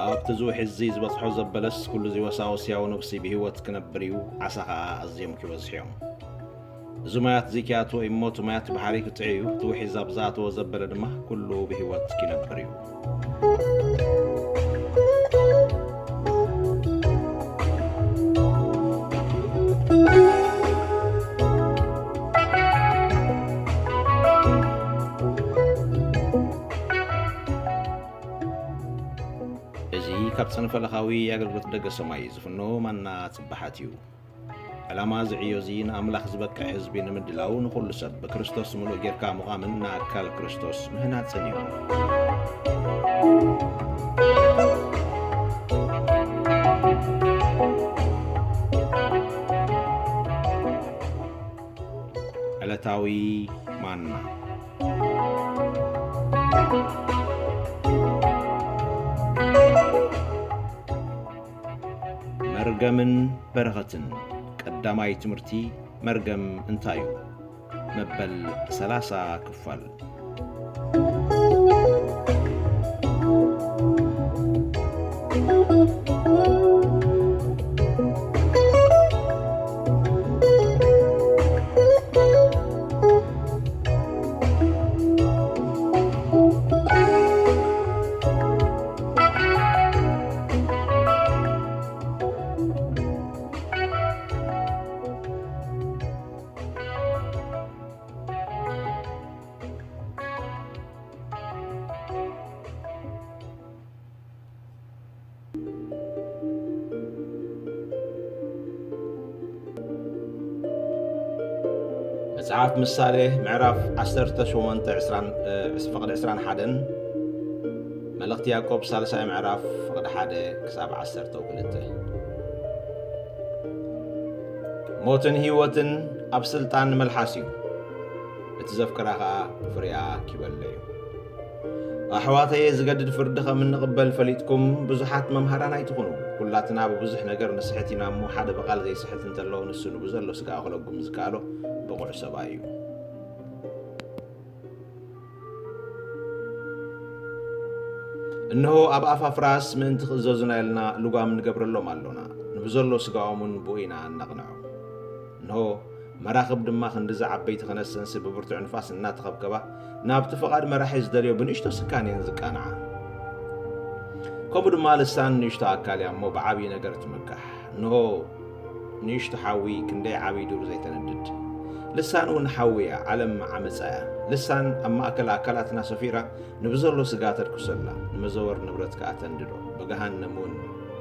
ኣብቲ እዚ ውሒዝ እዚ ዝበጽሖ ዘበለስ ኩሉ እዚ ወሳወስ ያው ነብሲ ብህይወት ክነብር እዩ፣ ዓሳ ኸኣ ኣዝዮም ክበዝሑ እዮም። እዚ ማያት እዚ ክኣትዎ እዩ እሞ፣ እቲ ማያት ባሕሪ ክጥዒ እዩ፣ እቲ ውሒዝ ኣብ ዝኣተዎ ዘበለ ድማ ኩሉ ብህይወት ክነብር እዩ። እዚ ካብ ጽንፈ ለኻዊ ኣገልግሎት ደገ ሰማይ ዝፍኖ ማና ጽባሓት እዩ። ዕላማ እዚ ዕዮ እዚ ንኣምላኽ ዝበቅዕ ህዝቢ ንምድላው፣ ንኹሉ ሰብ ብክርስቶስ ምሉእ ጌርካ ምዃምን ንኣካል ክርስቶስ ምህናጽን እዩ። ዕለታዊ ማና። መርገምን በረኸትን። ቀዳማይ ትምህርቲ፣ መርገም እንታይ እዩ? መበል ሰላሳ ክፋል። መጽሓፍ ምሳሌ ምዕራፍ ዓሰርተ ሸሞንተ ዕስራን፣ እ፣ ዕስ-፣ ፍቕዲ ዕስራን ሓደን፣ መልእኽቲ ያዕቆብ ሳልሳይ ምዕራፍ ፍቕዲ ሓደ ክሳብ ዓሰርተ ክልተ። ሞትን ህይወትን ኣብ ስልጣን መልሓስ እዩ፣ እቲ ዘፍቅራ ኸኣ ፍሬኣ ኪበልዕ እዩ። ኣሕዋተየ፣ ዝገድድ ፍርዲ ከም እንቕበል ፈሊጥኩም፣ ብዙሓት መምሃራን ኣይትኹኑ። ኩላትና ብብዙሕ ነገር ንስሕት ኢና እሞ፣ ሓደ ብቓል ዘይስሕት እንተሎ፣ ንሱ ንብዘሎ ስጋ ክለጉም ዝከኣሎ ብቑዕ ሰብኣይ እዩ። እንሆ፣ ኣብ ኣፍ ኣፍራስ ምእንቲ ክእዘዙና ኢልና ልጓም ንገብረሎም ኣሎና፣ ንብዘሎ ስጋኦም እውን ብኡ ኢና እነቕንዖም። እንሆ፣ መራኽብ ድማ ክንድዚ ዓበይቲ ኸነሰንሲ ብብርቱዕ ንፋስ እናተኸብከባ፣ ናብቲ ፍቓድ መራሒ ዝደልዮ ብንእሽቶ ስካን እየን ዝቃንዓ። ከምኡ ድማ ልሳን ንእሽቶ ኣካል እያ እሞ ብዓብዪ ነገር ትምካሕ። እንሆ፣ ንእሽቶ ሓዊ ክንደይ ዓብዪ ዱር ዘይተነድድ። ልሳን እውን ሓዊ እያ፣ ዓለም ዓመጻ እያ። ልሳን ኣብ ማእከል ኣካላትና ሰፊራ ንብዘሎ ስጋ ተድኩሰላ፣ ንመዘወር ንብረት ከኣ ተንድዶ፣ ብገሃነም እውን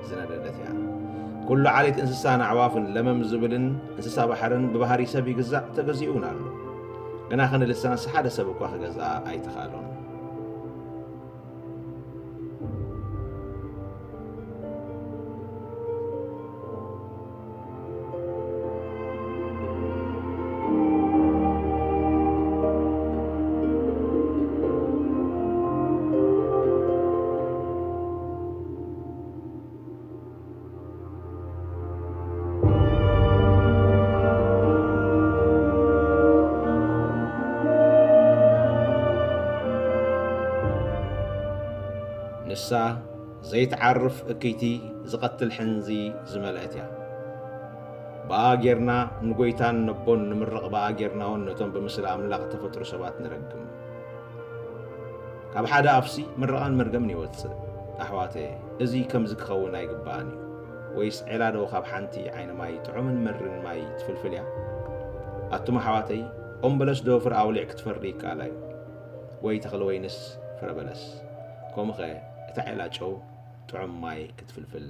ዝነደደት እያ። ኩሉ ዓሌት እንስሳን ኣዕዋፍን ለመም ዝብልን እንስሳ ባሕርን ብባህሪ ሰብ ይግዛእ፣ ተገዚኡ እውን ኣሎ። ግናኸ ንልሳንስ ሓደ ሰብ እኳ ክገዝኣ ኣይተኻእሎን። ንሳ ዘይትዓርፍ እክይቲ፣ ዝቐትል ሕንዚ ዝመልአት እያ። ብኣ ጌርና ንጐይታን ነቦን ንምርቕ፣ ብኣ ጌርና እውን ነቶም ብምስሊ ኣምላኽ እተፈጥሩ ሰባት ንረግም። ካብ ሓደ ኣፍሲ ምርቓን መርገምን ይወጽእ። ኣሕዋተየ፣ እዚ ከምዚ ክኸውን ኣይግባእን እዩ። ወይስ ዔላ ዶ ካብ ሓንቲ ዓይኒ ማይ፣ ጥዑምን መርን ማይ ትፍልፍል እያ? ኣቱም ኣሕዋተይ፣ ኦም በለስ ዶ ፍረ ኣውሊዕ ክትፈሪ ይከኣላ እዩ? ወይ ተኽሊ ወይንስ ፍረ በለስ? ከምኡኸ እታ ዔላ ጨው ጥዑም ማይ ክትፍልፍል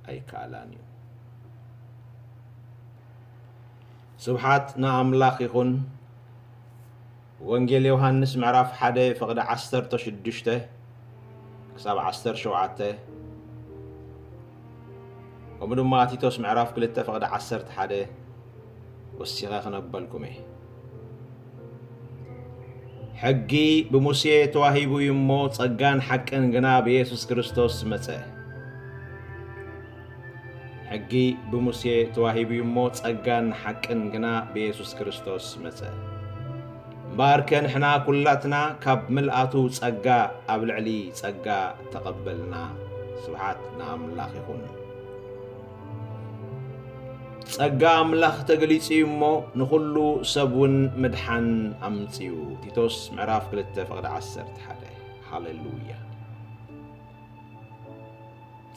ኣይከኣላን እዩ። ስብሓት ንኣምላኽ ይኹን። ወንጌል ዮሃንስ ምዕራፍ ሓደ ፍቕዲ ዓሰርተ ሽዱሽተ ክሳብ ዓሰርተ ሸውዓተ፣ ከምኡ ድማ ቲቶስ ምዕራፍ ክልተ ፍቕዲ ዓሰርተ ሓደ ወሲኸ ክነበልኩም እየ። ሕጊ ብሙሴ ተዋሂቡ እዩ እሞ፣ ጸጋን ሓቅን ግና ብየሱስ ክርስቶስ መጸ። ሕጊ ብሙሴ ተዋሂቡ እዩ እሞ፣ ጸጋን ሓቅን ግና ብየሱስ ክርስቶስ መጸ። እምበኣርከ ንሕና ኩላትና ካብ ምልኣቱ ጸጋ ኣብ ልዕሊ ጸጋ ተቐበልና። ስብሓት ንኣምላኽ ይኹን። ጸጋ ኣምላኽ ተገሊጹ እዩ እሞ፣ ንኹሉ ሰብ እውን ምድሓን ኣምጺኡ። ቲቶስ ምዕራፍ ክልተ ፍቕዲ ዓሰርተ ሓደ። ሃሌሉያ።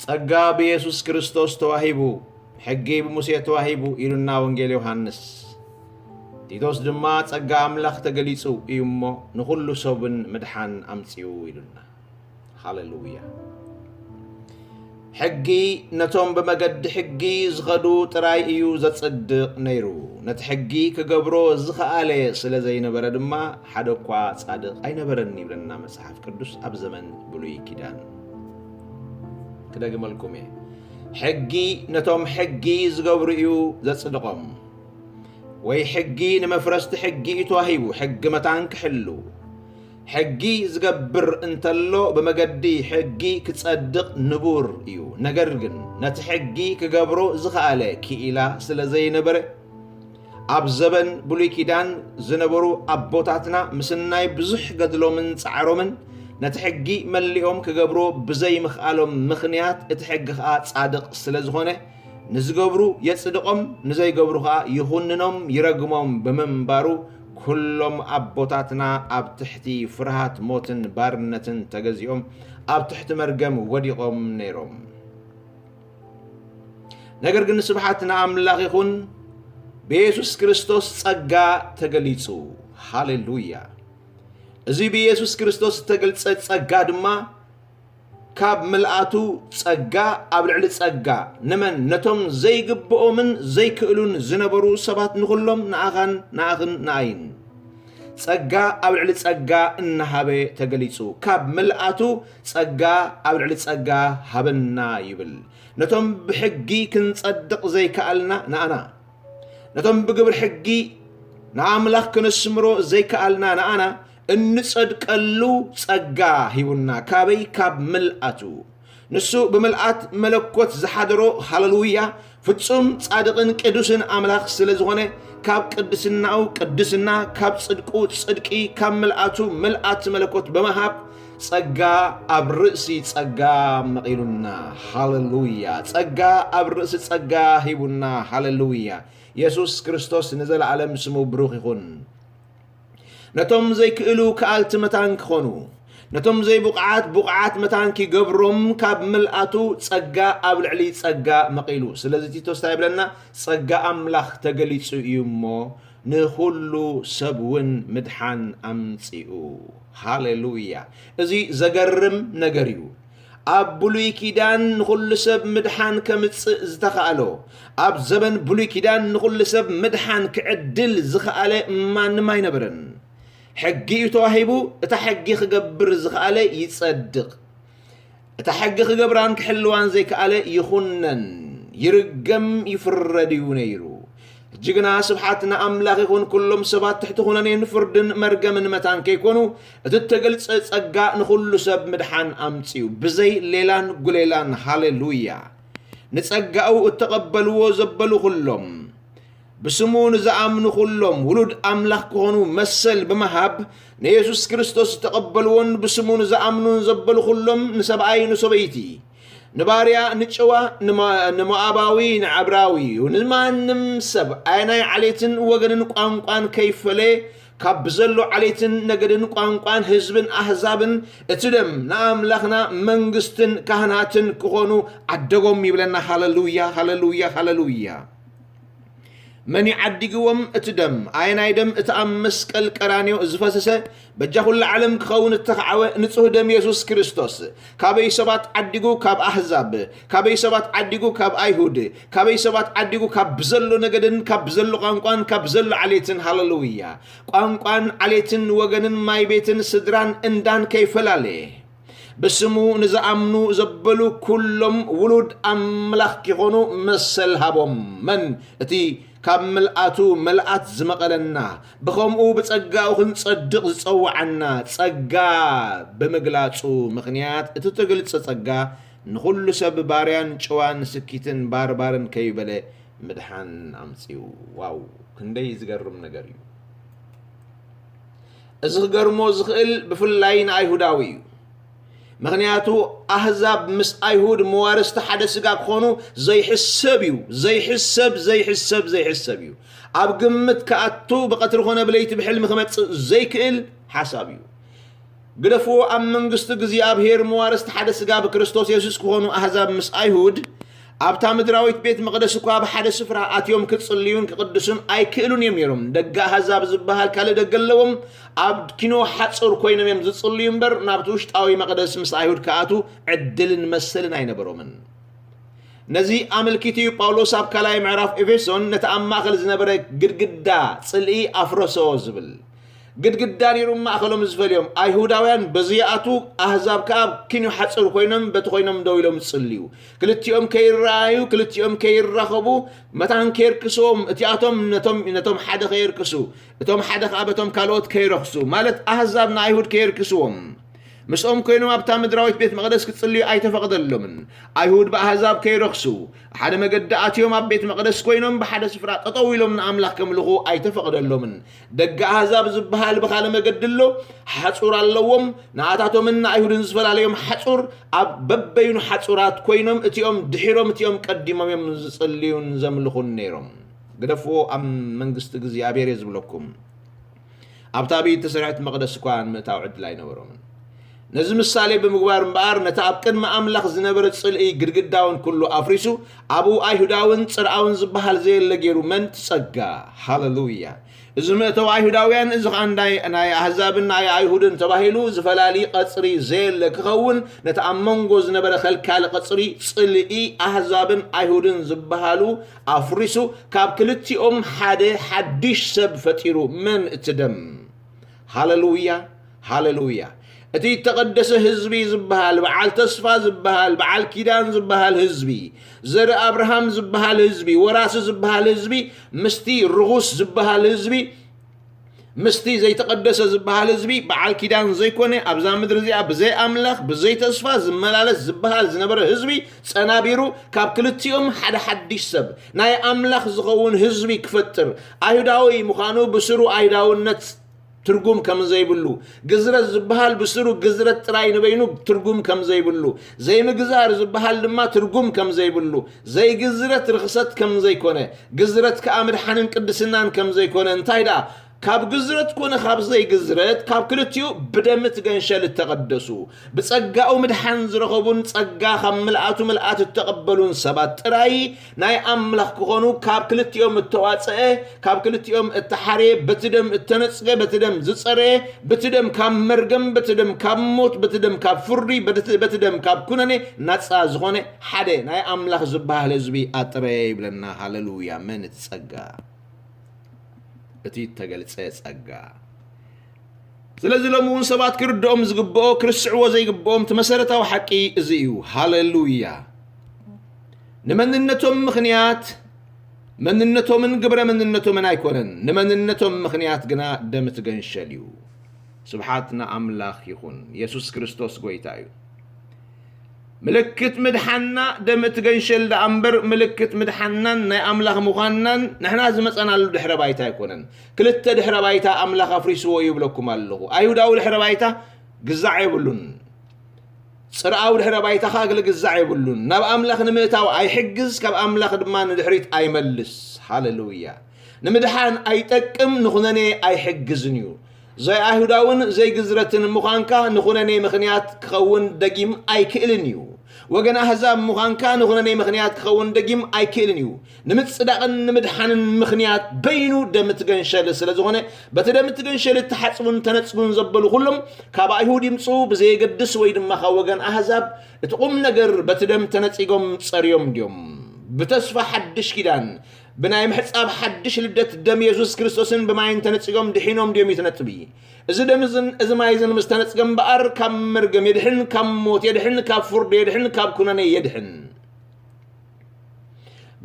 ጸጋ ብየሱስ ክርስቶስ ተዋሂቡ፣ ሕጊ ብሙሴ ተዋሂቡ ኢሉና ወንጌል ዮሃንስ። ቲቶስ ድማ ጸጋ ኣምላኽ ተገሊጹ እዩ እሞ፣ ንኹሉ ሰብን ምድሓን ኣምጺኡ ኢሉና። ሃሌሉያ። ሕጊ ነቶም ብመገዲ ሕጊ ዝኸዱ ጥራይ እዩ ዘጽድቕ ነይሩ። ነቲ ሕጊ ክገብሮ ዝኸኣለ ስለ ዘይነበረ ድማ ሓደ እኳ ጻድቕ ኣይነበረን ይብለና መጽሓፍ ቅዱስ ኣብ ዘመን ብሉይ ኪዳን። ክደግመልኩም እየ። ሕጊ ነቶም ሕጊ ዝገብሩ እዩ ዘጽድቖም። ወይ ሕጊ ንመፍረስቲ ሕጊ እዩ ተዋሂቡ፣ ሕጊ መታን ክሕሉ። ሕጊ ዝገብር እንተሎ ብመገዲ ሕጊ ክጸድቕ ንቡር እዩ። ነገር ግን ነቲ ሕጊ ክገብሮ ዝኸኣለ ክኢላ ስለ ዘይነበረ፣ ኣብ ዘበን ብሉይ ኪዳን ዝነበሩ ኣቦታትና ምስናይ ብዙሕ ገድሎምን ጻዕሮምን ነቲ ሕጊ መሊኦም ክገብርዎ ብዘይምኽኣሎም ምኽንያት እቲ ሕጊ ኸኣ ጻድቕ ስለ ዝኾነ ንዝገብሩ የጽድቖም፣ ንዘይገብሩ ኸኣ ይኹንኖም፣ ይረግሞም ብምንባሩ፣ ኩሎም ኣቦታትና ኣብ ትሕቲ ፍርሃት ሞትን ባርነትን ተገዚኦም ኣብ ትሕቲ መርገም ወዲቖም ነይሮም። ነገር ግን ስብሓት ንኣምላኽ ይኹን፣ ብየሱስ ክርስቶስ ጸጋ ተገሊጹ። ሃሌሉያ። እዚ ብየሱስ ክርስቶስ ዝተገልጸ ጸጋ ድማ ካብ ምልኣቱ ጸጋ ኣብ ልዕሊ ጸጋ፣ ንመን? ነቶም ዘይግብኦምን ዘይክእሉን ዝነበሩ ሰባት፣ ንኹሎም ንኣኻን ንኣኽን ንኣይን ጸጋ ኣብ ልዕሊ ጸጋ እናሃበ ተገሊጹ። ካብ ምልኣቱ ጸጋ ኣብ ልዕሊ ጸጋ ሃበና ይብል። ነቶም ብሕጊ ክንጸድቕ ዘይከኣልና ንኣና፣ ነቶም ብግብሪ ሕጊ ንኣምላኽ ክነስምሮ ዘይከኣልና ንኣና እንጸድቀሉ ጸጋ ሂቡና። ካበይ? ካብ ምልኣቱ። ንሱ ብምልኣት መለኮት ዝሓደሮ፣ ሃሌሉያ፣ ፍጹም ጻድቕን ቅዱስን ኣምላኽ ስለ ዝኾነ፣ ካብ ቅድስናኡ ቅድስና፣ ካብ ጽድቁ ጽድቂ፣ ካብ ምልኣቱ ምልኣት መለኮት ብምሃብ፣ ጸጋ ኣብ ርእሲ ጸጋ መቒሉና። ሃሌሉያ። ጸጋ ኣብ ርእሲ ጸጋ ሂቡና። ሃሌሉያ። የሱስ ክርስቶስ ንዘለዓለም ስሙ ብሩኽ ይኹን። ነቶም ዘይክእሉ ከኣልቲ መታን ክኾኑ፣ ነቶም ዘይብቑዓት ብቑዓት መታን ኪገብሮም፣ ካብ ምልኣቱ ጸጋ ኣብ ልዕሊ ጸጋ መቒሉ። ስለዚ ቲቶስ እንታይ ይብለና? ጸጋ ኣምላኽ ተገሊጹ እዩ እሞ፣ ንኹሉ ሰብ እውን ምድሓን ኣምጺኡ። ሃሌሉያ። እዚ ዘገርም ነገር እዩ። ኣብ ብሉይ ኪዳን ንኹሉ ሰብ ምድሓን ከምጽእ ዝተኻእሎ፣ ኣብ ዘበን ብሉይ ኪዳን ንኹሉ ሰብ ምድሓን ክዕድል ዝኸኣለ ማንም ኣይነበረን። ሕጊ እዩ ተዋሂቡ፣ እታ ሕጊ ክገብር ዝኸኣለ ይጸድቕ። እታ ሕጊ ክገብራን ክሕልዋን ዘይከኣለ ይኹነን፣ ይርገም፣ ይፍረድ እዩ ነይሩ። ሕጂ ግና ስብሓት ንኣምላኽ ይኹን፣ ኩሎም ሰባት ትሕቲ ኩነኔን ፍርድን መርገምን መታን ከይኮኑ፣ እቲ እተገልጸ ጸጋ ንኹሉ ሰብ ምድሓን ኣምጺኡ፣ ብዘይ ሌላን ጉሌላን። ሃሌሉያ። ንጸጋኡ እተቐበልዎ ዘበሉ ኩሎም፣ ብስሙ ንዝኣምኑ ኩሎም ውሉድ ኣምላኽ ክኾኑ መሰል ብምሃብ፣ ንየሱስ ክርስቶስ ዝተቐበልዎን ብስሙ ንዝኣምኑን ዘበሉ ኩሎም፣ ንሰብኣይ ንሰበይቲ፣ ንባርያ ንጨዋ፣ ንሞ-፣ ንሞኣባዊ ንዕብራዊ፣ ንማንም ሰብ ኣየናይ ዓሌትን ወገንን ቋንቋን ከይፈለየ፣ ካብ ብዘሎ ዓሌትን ነገድን ቋንቋን ህዝብን ኣህዛብን እቲ ደም ንኣምላኽና መንግስትን ካህናትን ክኾኑ ዓደጎም ይብለና። ሃሌሉያ፣ ሃሌሉያ፣ ሃሌሉያ። መን እዩ ዓዲግዎም? እቲ ደም። ኣየናይ ደም? እቲ ኣብ መስቀል ቀራንዮ ዝፈሰሰ፣ በጃ ኩሉ ዓለም ክኸውን እተኻዕወ ንጹህ ደም የሱስ ክርስቶስ። ካበይ ሰባት ዓዲጉ? ካብ ኣህዛብ። ካበይ ሰባት ዓዲጉ? ካብ ኣይሁድ። ካበይ ሰባት ዓዲጉ? ካብ ብዘሎ ነገድን ካብ ብዘሎ ቋንቋን ካብ ብዘሎ ዓሌትን። ሃሌሉያ። ቋንቋን ዓሌትን ወገንን ማይ ቤትን ስድራን እንዳን ከይፈላለየ፣ ብስሙ ንዝኣምኑ ዘበሉ ኩሎም ውሉድ ኣምላኽ ኪኾኑ መሰል ሃቦም። መን? እቲ ካብ ምልኣቱ ምልኣት ዝመቐለና፣ ብኸምኡ ብጸጋኡ ክንጸድቕ ዝጸውዓና፣ ጸጋ ብምግላጹ ምኽንያት እቲ እተገልጸ ጸጋ ንኹሉ ሰብ ባርያን ጭዋን ስኪትን ባርባርን ከይበለ ምድሓን ኣምጺኡ። ዋው፣ ክንደይ ዝገርም ነገር እዩ! እዚ ክገርሞ ዝኽእል ብፍላይ ንኣይሁዳዊ እዩ። ምኽንያቱ ኣህዛብ ምስ ኣይሁድ መዋርስቲ ሓደ ስጋ ክኾኑ ዘይሕሰብ እዩ። ዘይሕሰብ፣ ዘይሕሰብ፣ ዘይሕሰብ እዩ። ኣብ ግምት ክኣቱ ብቐትሪ ኮነ ብለይቲ ብሕልሚ ክመጽእ ዘይክእል ሓሳብ እዩ። ግደፍዎ፣ ኣብ መንግስቲ እግዚኣብሔር መዋርስቲ ሓደ ስጋ ብክርስቶስ የሱስ ክኾኑ ኣህዛብ ምስ ኣይሁድ ኣብታ ምድራዊት ቤት መቕደስ እኳ ብሓደ ስፍራ ኣትዮም ክጽልዩን ክቕድሱን ኣይክእሉን እዮም ነይሮም። ደገ ኣህዛብ ዝበሃል ካልእ ደገ ኣለዎም። ኣብ ኪኖ ሓጹር ኮይኖም እዮም ዝጽልዩ እምበር ናብቲ ውሽጣዊ መቕደስ ምስ ኣይሁድ ክኣቱ ዕድልን መሰልን ኣይነበሮምን። ነዚ ኣመልኪቱ እዩ ጳውሎስ ኣብ ካልኣይ ምዕራፍ ኤፌሶን ነቲ ኣብ ማእከል ዝነበረ ግድግዳ ጽልኢ ኣፍረሶ ዝብል። ግድግዳ ነይሩ ማእከሎም ዝፈልዮም። ኣይሁዳውያን በዚ ይኣትዉ፣ ኣህዛብ ከኣ ኣብ ኪኖ ሓጹር ኮይኖም በቲ ኮይኖም ደው ኢሎም ዝጽልዩ። ክልቲኦም ከይረኣዩ፣ ክልቲኦም ከይራኸቡ፣ መታን ከየርክስዎም፣ እቲኣቶም ነቶም፣ ነቶም ሓደ ከየርክሱ፣ እቶም ሓደ ከኣ በቶም ካልኦት ከይረኽሱ፣ ማለት ኣህዛብ ንኣይሁድ ከየርክስዎም። ምስኦም ኮይኖም ኣብታ ምድራዊት ቤት መቕደስ ክጽልዩ ኣይተፈቕደሎምን። ኣይሁድ ብኣህዛብ ከይረኽሱ፣ ሓደ መገዲ ኣትዮም ኣብ ቤት መቕደስ ኮይኖም ብሓደ ስፍራ ጠጠው ኢሎም ንኣምላኽ ከምልኹ ኣይተፈቕደሎምን። ደገ ኣህዛብ ዝበሃል ብኻልእ መገዲ ኣሎ፣ ሓጹር ኣለዎም። ንኣታቶምን ንኣይሁድን ዝፈላለዮም ሓጹር፣ ኣብ በበይኑ ሓጹራት ኮይኖም እቲኦም ድሒሮም እቲኦም ቀዲሞም እዮም ዝጽልዩን ዘምልኹን ነይሮም። ግደፍዎ፣ ኣብ መንግስቲ እግዚኣብሔር እየ ዝብለኩም። ኣብታ ብኢድ እተሰርሐት መቕደስ እኳ ንምእታው ዕድል ኣይነበሮምን። ነዚ ምሳሌ ብምግባር እምበኣር፣ ነቲ ኣብ ቅድሚ ኣምላኽ ዝነበረ ጽልኢ ግድግዳውን ኩሉ ኣፍሪሱ፣ ኣብኡ ኣይሁዳውን ጽርኣውን ዝበሃል ዘየለ ገይሩ። መን? እቲ ጸጋ። ሃሌሉያ! እዚ መእተዊ ኣይሁዳውያን፣ እዚ ኸኣ ናይ፣ ናይ ኣህዛብን ናይ ኣይሁድን ተባሂሉ ዝፈላሊ ቐጽሪ ዘየለ ክኸውን፣ ነቲ ኣብ መንጎ ዝነበረ ኸልካሊ ቐጽሪ፣ ጽልኢ ኣህዛብን ኣይሁድን ዝበሃሉ ኣፍሪሱ፣ ካብ ክልቲኦም ሓደ ሓድሽ ሰብ ፈጢሩ። መን? እቲ ደም። ሃሌሉያ፣ ሃሌሉያ። እቲ እተቐደሰ ህዝቢ ዝበሃል፣ በዓል ተስፋ ዝበሃል፣ በዓል ኪዳን ዝበሃል ህዝቢ፣ ዘርኢ ኣብርሃም ዝበሃል ህዝቢ፣ ወራሲ ዝበሃል ህዝቢ፣ ምስቲ ርኹስ ዝበሃል ህዝቢ፣ ምስቲ ዘይተቐደሰ ዝበሃል ህዝቢ፣ በዓል ኪዳን ዘይኮነ፣ ኣብዛ ምድሪ እዚኣ ብዘይ ኣምላኽ፣ ብዘይ ተስፋ ዝመላለስ ዝበሃል ዝነበረ ህዝቢ ጸናቢሩ፣ ካብ ክልቲኦም ሓደ ሓድሽ ሰብ፣ ናይ ኣምላኽ ዝኸውን ህዝቢ ክፈጥር፣ ኣይሁዳዊ ምዃኑ ብስሩ ኣይሁዳውነት ትርጉም ከም ዘይብሉ፣ ግዝረት ዝበሃል ብስሩ ግዝረት ጥራይ ንበይኑ ትርጉም ከም ዘይብሉ፣ ዘይምግዛር ዝበሃል ድማ ትርጉም ከም ዘይብሉ፣ ዘይግዝረት ርኽሰት ከም ዘይኮነ፣ ግዝረት ከኣ ምድሓንን ቅድስናን ከም ዘይኮነ፣ እንታይ ደኣ፣ ካብ ግዝረት ኮነ ካብ ዘይግዝረት፣ ካብ ክልቲኡ ብደም እቲ ገንሸል እተቐደሱ፣ ብጸጋኡ ምድሓን ዝረኸቡን ጸጋ ካብ ምልኣቱ ምልኣት እተቐበሉን ሰባት ጥራይ ናይ ኣምላኽ ክኾኑ፣ ካብ ክልቲኦም እተዋጽአ፣ ካብ ክልቲኦም እተሓርየ፣ በቲ ደም እተነጽገ፣ በቲ ደም ዝጸረየ፣ በቲ ደም ካብ መርገም፣ በቲ ደም ካብ ሞት፣ በቲ ደም ካብ ፍርዲ፣ በቲ፣ በቲ ደም ካብ ኩነኔ ናጻ ዝኾነ ሓደ ናይ ኣምላኽ ዝበሃል ህዝቢ ኣጥረየ ይብለና። ሃሌሉያ! መን እቲ ጸጋ? እቲ እተገልጸ ጸጋ። ስለዚ ሎሚ እውን ሰባት ክርድኦም ዝግብኦ፣ ክርስዕዎ ዘይግብኦም እቲ መሰረታዊ ሓቂ እዚ እዩ። ሃሌሉያ! ንመንነቶም ምኽንያት፣ መንነቶምን ግብረ መንነቶምን ኣይኮነን። ንመንነቶም ምኽንያት ግና ደም እቲ ገንሸል እዩ። ስብሓት ንኣምላኽ ይኹን። የሱስ ክርስቶስ ጐይታ እዩ። ምልክት ምድሓንና ደም እቲ ገንሸል ደኣ እምበር፣ ምልክት ምድሓንናን ናይ ኣምላኽ ምዃንናን ንሕና ዝመጸናሉ ድሕረ ባይታ ኣይኮነን። ክልተ ድሕረ ባይታ ኣምላኽ ኣፍሪስዎ እዩ ይብለኩም ኣለኹ። ኣይሁዳዊ ድሕረ ባይታ ግዛዕ የብሉን። ጽርኣዊ ድሕረ ባይታ ከኣ ግዛዕ የብሉን። ናብ ኣምላኽ ንምእታው ኣይሕግዝ፣ ካብ ኣምላኽ ድማ ንድሕሪት ኣይመልስ። ሃሌሉያ። ንምድሓን ኣይጠቅም፣ ንኹነኔ ኣይሕግዝን እዩ። ዘይኣይሁዳውን ዘይግዝረትን ምዃንካ ንኹነኔ ምኽንያት ክኸውን ደጊም ኣይክእልን እዩ። ወገን ኣህዛብ ምዃንካ ንኹነኔ ምኽንያት ክኸውን ደጊም ኣይክእልን እዩ። ንምጽዳቕን ንምድሓንን ምኽንያት በይኑ ደም እቲ ገንሸል ስለ ዝኾነ፣ በቲ ደም እቲ ገንሸል እተሓጽቡን ተነጽጉን ዘበሉ ኩሎም ካብ ኣይሁድ ይምጽኡ ብዘየገድስ፣ ወይ ድማ ካብ ወገን ኣህዛብ፣ እቲ ቁም ነገር በቲ ደም ተነጺጎም ጸርዮም ድዮም? ብተስፋ ሓድሽ ኪዳን፣ ብናይ ምሕጻብ ሓድሽ ልደት ደም የሱስ ክርስቶስን ብማይን ተነጺጎም ድሒኖም ድዮም እዩ እቲ ነጥቢ። እዚ ደም እዝን እዚ ማይ እዝን ምስ ተነጽገ እምበኣር፣ ካብ መርገም የድሕን፣ ካብ ሞት የድሕን፣ ካብ ፍርዲ የድሕን፣ ካብ ኩነኔ የድሕን።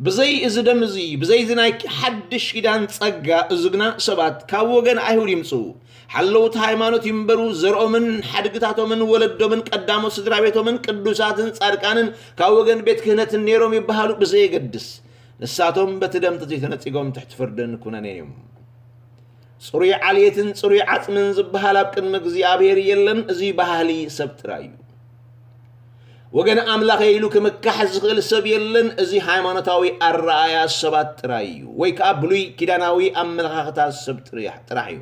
ብዘይ እዚ ደም እዚ፣ ብዘይ እዚ ናይ ሓድሽ ኪዳን ጸጋ እዚ ግና ሰባት ካብ ወገን ኣይሁድ ይምጽኡ። ሓለውቲ ሃይማኖት ይንበሩ፣ ዘርኦምን ሓድግታቶምን ወለዶምን ቀዳሞት ስድራ ቤቶምን ቅዱሳትን ጻድቃንን ካብ ወገን ቤት ክህነትን ነይሮም ይበሃሉ ብዘየገድስ፣ ንሳቶም በቲ ደም ተዘይተነጺጎም ትሕቲ ፍርድን ኩነኔን እዮም። ጽሩይ ዓልየትን ጽሩይ ዓጽምን ዝበሃል ኣብ ቅድሚ እግዚኣብሔር የለን፣ እዚ ባህሊ ሰብ ጥራይ እዩ። ወገን ኣምላኸ ኢሉ ክምካሕ ዝኽእል ሰብ የለን። እዚ ሃይማኖታዊ ኣረኣያ ሰባት ጥራይ እዩ፣ ወይ ከኣ ብሉይ ኪዳናዊ ኣመለኻኽታ ሰብ ጥርያ-፣ ጥራሕ እዩ።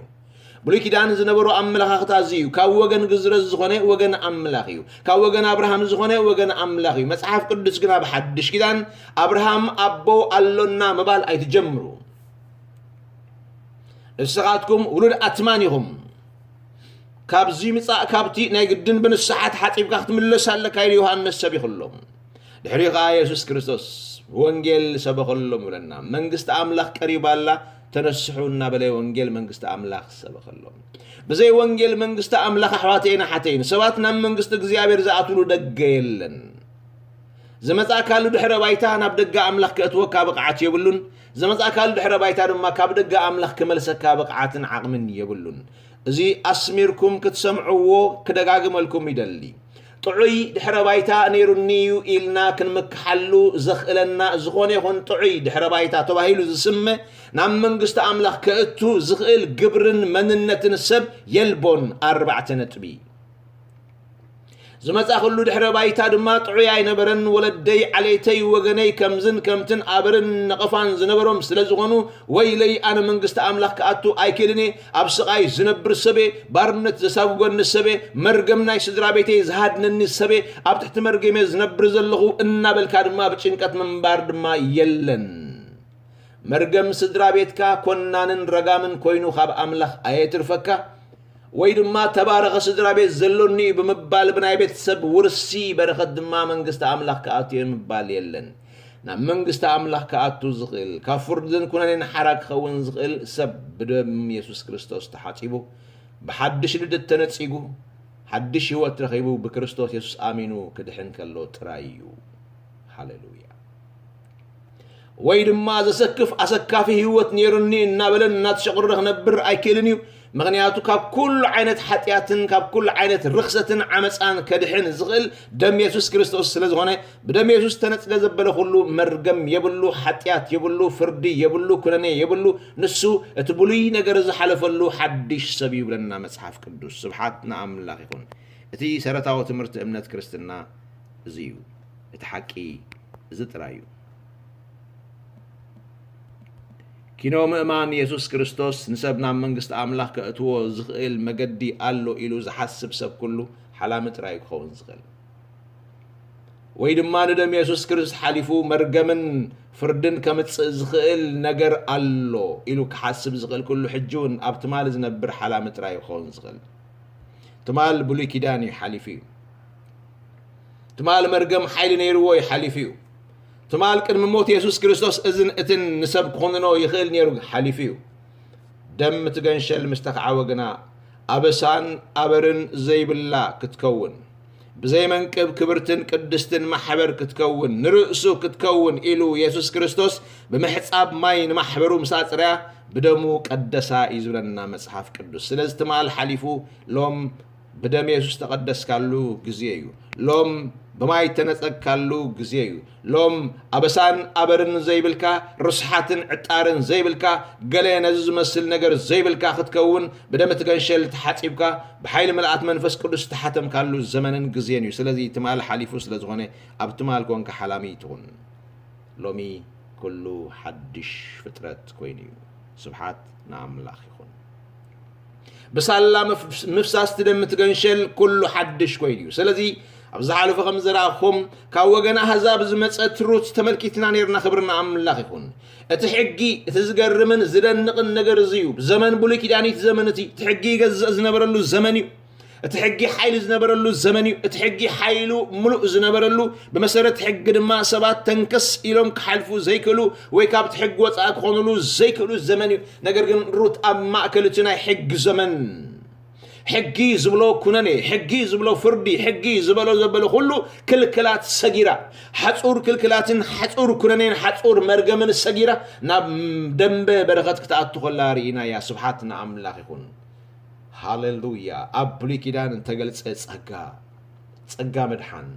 ብሉይ ኪዳን ዝነበሮ ኣመለኻኽታ እዚ እዩ። ካብ ወገን ግዝረት ዝኾነ ወገን ኣምላኽ እዩ። ካብ ወገን ኣብርሃም ዝኾነ ወገን ኣምላኽ እዩ። መጽሓፍ ቅዱስ ግና ብሓድሽ ኪዳን ኣብርሃም ኣቦ ኣሎና ምባል ኣይትጀምሩ። ንስኻትኩም ውሉድ ኣትማን ኢኹም። ካብዚ ምጻእ ካብቲ ናይ ግድን ብንስሓ ተሓጺብካ ክትምለስ ኣለካ ኢሉ ዮሃንስ ሰቢኹሎም። ድሕሪኡ ኸኣ የሱስ ክርስቶስ ወንጌል ሰበኸሎም ይብለና። መንግስቲ ኣምላኽ ቀሪባ ኣላ፣ ተነስሑ እናበለ ወንጌል መንግስቲ ኣምላኽ ሰበኸሎም። ብዘይ ወንጌል መንግስቲ ኣምላኽ ኣሕዋተይን ኣሓተይን ሰባት ናብ መንግስቲ እግዚኣብሔር ዝኣትውሉ ደገ የለን። ዝመጻእካሉ ድሕረ ባይታ ናብ ደገ ኣምላኽ ከእትወካ ብቕዓት የብሉን። ዝመጻእካሉ ድሕረ ባይታ ድማ ካብ ደገ ኣምላኽ ክመልሰካ ብቕዓትን ዓቕምን የብሉን። እዚ ኣስሚርኩም ክትሰምዕዎ ክደጋግመልኩም ይደሊ። ጥዑይ ድሕረ ባይታ ነይሩኒ እዩ ኢልና ክንምክሓሉ ዘኽእለና ዝኾነ ይኹን ጥዑይ ድሕረ ባይታ ተባሂሉ ዝስመ ናብ መንግስቲ ኣምላኽ ከእቱ ዝኽእል ግብርን መንነትን ሰብ የልቦን። ኣርባዕተ ነጥቢ። ዝመጻእኩሉ ድሕረ ባይታ ድማ ጥዑይ ኣይነበረን። ወለደይ፣ ዓሌተይ፣ ወገነይ ከምዝን ከምትን ኣበርን ነቐፋን ዝነበሮም ስለ ዝኾኑ፣ ወይለይ ኣነ መንግስቲ ኣምላኽ ክኣቱ ኣይክእልን እየ። ኣብ ስቓይ ዝነብር ሰበ፣ ባርነት ዘሳጉገኒ ሰበ፣ መርገም ናይ ስድራ ቤተይ ዝሃድነኒ ሰበ፣ ኣብ ትሕቲ መርገመ ዝነብር ዘለኹ እናበልካ ድማ ብጭንቀት ምንባር ድማ የለን። መርገም ስድራ ቤትካ ኮናንን ረጋምን ኮይኑ ካብ ኣምላኽ ኣየትርፈካ። ወይ ድማ ተባረኸ ስድራ ቤት ዘሎኒ እዩ ብምባል ብናይ ቤተሰብ ውርሲ በረኸት ድማ መንግስቲ ኣምላኽ ክኣቱ እየ ምባል የለን። ናብ መንግስቲ ኣምላኽ ክኣቱ ዝኽእል፣ ካብ ፍርድን ኩነኔን ሓራ ክኸውን ዝኽእል ሰብ ብደም የሱስ ክርስቶስ ተሓጺቡ፣ ብሓድሽ ልደት ተነጺጉ፣ ሓድሽ ህይወት ረኺቡ ብክርስቶስ የሱስ ኣሚኑ ክድሕን ከሎ ጥራይ እዩ። ሃሌሉያ። ወይ ድማ ዘሰክፍ ኣሰካፊ ህይወት ነይሩኒ እናበለን እናተሸቑረ ክነብር ኣይክእልን እዩ። ምኽንያቱ ካብ ኩሉ ዓይነት ሓጢኣትን ካብ ኩሉ ዓይነት ርኽሰትን ዓመፃን ከድሕን ዝኽእል ደም የሱስ ክርስቶስ ስለ ዝኾነ፣ ብደም የሱስ ተነፅገ ዘበለ ኩሉ መርገም የብሉ፣ ሓጢኣት የብሉ፣ ፍርዲ የብሉ፣ ኩነኔ የብሉ። ንሱ እቲ ብሉይ ነገር ዝሓለፈሉ ሓድሽ ሰብ እዩ ይብለና መጽሓፍ ቅዱስ። ስብሓት ንኣምላኽ ይኹን። እቲ ሰረታዊ ትምህርቲ እምነት ክርስትና እዚ እዩ። እቲ ሓቂ እዚ ጥራይ እዩ። ኪኖ ምእማን የሱስ ክርስቶስ ንሰብ ናብ መንግስቲ ኣምላኽ ከእትዎ ዝኽእል መገዲ ኣሎ ኢሉ ዝሓስብ ሰብ ኩሉ ሓላሚ ጥራይ እዩ ክኸውን ዝኽእል። ወይ ድማ ንደም የሱስ ክርስቶስ ሓሊፉ መርገምን ፍርድን ከምጽእ ዝኽእል ነገር ኣሎ ኢሉ ክሓስብ ዝኽእል ኩሉ ሕጂ እውን ኣብ ትማሊ ዝነብር ሓላሚ ጥራይ እዩ ክኸውን ዝኽእል። ትማል ብሉይ ኪዳን እዩ ሓሊፉ እዩ። ትማል መርገም ሓይሊ ነይርዎ እዩ ሓሊፉ እዩ። ትማል ቅድሚ ሞት የሱስ ክርስቶስ እዝን እትን ንሰብ ክኹንኖ ይኽእል ነይሩ ሓሊፉ እዩ። ደም እቲ ገንሸል ምስ ተኻዕወ ግና ኣበሳን ኣበርን ዘይብላ ክትከውን፣ ብዘይ መንቅብ ክብርትን ቅድስትን ማሕበር ክትከውን፣ ንርእሱ ክትከውን ኢሉ የሱስ ክርስቶስ ብምሕጻብ ማይ ንማሕበሩ ምስ ኣጽረያ ብደሙ ቀደሳ እዩ ዝብለና መጽሓፍ ቅዱስ። ስለዚ ትማል ሓሊፉ ሎም ብደም የሱስ ተቐደስካሉ ግዜ እዩ። ሎም ብማይ ተነጸግካሉ ግዜ እዩ። ሎም ኣበሳን ኣበርን ዘይብልካ፣ ርስሓትን ዕጣርን ዘይብልካ፣ ገለ ነዚ ዝመስል ነገር ዘይብልካ ክትከውን፣ ብደም እቲ ገንሸል ተሓጺብካ፣ ብሓይሊ ምልኣት መንፈስ ቅዱስ ዝተሓተምካሉ ዘመንን ግዜን እዩ። ስለዚ ትማል ሓሊፉ ስለ ዝኾነ፣ ኣብ ትማል ኮንካ ሓላሚ ትኹን። ሎሚ ኩሉ ሓድሽ ፍጥረት ኮይኑ እዩ። ስብሓት ንኣምላኽ ይኹን። ብሳላ ምፍ-፣ ምፍሳስ እቲ ደም እቲ ገንሸል ኩሉ ሓድሽ ኮይኑ እዩ። ስለዚ ኣብ ዝሓለፈ ከም ዝረኣኹም ካብ ወገን ኣህዛብ ዝመጸት ሩት ተመልኪትና ነይርና። ክብሪ ንኣምላኽ ይኹን። እቲ ሕጊ፣ እቲ ዝገርምን ዝደንቕን ነገር እዚ እዩ። ዘመን ብሉይ ኪዳን እዩ እቲ ዘመን እቲ። እቲ ሕጊ ይገዝእ ዝነበረሉ ዘመን እዩ። እቲ ሕጊ ሓይሊ ዝነበረሉ ዘመን እዩ። እቲ ሕጊ ሓይሉ ምሉእ ዝነበረሉ፣ ብመሰረት ሕጊ ድማ ሰባት ተንከስ ኢሎም ክሓልፉ ዘይክእሉ ወይ ካብቲ ሕጊ ወፃኢ ክኾኑሉ ዘይክእሉ ዘመን እዩ። ነገር ግን ሩት ኣብ ማእከል እቲ ናይ ሕጊ ዘመን፣ ሕጊ ዝብሎ ኩነኔ፣ ሕጊ ዝብሎ ፍርዲ፣ ሕጊ ዝበሎ ዘበለ ኩሉ ክልክላት ሰጊራ፣ ሓጹር ክልክላትን ሓጹር ኩነኔን ሓጹር መርገምን ሰጊራ ናብ ደንበ በረኸት ክትኣቱ ከላ ርኢናያ። ስብሓት ንኣምላኽ ይኹን። ሃሌሉያ። ኣብ ብሉይ ኪዳን እንተገልጸ ጸጋ፣ ጸጋ ምድሓን።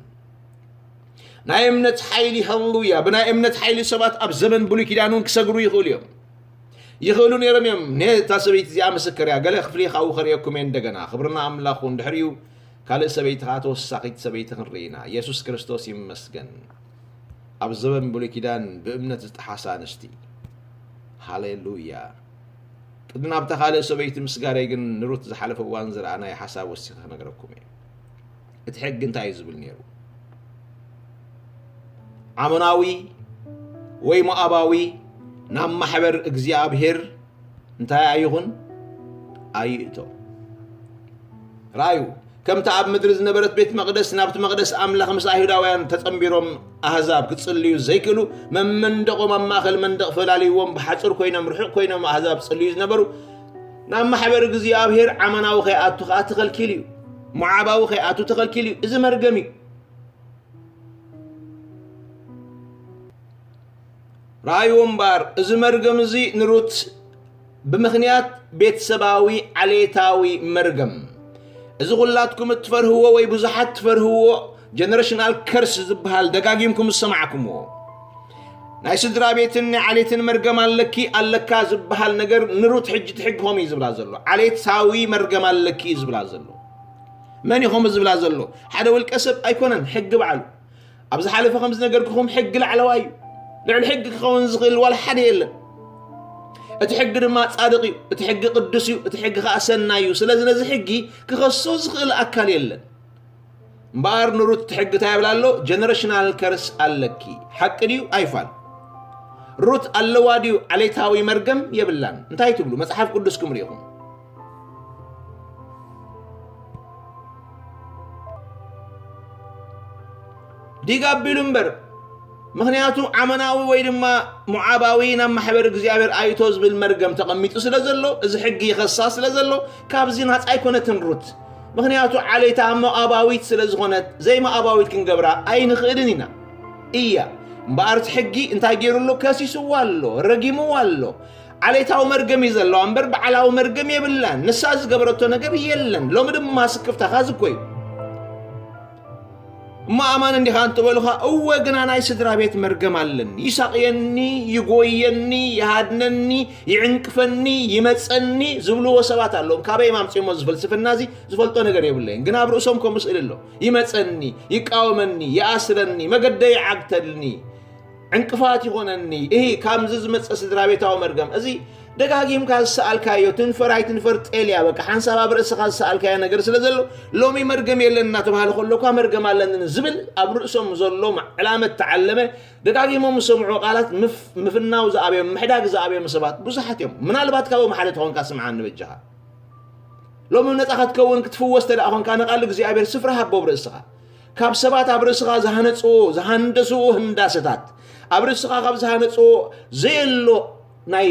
ናይ እምነት ሓይሊ፣ ሃሌሉያ። ብናይ እምነት ሓይሊ ሰባት ኣብ ዘመን ብሉይ ኪዳን እውን ክሰግሩ ይኽእሉ እዮም። ይኽእሉ ነይሮም እዮም። ነታ ሰበይቲ እዚኣ ምስክር እያ። ገለ ክፍሊ ካብኡ ከርእየኩም እየ እንደገና። ክብርና ኣምላኽ እውን ድሕሪኡ ካልእ ሰበይቲ ኸዓ ተወሳኺት ሰበይቲ ክንርኢ ኢና። የሱስ ክርስቶስ ይመስገን። ኣብ ዘበን ብሉይ ኪዳን ብእምነት ዝጠሓሳ ኣንስቲ። ሃሌሉያ። ቅድሚ ናብታ ካልእ ሰበይቲ ምስጋረይ ግን ንሩት ዝሓለፈ እዋን ዝረኣናዮ ሓሳብ ወሲኸ ክነግረኩም እየ። እቲ ሕጊ እንታይ እዩ ዝብል ነይሩ? ዓሞናዊ ወይ ሞኣባዊ ናብ ማሕበር እግዚኣብሔር እንታይ ኣይኹን ኣይእቶ። ራእዩ ከምቲ ኣብ ምድሪ ዝነበረት ቤት መቕደስ ናብቲ መቕደስ ኣምላኽ ምስ ኣይሁዳውያን ተጸንቢሮም ኣህዛብ ክጽልዩ ዘይክእሉ መመንደቖም ኣብ ማእከል መንደቕ ፈላልይዎም ብሓጹር ኮይኖም ርሑቕ ኮይኖም ኣህዛብ ጽልዩ ዝነበሩ ናብ ማሕበር እግዚኣብሔር ዓማናዊ ከይኣቱ ከኣ ተኸልኪሉ እዩ። ሞዓባዊ ከይኣቱ ተኸልኪሉ እዩ። እዚ መርገም እዩ። ረኣይዎ እምበኣር፣ እዚ መርገም እዚ ንሩት ብምኽንያት ቤተሰባዊ ዓሌታዊ መርገም፣ እዚ ኩላትኩም እትፈርህዎ ወይ ብዙሓት ትፈርህዎ ጀነሬሽናል ከርስ ዝበሃል ደጋጊምኩም ዝሰማዕኩምዎ፣ ናይ ስድራ ቤትን ናይ ዓሌትን መርገም ኣለኪ ኣለካ ዝበሃል ነገር ንሩት ሕጂ ትሕግኾም እዩ ዝብላ ዘሎ። ዓሌታዊ መርገም ኣለኪ እዩ ዝብላ ዘሎ። መን እዩ ከምኡ ዝብላ ዘሎ? ሓደ ውልቀ ሰብ ኣይኮነን፣ ሕጊ ባዕሉ። ኣብ ዝሓለፈ ከም ዝነገርኩኹም ሕጊ ላዕለዋይ እዩ። ልዕሊ ሕጊ ክኸውን ዝኽእል ዋላ ሓደ የለን። እቲ ሕጊ ድማ ጻድቕ እዩ። እቲ ሕጊ ቅዱስ እዩ። እቲ ሕጊ ከኣ ሰናይ እዩ። ስለዚ ነዚ ሕጊ ክኸሶ ዝኽእል ኣካል የለን። እምበኣር ንሩት እቲ ሕጊ እንታይ ይብላ ኣሎ? ጀነሬሽናል ከርስ ኣለኪ። ሓቂ ድዩ? ኣይፋል። ሩት ኣለዋ ድዩ? ዓሌታዊ መርገም የብላን። እንታይ ትብሉ? መጽሓፍ ቅዱስኩም ርኢኹም። ዲግ ኣቢሉ እምበር፣ ምኽንያቱ ዓመናዊ ወይ ድማ ሞዓባዊ ናብ ማሕበር እግዚኣብሔር ኣይእቶ ዝብል መርገም ተቐሚጡ ስለ ዘሎ፣ እዚ ሕጊ ይኸሳ ስለ ዘሎ፣ ካብዚ ናጻ ኣይኮነትን ሩት። ምኽንያቱ ዓሌታ ሞዓባዊት ስለ ዝኾነት፣ ዘይሞዓባዊት ክንገብራ ኣይንኽእልን ኢና። እያ። እምበኣር እቲ ሕጊ እንታይ ገይሩ ኣሎ? ከሲስዋ ኣሎ፣ ረጊምዋ ኣሎ። ዓሌታዊ መርገም እዩ ዘለዋ እምበር፣ ባዕላዊ መርገም የብላን። ንሳ ዝገበረቶ ነገር የለን። ሎሚ ድማ ስክፍታኻ እዚ እኮ እዩ። እሞ ኣማን እንዲኻ እንትበሉኻ፣ እወ፣ ግና ናይ ስድራ ቤት መርገም ኣለኒ። ይሳቕየኒ፣ ይጎየኒ፣ ይሃድነኒ፣ ይዕንቅፈኒ፣ ይመጸኒ ዝብልዎ ሰባት ኣለዎም። ካበይ ኣምጺኦሞ እዚ ፍልስፍና እዚ? ዝፈልጦ ነገር የብለይን። ግን ኣብ ርእሶም ከምኡ ስእሊ ኣሎ። ይመጸኒ፣ ይቃወመኒ፣ ይኣስረኒ፣ መገደይ ይዓግተልኒ፣ ዕንቅፋት ይኾነኒ። እሂ፣ ካብዚ ዝመጸ ስድራ ቤታዊ መርገም። እዚ ደጋጊምካ ዝሰኣልካዮ፣ ትንፈር ኣይትንፈር ጤል እያ። በቃ፣ ሓንሳብ ኣብ ርእስኻ ዝሰኣልካዮ ነገር ስለ ዘሎ፣ ሎሚ መርገም የለን እናተባህለ ከሎ እኳ መርገም ኣለኒ ዝብል ኣብ ርእሶም ዘሎ ዕላማ እተዓለመ፣ ደጋጊሞም ዝሰምዑ ቃላት ምፍ-፣ ምፍናው ዝኣብዮም፣ ምሕዳግ ዝኣብዮም ሰባት ብዙሓት እዮም። ምናልባት ካብኦም ሓደ ተኾንካ ስምዓኒ በጃኻ። ሎሚ ነጻ ክትከውን ክትፍወስ እንተ ደኣ ኾንካ ንቃል እግዚኣብሔር ስፍራ ሃቦ ኣብ ርእስኻ። ካብ ሰባት ኣብ ርእስኻ ዝሃነጽዎ፣ ዝሃንደስዎ ህንዳሰታት፣ ኣብ ርእስኻ ካብ ዝሃነጽዎ ዘየሎ ናይ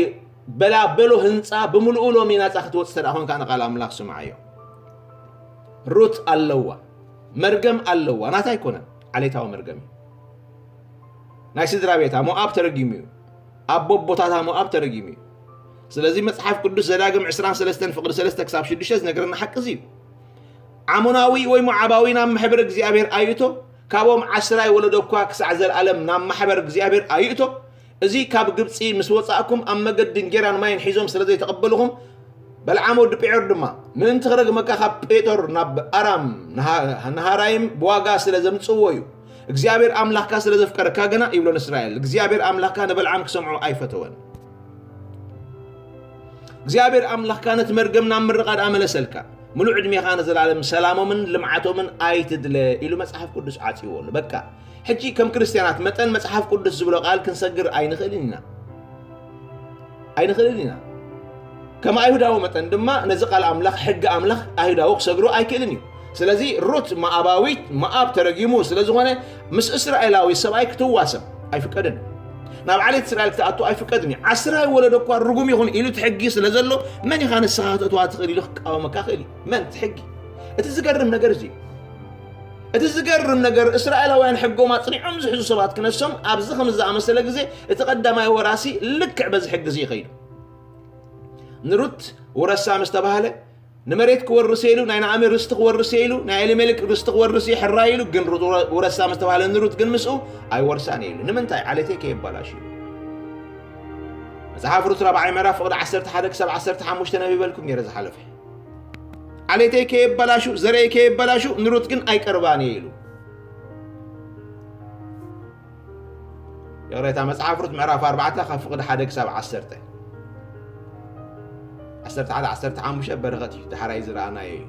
በላበሎ ህንጻ ብምልኡ ሎሚ ናጻ ክትወጽእ እንተ ደኣ ኾንካ ንቃል ኣምላኽ ስምዓዮ። ሩት ኣለዋ፣ መርገም ኣለዋ፣ ናታ ኣይኮነን፣ ዓሌታዊ መርገም እዩ። ናይ ስድራ ቤታ ሞኣብ ተረጊሙ እዩ። ኣቦቦታታ ሞኣብ ተረጊሙ እዩ። ስለዚ መጽሓፍ ቅዱስ ዘዳግም ዕስራን ሰለስተን ፍቕዲ ሰለስተ ክሳብ ሽዱሽተ ዝነግረና ሓቂ እዚ እዩ። ዓሞናዊ ወይ ሞዓባዊ ናብ ማሕበር እግዚኣብሔር ኣይእቶ፣ ካብኦም ዓስራይ ወለዶ እኳ ክሳዕ ዘለኣለም ናብ ማሕበር እግዚኣብሔር ኣይእቶ። እዚ ካብ ግብጺ ምስ ወጻእኩም ኣብ መገዲ እንጌራን ማይን ሒዞም ስለ ዘይተቐበልኹም፣ በልዓም ወዲ ጴዖር ድማ፣ ምእንቲ ክረግመካ ካብ ጴጦር ናብ ኣራም ንሃ-፣ ንሃራይም ብዋጋ ስለ ዘምጽእዎ እዩ። እግዚኣብሔር ኣምላኽካ ስለ ዘፍቀረካ ግና፣ ይብሎ ንእስራኤል፣ እግዚኣብሔር ኣምላኽካ ንበልዓም ክሰምዖ ኣይፈተወን። እግዚኣብሔር ኣምላኽካ ነቲ መርገም ናብ ምርቓ ደኣ መለሰልካ። ምሉእ ዕድሜኻ ንዘለኣለም ሰላሞምን ልምዓቶምን ኣይትድለ ኢሉ መጽሓፍ ቅዱስ ዓጽይዎ ኣሎ። በቃ፣ ሕጂ ከም ክርስትያናት መጠን መጽሓፍ ቅዱስ ዝብሎ ቃል ክንሰግር ኣይንኽእልን ኢና። ኣይንኽእልን ኢና። ከም ኣይሁዳዊ መጠን ድማ ነዚ ቃል ኣምላኽ፣ ሕጊ ኣምላኽ ኣይሁዳዊ ክሰግሮ ኣይክእልን እዩ። ስለዚ ሩት ሞኣባዊት፣ ሞኣብ ተረጊሙ ስለ ዝኾነ ምስ እስራኤላዊ ሰብኣይ ክትዋሰብ ኣይፍቀድን። ናብ ዓሌት እስራኤል ክትኣቱ ኣይፍቀድን እዩ። ዓስራይ ወለዶ እኳ ርጉም ይኹን ኢሉ እቲ ሕጊ ስለ ዘሎ መን ኢኻ ንስኻ ከተእትዋ ትኽእል ኢሉ ክቃወመካ ክእል እዩ። መን? እቲ ሕጊ። እቲ ዝገርም ነገር እዚ እዩ። እቲ ዝገርም ነገር እስራኤላውያን ሕጎም ኣጽኒዖም ዝሕዙ ሰባት ክነሶም ኣብዚ ከም ዝኣመሰለ ግዜ እቲ ቀዳማይ ወራሲ ልክዕ በዚ ሕጊ እዚ ይኸይዱ። ንሩት ውረሳ ምስ ተባህለ፣ ንመሬት ክወርስ እየ ኢሉ፣ ናይ ናኦሚ ርስቲ ክወርስ እየ ኢሉ፣ ናይ ኤሊሜሌክ ርስቲ ክወርስ እየ ሕራይ ኢሉ፣ ግን ሩት ውረ-፣ ውረሳ ምስ ተባህለ ንሩት ግን ምስኡ ኣይወርሳን እየ ኢሉ። ንምንታይ? ዓሌተይ ከየባላሽ እዩ። መጽሓፍ ሩት ራብዓይ ምዕራፍ ፍቕዲ ዓሰርተ ሓደ ክሳብ ዓሰርተ ሓሙሽተ ነቢበልኩም ነይረ ዝሓለፈ። ዓሌተይ ከየበላሹ፣ ዘርአይ ከየበላሹ ንሩት ግን ኣይቀርባን እየ ኢሉ። ይቕሬታ፣ መጽሓፍ ሩት ምዕራፍ ኣርባዕተ ካብ ፍቕዲ ሓደ ክሳብ ዓሰርተ፣ ዓሰርተ ሓደ፣ ዓሰርተ ሓሙሽተ በረኸት እዩ፣ ዳሕራይ ዝረኣናዮ እዩ።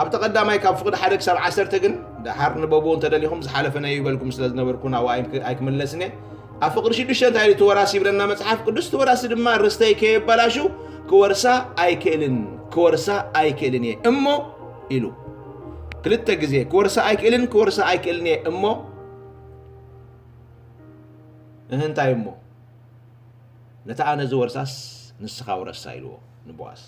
ኣብቲ ቀዳማይ ካብ ፍቕዲ ሓደ ክሳብ ዓሰርተ ግን ደሓር ንበብዎ እንተደሊኹም ዝሓለፈ ናይ ይበልኩም ስለ ዝነበርኩ ናብኡ ኣይክ-፣ ኣይክምለስን እየ። ኣብ ፍቕዲ ሽዱሽተ እንታይ ኢሉ? እቲ ወራሲ ይብለና መጽሓፍ ቅዱስ፣ እቲ ወራሲ ድማ ርስተይ ከየበላሹ ክወርሳ ኣይክእልን፣ ክወርሳ ኣይክእልን እየ እሞ ኢሉ። ክልተ ግዜ ክወርሳ ኣይክእልን፣ ክወርሳ ኣይክእልን እየ እሞ፣ እህ፣ እንታይ እሞ? ነታ ኣነ ዝወርሳስ ንስኻ ውረሳ ኢልዎ ንቦኣዝ።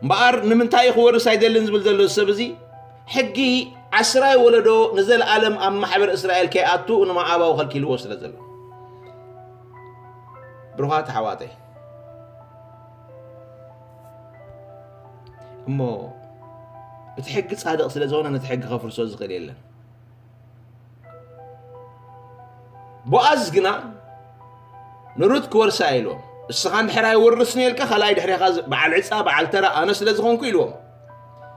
እምበኣር ንምንታይ እዩ ክወርስ ኣይደልን ዝብል ዘሎ እዚ ሰብ እዚ? ሕጊ ዓስራይ ወለዶ ንዘለኣለም ኣብ ማሕበር እስራኤል ከይኣቱ ንሞዓባዊ ከልኪልዎ ስለ ዘሎ። ብሩኻት ኣሕዋተይ፣ እሞ እቲ ሕጊ ጻድቕ ስለ ዝኾነ ነቲ ሕጊ ከፍርሶ ዝኽእል የለን። ቦኣዝ ግና ንሩት ክወርሳ ኢልዎም፣ እስኻ እንድሕር ኣይወርስን ኢልካ ካልኣይ ድሕሬኻ ዝ-፣ በዓል ዕጻ፣ በዓል ተራ ኣነ ስለ ዝኾንኩ ኢልዎም፣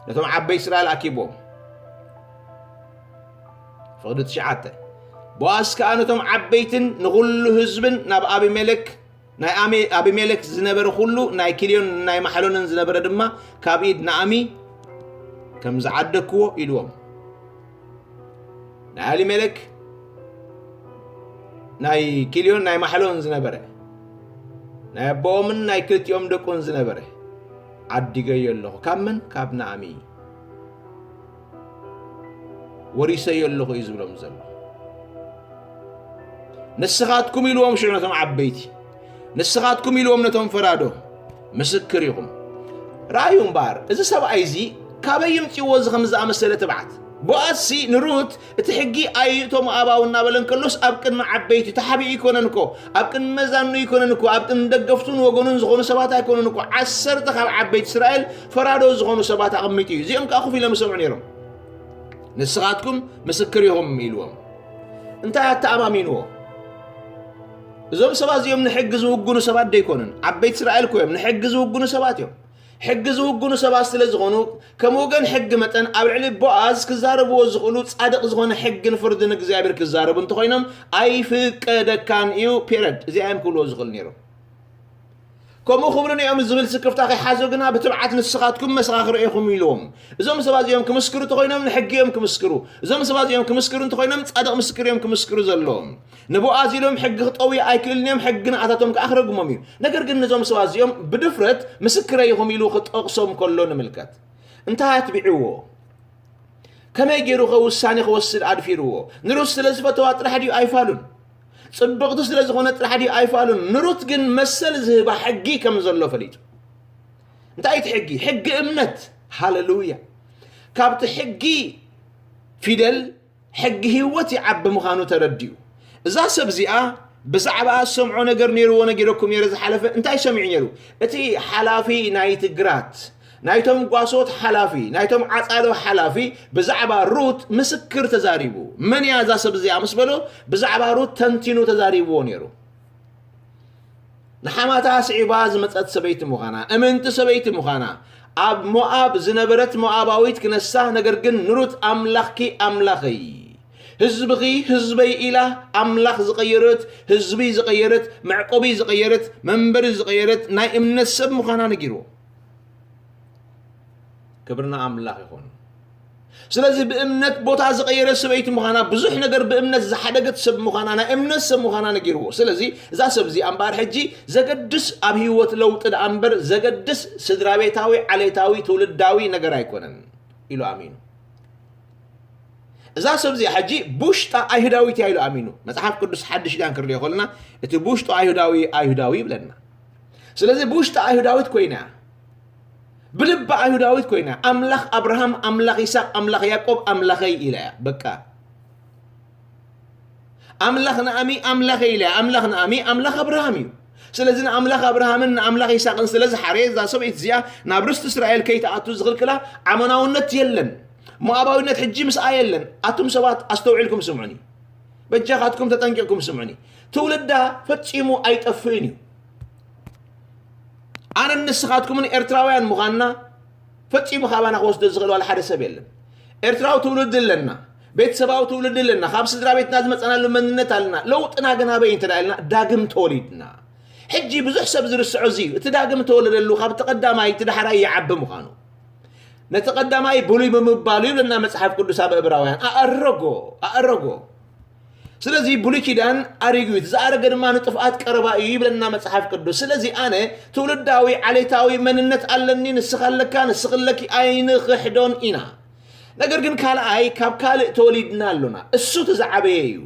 ነቶም ዓበይቲ እስራኤል ኣኪብዎም። ፍቕዲ ትሽዓተ። ቦኣዝ ከኣ ነቶም ዓበይትን ንኹሉ ህዝብን ናብ ኣቢሜሌክ፣ ናይ ኣሜ-፣ ኣቢሜሌክ ዝነበረ ኩሉ፣ ናይ ኪልዮን ናይ ማሕሎንን ዝነበረ ድማ ካብ ኢድ ናኣሚ ከም ዝዓደግክዎ ኢልዎም። ናይ ኣሊሜሌክ፣ ናይ ኪልዮን ናይ ማሕሎን ዝነበረ፣ ናይ ኣቦኦምን ናይ ክልቲኦም ደቁን ዝነበረ ዓዲገዮ ኣለኹ። ካብ መን? ካብ ናኣሚ ወሪሰዮ ኣለኹ እዩ ዝብሎም ዘሎ። ንስኻትኩም ኢልዎም ሽዑ ነቶም ዓበይቲ፣ ንስኻትኩም ኢልዎም ነቶም ፈራዶ፣ ምስክር ኢኹም። ረኣዩ እምበኣር፣ እዚ ሰብኣይ እዚ ካበይ ይምፅዎ እዚ ከም ዝኣመሰለ ትብዓት? ቦኣዝሲ ንሩት እቲ ሕጊ ኣይእቶ ሞኣባዊ እናበለ እንከሎስ ኣብ ቅድሚ ዓበይቲ ተሓቢኡ ኣይኮነን እኮ፣ ኣብ ቅድሚ መዛኑ ኣይኮነን እኮ፣ ኣብ ቅድሚ ደገፍቱን ወገኑን ዝኾኑ ሰባት ኣይኮነን እኮ፣ ዓሰርተ ካብ ዓበይቲ እስራኤል ፈራዶ ዝኾኑ ሰባት ኣቐሚጡ እዩ። እዚኦም ከዓ ኮፍ ኢሎም ይሰምዑ ነይሮም። ንስኻትኩም ምስክር ኢኹም ኢልዎም። እንታይ ኣተኣማሚንዎ? እዞም ሰባት እዚኦም ንሕጊ ዝውግኑ ሰባት ደይኮኑን፣ ዓበይቲ እስራኤል እኮ እዮም፣ ንሕጊ ዝውግኑ ሰባት እዮም። ሕጊ ዝውግኑ ሰባት ስለ ዝኾኑ፣ ከም ወገን ሕጊ መጠን ኣብ ልዕሊ ቦኣዝ ክዛረብዎ ዝኽእሉ ጻድቕ ዝኾነ ሕግን ፍርድን እግዚኣብሔር ክዛረቡ እንተኾይኖም ኣይፍቀደካን እዩ፣ ፔረድ። እዚኣ እዮም ክብልዎ ዝኽእሉ ነይሮም። ከምኡ ክብሉ ንኦም ዝብል ስክፍታ ከይሓዞ ግና ብትብዓት ንስኻትኩም መሰኻኽር ኢኹም ኢልዎም። እዞም ሰባት እዚኦም ክምስክሩ እንተኾይኖም ንሕጊ እዮም ክምስክሩ። እዞም ሰባት እዚኦም ክምስክሩ እንተኾይኖም ጻድቕ ምስክር እዮም ክምስክሩ ዘለዎም። ንቦኣዝ ኢሎም ሕጊ ክጠውዩ ኣይክእልን እዮም፣ ሕጊ ንኣታቶም ከኣ ክረግሞም እዩ። ነገር ግን ነዞም ሰባት እዚኦም ብድፍረት ምስክረይ ኢኹም ኢሉ ክጠቕሶም ከሎ ንምልከት። እንታይ ኣትቢዕዎ? ከመይ ገይሩ ኸ ውሳኔ ክወስድ ኣድፊርዎ? ንሩት ስለ ዝፈተዋ ጥራሕ ድዩ ኣይፋሉን? ጽብቕቲ ስለ ዝኾነ ጥራሕ ድዩ ኣይፋሉን? ንሩት ግን መሰል ዝህባ ሕጊ ከም ዘሎ ፈሊጡ። እንታይ እቲ ሕጊ? ሕጊ እምነት። ሃሌሉያ! ካብቲ ሕጊ ፊደል ሕጊ ህይወት ይዓቢ ምዃኑ ተረዲኡ። እዛ ሰብ እዚኣ ብዛዕባ ዝሰምዖ ነገር ነይርዎ ነጊረኩም ነይረ ዝሓለፈ። እንታይ ሰሚዑ ነይሩ? እቲ ሓላፊ ናይቲ ግራት፣ ናይቶም ጓሶት ሓላፊ፣ ናይቶም ዓጻዶ ሓላፊ ብዛዕባ ሩት ምስክር ተዛሪቡ። መን እያ እዛ ሰብ እዚኣ ምስ በሎ ብዛዕባ ሩት ተንቲኑ ተዛሪብዎ ነይሩ። ንሓማታ ስዒባ ዝመጸት ሰበይቲ ምዃና፣ እምንቲ ሰበይቲ ምዃና፣ ኣብ ሞኣብ ዝነበረት ሞኣባዊት ክነሳ፣ ነገር ግን ንሩት ኣምላኽኪ ኣምላኸይ፣ ህዝብኺ ህዝበይ ኢላ ኣምላኽ ዝቐየረት፣ ህዝቢ ዝቐየረት፣ መዕቆቢ ዝቐየረት፣ መንበሪ ዝቐየረት ናይ እምነት ሰብ ምዃና ነጊርዎ። ክብርና ኣምላኽ ይኹን። ስለዚ ብእምነት ቦታ ዝቐየረ ሰበይቲ ምዃና፣ ብዙሕ ነገር ብእምነት ዝሓደገት ሰብ ምዃና፣ ናይ እምነት ሰብ ምዃና ነጊርዎ። ስለዚ እዛ ሰብ እዚኣ እምበኣር ሕጂ ዘገድስ ኣብ ህይወት ለውጢ ደኣ እምበር ዘገድስ ስድራ ቤታዊ፣ ዓሌታዊ፣ ትውልዳዊ ነገር ኣይኮነን ኢሉ ኣሚኑ። እዛ ሰብ እዚኣ ሕጂ ብውሽጣ ኣይሁዳዊት እያ ኢሉ ኣሚኑ። መጽሓፍ ቅዱስ ሓድሽ ኪዳን ክንሪኦ ከለና እቲ ብውሽጡ ኣይሁዳዊ፣ ኣይሁዳዊ ይብለና። ስለዚ ብውሽጣ ኣይሁዳዊት ኮይና እያ። ብልባ ኣይሁዳዊት ኮይና፣ ኣምላኽ ኣብርሃም፣ ኣምላኽ ይስሐቅ፣ ኣምላኽ ያዕቆብ ኣምላኸይ ኢላ እያ። በቃ። ኣምላኽ ንኣሚ ኣምላኸይ ኢላ እያ። ኣምላኽ ንኣሚ ኣምላኽ ኣብርሃም እዩ። ስለዚ ንኣምላኽ ኣብርሃምን ንኣምላኽ ይስሐቅን ስለ ዝሓረየ፣ እዛ ሰበይቲ እዚኣ ናብ ርስቲ እስራኤል ከይትኣቱ ዝኽልክላ ኣሞናውነት የለን። ሞኣባዊነት ሕጂ ምስኣ የለን። ኣቱም ሰባት ኣስተውዒልኩም ስምዑኒ። በጃኻትኩም ተጠንቂቕኩም ስምዑኒ። ትውልዳ ፈጺሙ ኣይጠፍእን እዩ። ኣነን ንስኻትኩምን ኤርትራውያን ምዃንና ፈጺሙ ካባና ክወስዶ ዝኽእል ዋላ ሓደ ሰብ የለን። ኤርትራዊ ትውልዲ ኣለና፣ ቤተሰባዊ ትውልዲ ኣለና፣ ካብ ስድራ ቤትና ዝመጸናሉ መንነት ኣለና። ለውጥና ግን ኣበይ እንተ ደኣ ኢልና ዳግም ተወሊድና። ሕጂ ብዙሕ ሰብ ዝርስዖ እዚ እዩ። እቲ ዳግም ተወለደሉ ካብቲ ቀዳማይ እቲ ዳሕራይ ይዓቢ ምዃኑ። ነቲ ቀዳማይ ብሉይ ብምባሉ ይብለና መጽሓፍ ቅዱስ ኣብ እብራውያን። ኣኣረጎ፣ ኣኣረጎ። ስለዚ ብሉይ ኪዳን ኣሪጉ እዩ፣ እቲ ዝኣረገ ድማ ንጥፍኣት ቀረባ እዩ ይብለና መጽሓፍ ቅዱስ። ስለዚ ኣነ ትውልዳዊ ዓሌታዊ መንነት ኣለኒ፣ ንስኻ ኣለካ፣ ንስኺ ኣለኪ፣ ኣይንኽሕዶን ኢና። ነገር ግን ካልኣይ ካብ ካልእ ተወሊድና ኣሎና። እሱ እቲ ዝዓበየ እዩ።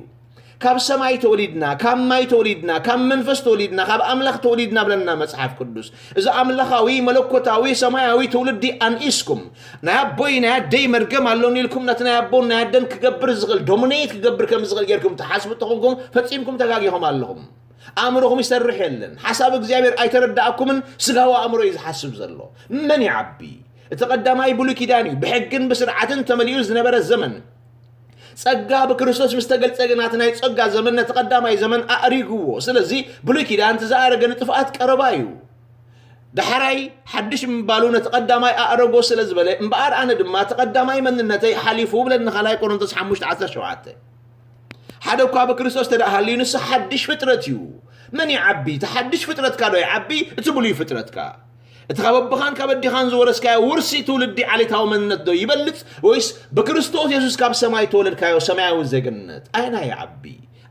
ካብ ሰማይ ተወሊድና፣ ካብ ማይ ተወሊድና፣ ካብ መንፈስ ተወሊድና፣ ካብ ኣምላኽ ተወሊድና ብለና መጽሓፍ ቅዱስ። እዚ ኣምላኻዊ፣ መለኮታዊ፣ ሰማያዊ ትውልዲ ኣንኢስኩም፣ ናይ ኣቦይ ናይ ኣደይ መርገም ኣሎኒ ኢልኩም ነቲ ናይ ኣቦን ናይ ኣደን ክገብር ዝኽእል፣ ዶሚኔት ክገብር ከም ዝኽእል ጌርኩም ትሓስቡ እንተኾንኩም ፈጺምኩም ተጋጊኹም ኣለኹም። ኣእምሮኹም ይሰርሕ የለን። ሓሳብ እግዚኣብሔር ኣይተረዳእኩምን፣ ስጋዊ ኣእምሮ እዩ ዝሓስብ ዘሎ። መን ይዓቢ? እቲ ቀዳማይ ብሉይ ኪዳን እዩ፣ ብሕግን ብስርዓትን ተመሊኡ ዝነበረ ዘመን። ጸጋ ብክርስቶስ ምስ ተገልጸ ግና እቲ ናይ ጸጋ ዘመን ነቲ ቀዳማይ ዘመን ኣእሪግዎ። ስለዚ ብሉይ ኪዳን እቲ ዝኣረገ ንጥፍኣት ቀረባ እዩ። ዳሕራይ ሓድሽ ምባሉ ነቲ ቀዳማይ ኣእረጎ ስለ ዝበለ፣ እምበኣር ኣነ ድማ እቲ ቀዳማይ መንነተይ ሓሊፉ ብለኒ ካልኣይ ቆሮንቶስ ሓሙሽተ ዓሰርተ ሸውዓተ። ሓደ እኳ ብክርስቶስ እንተ ደኣ ሃልዩ ንሱ ሓድሽ ፍጥረት እዩ። መን ይዓቢ? እቲ ሓድሽ ፍጥረትካ ዶ ይዓቢ? እቲ ብሉይ ፍጥረትካ? እቲ ካብ ኣቦኻን ካብ ኣዴኻን ዝወረስካዮ ውርሲ ትውልዲ ዓሌታዊ መንነት ዶ ይበልጽ ወይስ ብክርስቶስ የሱስ ካብ ሰማይ እተወለድካዮ ሰማያዊ ዜግነት? ኣየናይ ይዓቢ?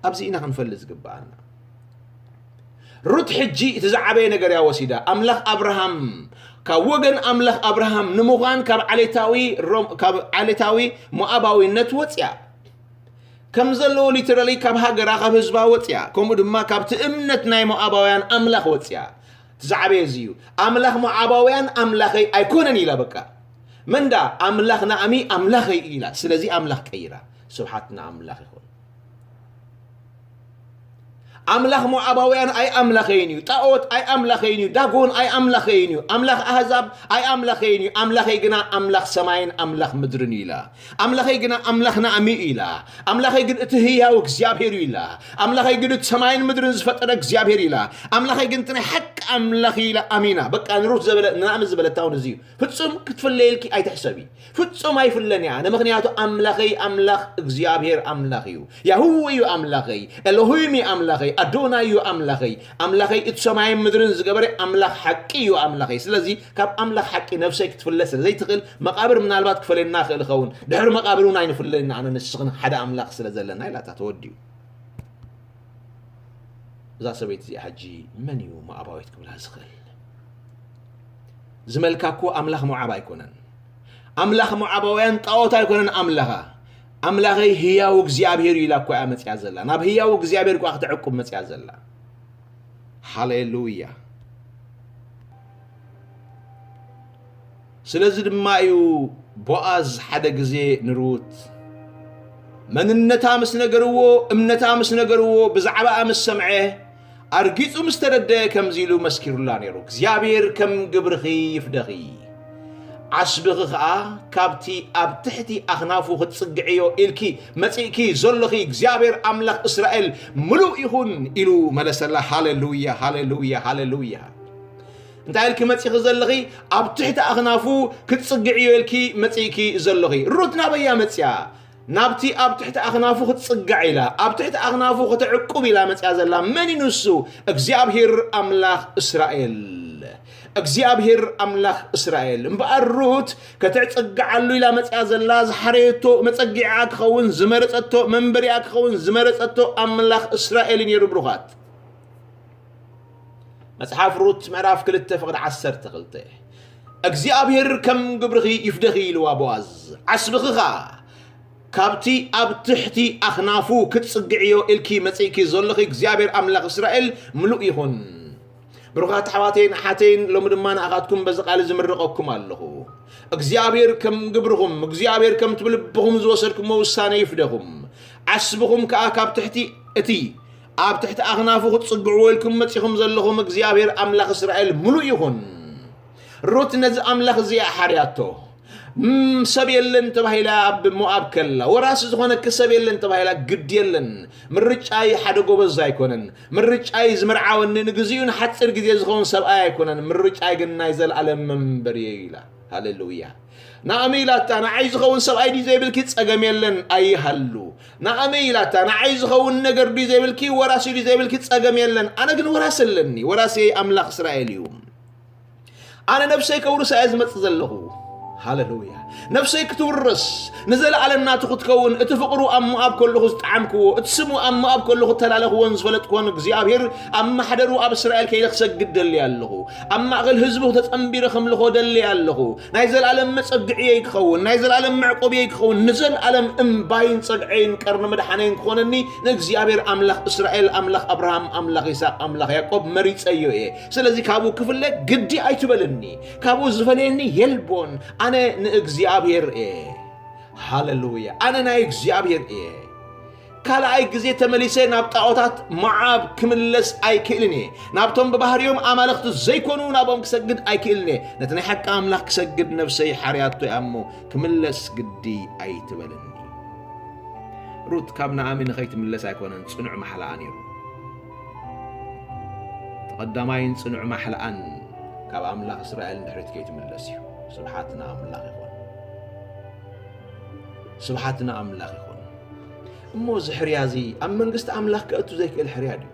ኣብዚ ኢና ክንፈልጥ ዝግብኣና። ሩት ሕጂ እቲ ዝዓበየ ነገር እያ ወሲዳ። ኣምላኽ ኣብርሃም፣ ካብ ወገን ኣምላኽ ኣብርሃም ንምዃን ካብ ዓሌታዊ ሮም-፣ ካብ ዓሌታዊ ሞኣባዊነት ወጽያ። ከም ዘለዎ ሊተራሊ ካብ ሃገራ፣ ካብ ህዝባ ወጽያ። ከምኡ ድማ ካብቲ እምነት ናይ ሞኣባውያን ኣምላኽ ወጽያ። እቲ ዝዓበየ እዚ እዩ። ኣምላኽ ሞዓባውያን ኣምላኸይ ኣይኮነን ኢላ በቃ። መን ደኣ ኣምላኽ ናኣሚ ኣምላኸይ እዩ ኢላ። ስለዚ ኣምላኽ ቀይራ። ስብሓት ንኣምላኽ ይኹን። ኣምላኽ ሞዓባውያን ኣይ ኣምላኸይን እዩ። ጣኦት ኣይ ኣምላኸይን እዩ። ዳጎን ኣይ ኣምላኸይን እዩ። ኣምላኽ ኣህዛብ ኣይ ኣምላኸይን እዩ። ኣምላኸይ ግና ኣምላኽ ሰማይን ኣምላኽ ምድርን እዩ ኢላ። ኣምላኸይ ግና ኣምላኽ ናኣሚ እዩ ኢላ። ኣምላኸይ ግን እቲ ህያው እግዚኣብሔር እዩ ኢላ። ኣምላኸይ ግን እቲ ሰማይን ምድርን ዝፈጠረ እግዚኣብሔር እዩ ኢላ። ኣምላኸይ ግን እቲ ናይ ሓቂ ኣምላኽ እዩ ኢላ ኣሚና። በቃ ንሩት ዘበለ-፣ ንናእሚ ዝበለታ እውን እዚ እዩ። ፍጹም ክትፍለየልኪ ኣይትሕሰቢ። ፍጹም ኣይፍለን እያ። ንምኽንያቱ ኣምላኸይ ኣምላኽ እግዚኣብሔር ኣምላኽ እዩ። ያህዌ እዩ ኣምላኸይ። ኤሎሂም እዩ ኣምላኸይ። ኣዶናይ እዩ ኣምላኸይ። ኣምላኸይ እቲ ሰማይን ምድርን ዝገበረ ኣምላኽ ሓቂ እዩ ኣምላኸይ። ስለዚ ካብ ኣምላኽ ሓቂ ነፍሰይ ክትፍለ ስለ ዘይትኽእል፣ መቓብር ምናልባት ክፈልየና ይኽእል ይኸውን። ድሕሪ መቓብር እውን ኣይንፍለን ኢና፣ ኣነ ንስኽን ሓደ ኣምላኽ ስለ ዘለና ኢላታ ተወዲኡ። እዛ ሰበይቲ እዚኣ ሕጂ መን እዩ ሞዓባዊት ክብላ ዝኽእል? ዝመልካ እኮ ኣምላኽ ሞዓብ ኣይኮነን። ኣምላኽ ሞዓባውያን ጣዖት ኣይኮነን ኣምላኻ። ኣምላኸይ ህያው እግዚኣብሔር እዩ ኢላ እኮ እያ መጽያ ዘላ። ናብ ህያው እግዚኣብሔር እኳ ክትዕቁብ መጽያ ዘላ። ሃሌሉያ። ስለዚ ድማ እዩ ቦኣዝ ሓደ ግዜ ንሩት መንነታ ምስ ነገርዎ፣ እምነታ ምስ ነገርዎ፣ ብዛዕባኣ ምስ ሰምዐ፣ ኣርጊጹ ምስ ተረደአ ከምዚ ኢሉ መስኪሩላ ነይሩ፣ እግዚኣብሔር ከም ግብርኺ ይፍደኺ፣ ዓስብኺ ኸኣ ካብቲ ኣብ ትሕቲ ኣኽናፉ ክትጽግዕዮ ኢልኪ መጺእኪ ዘሎኺ እግዚኣብሔር ኣምላኽ እስራኤል ምሉእ ይኹን ኢሉ መለሰላ። ሃሌሉያ፣ ሃሌሉያ፣ ሃሌሉያ። እንታይ ኢልኪ መጺኺ ዘለኺ? ኣብ ትሕቲ ኣኽናፉ ክትጽግዕዮ ኢልኪ መጺእኪ ዘለኺ። ሩት ናበይ እያ መጺኣ? ናብቲ ኣብ ትሕቲ ኣኽናፉ ክትጽጋዕ ኢላ፣ ኣብ ትሕቲ ኣኽናፉ ክትዕቁብ ኢላ መጺኣ ዘላ መን እዩ ንሱ? እግዚኣብሔር ኣምላኽ እስራኤል። እግዚኣብሔር ኣምላኽ እስራኤል። እምበኣር ሩት ከተዕጽግዓሉ ኢላ መጺኣ ዘላ፣ ዝሓረየቶ መጸጊዕኣ ክኸውን ዝመረጸቶ፣ መንበሪኣ ክኸውን ዝመረጸቶ ኣምላኽ እስራኤል እዩ ነይሩ ብሩኻት። መጽሓፍ ሩት ምዕራፍ ክልተ ፍቕዲ ዓሰርተ ክልተ። እግዚኣብሔር ከም ግብርኺ ይፍደኺ ኢልዋ ቦኣዝ። ዓስብኺ ኸኣ ካብቲ ኣብ ትሕቲ ኣኽናፉ ክትጽግዕዮ ኢልኪ መጺእኪ ዘለኺ እግዚኣብሔር ኣምላኽ እስራኤል ምሉእ ይኹን። ብሩኻት ኣሕዋተይን ኣሓተይን፣ ሎሚ ድማ ንኣኻትኩም በዚ ቃል ዝምርቐኩም ኣለኹ። እግዚኣብሔር ከም ግብርኹም፣ እግዚኣብሔር ከምቲ ብልብኹም ዝወሰድኩሞ ውሳነ ይፍደኹም። ዓስብኹም ከኣ ካብ ትሕቲ እቲ ኣብ ትሕቲ ኣኽናፉ ክትጽግዕዎ ኢልኩም መጺኹም ዘለኹም እግዚኣብሔር ኣምላኽ እስራኤል ምሉእ ይኹን። ሩት ነዚ ኣምላኽ እዚ እያ ሓርያቶ። እም፣ ሰብ የለን ተባሂላ ኣብ ሞኣብ ከላ፣ ወራሲ ዝኾነኪ ሰብ የለን ተባሂላ፣ ግድ የለን። ምርጫይ ሓደ ጎበዝ ኣይኮነን። ምርጫይ ዝምርዓወኒ ንግዚኡ ንሓፂር ግዜ ዝኸውን ሰብኣይ ኣይኮነን። ምርጫይ ግን ናይ ዘለኣለም መንበሪ እዩ ኢላ። ሃሌሉያ። ናኣሚ ኢላታ፣ ንዓይ ዝኸውን ሰብኣይ ድዩ ዘይብልኪ? ጸገም የለን፣ ኣይሃሉ። ናኣሚ ኢላታ፣ ንዓይ ዝኸውን ነገር ድዩ ዘይብልኪ? ወራሲ ድዩ ዘይብልኪ? ጸገም የለን። ኣነ ግን ወራሲ ኣለኒ። ወራሲ ኣምላኽ እስራኤል እዩ። ኣነ ነብሰይ ከውርሳ እየ ዝመጽእ ዘለኹ። ሃሌሉያ። ነፍሰይ ክትውረስ፣ ንዘለኣለም ናቱ ክትከውን፣ እቲ ፍቕሩ ኣብ ሞኣብ ከለኹ ዝጠዓምክዎ፣ እቲ ስሙ ኣብ ሞኣብ ከለኹ እተላለኽዎን ዝፈለጥክዎን እግዚኣብሔር ኣብ ማሕደሩ ኣብ እስራኤል ከይደ ክሰግድ ደልየ ኣለኹ። ኣብ ማእከል ህዝቡ ተጸንቢረ ከምልኾ ደልየ ኣለኹ። ናይ ዘለኣለም መጸግዕየይ ክኸውን፣ ናይ ዘለኣለም መዕቆብየይ ክኸውን፣ ንዘለኣለም እምባይን ጸግዐይን ቀርኒ መድሓነይን ክኾነኒ ንእግዚኣብሔር ኣምላኽ እስራኤል፣ ኣምላኽ ኣብርሃም፣ ኣምላኽ ይስሐቅ፣ ኣምላኽ ያዕቆብ መሪጸዮ እየ። ስለዚ ካብኡ ክፍለ ግዲ ኣይትበልኒ። ካብኡ ዝፈለየኒ የልቦን። ኣነ ንእግዚኣብሔር እየ። ሃሌሉያ። ኣነ ናይ እግዚኣብሔር እየ። ካልኣይ ግዜ ተመሊሰ ናብ ጣዖታት ሞዓብ ክምለስ ኣይክእልን እየ። ናብቶም ብባህርዮም ኣማልኽቲ ዘይኮኑ ናብኦም ክሰግድ ኣይክእልን እየ። ነቲ ናይ ሓቂ ኣምላኽ ክሰግድ ነፍሰይ ሓርያቶ እያ እሞ ክምለስ ግዲ ኣይትበልኒ። ሩት ካብ ናኣሚ ንኸይትምለስ ኣይኮነን ጽኑዕ ማሕላኣ ነይሩ። እቲ ቀዳማይን ጽኑዕ ማሕላኣን ካብ ኣምላኽ እስራኤል ንድሕሪት ከይትምለስ እዩ። ስብሓት ንኣምላኽ ይኹን። ስብሓት ንኣምላኽ ይኹን። እሞ እዚ ሕርያ እዚ ኣብ መንግስቲ ኣምላኽ ከእቱ ዘይክእል ሕርያ ድዩ?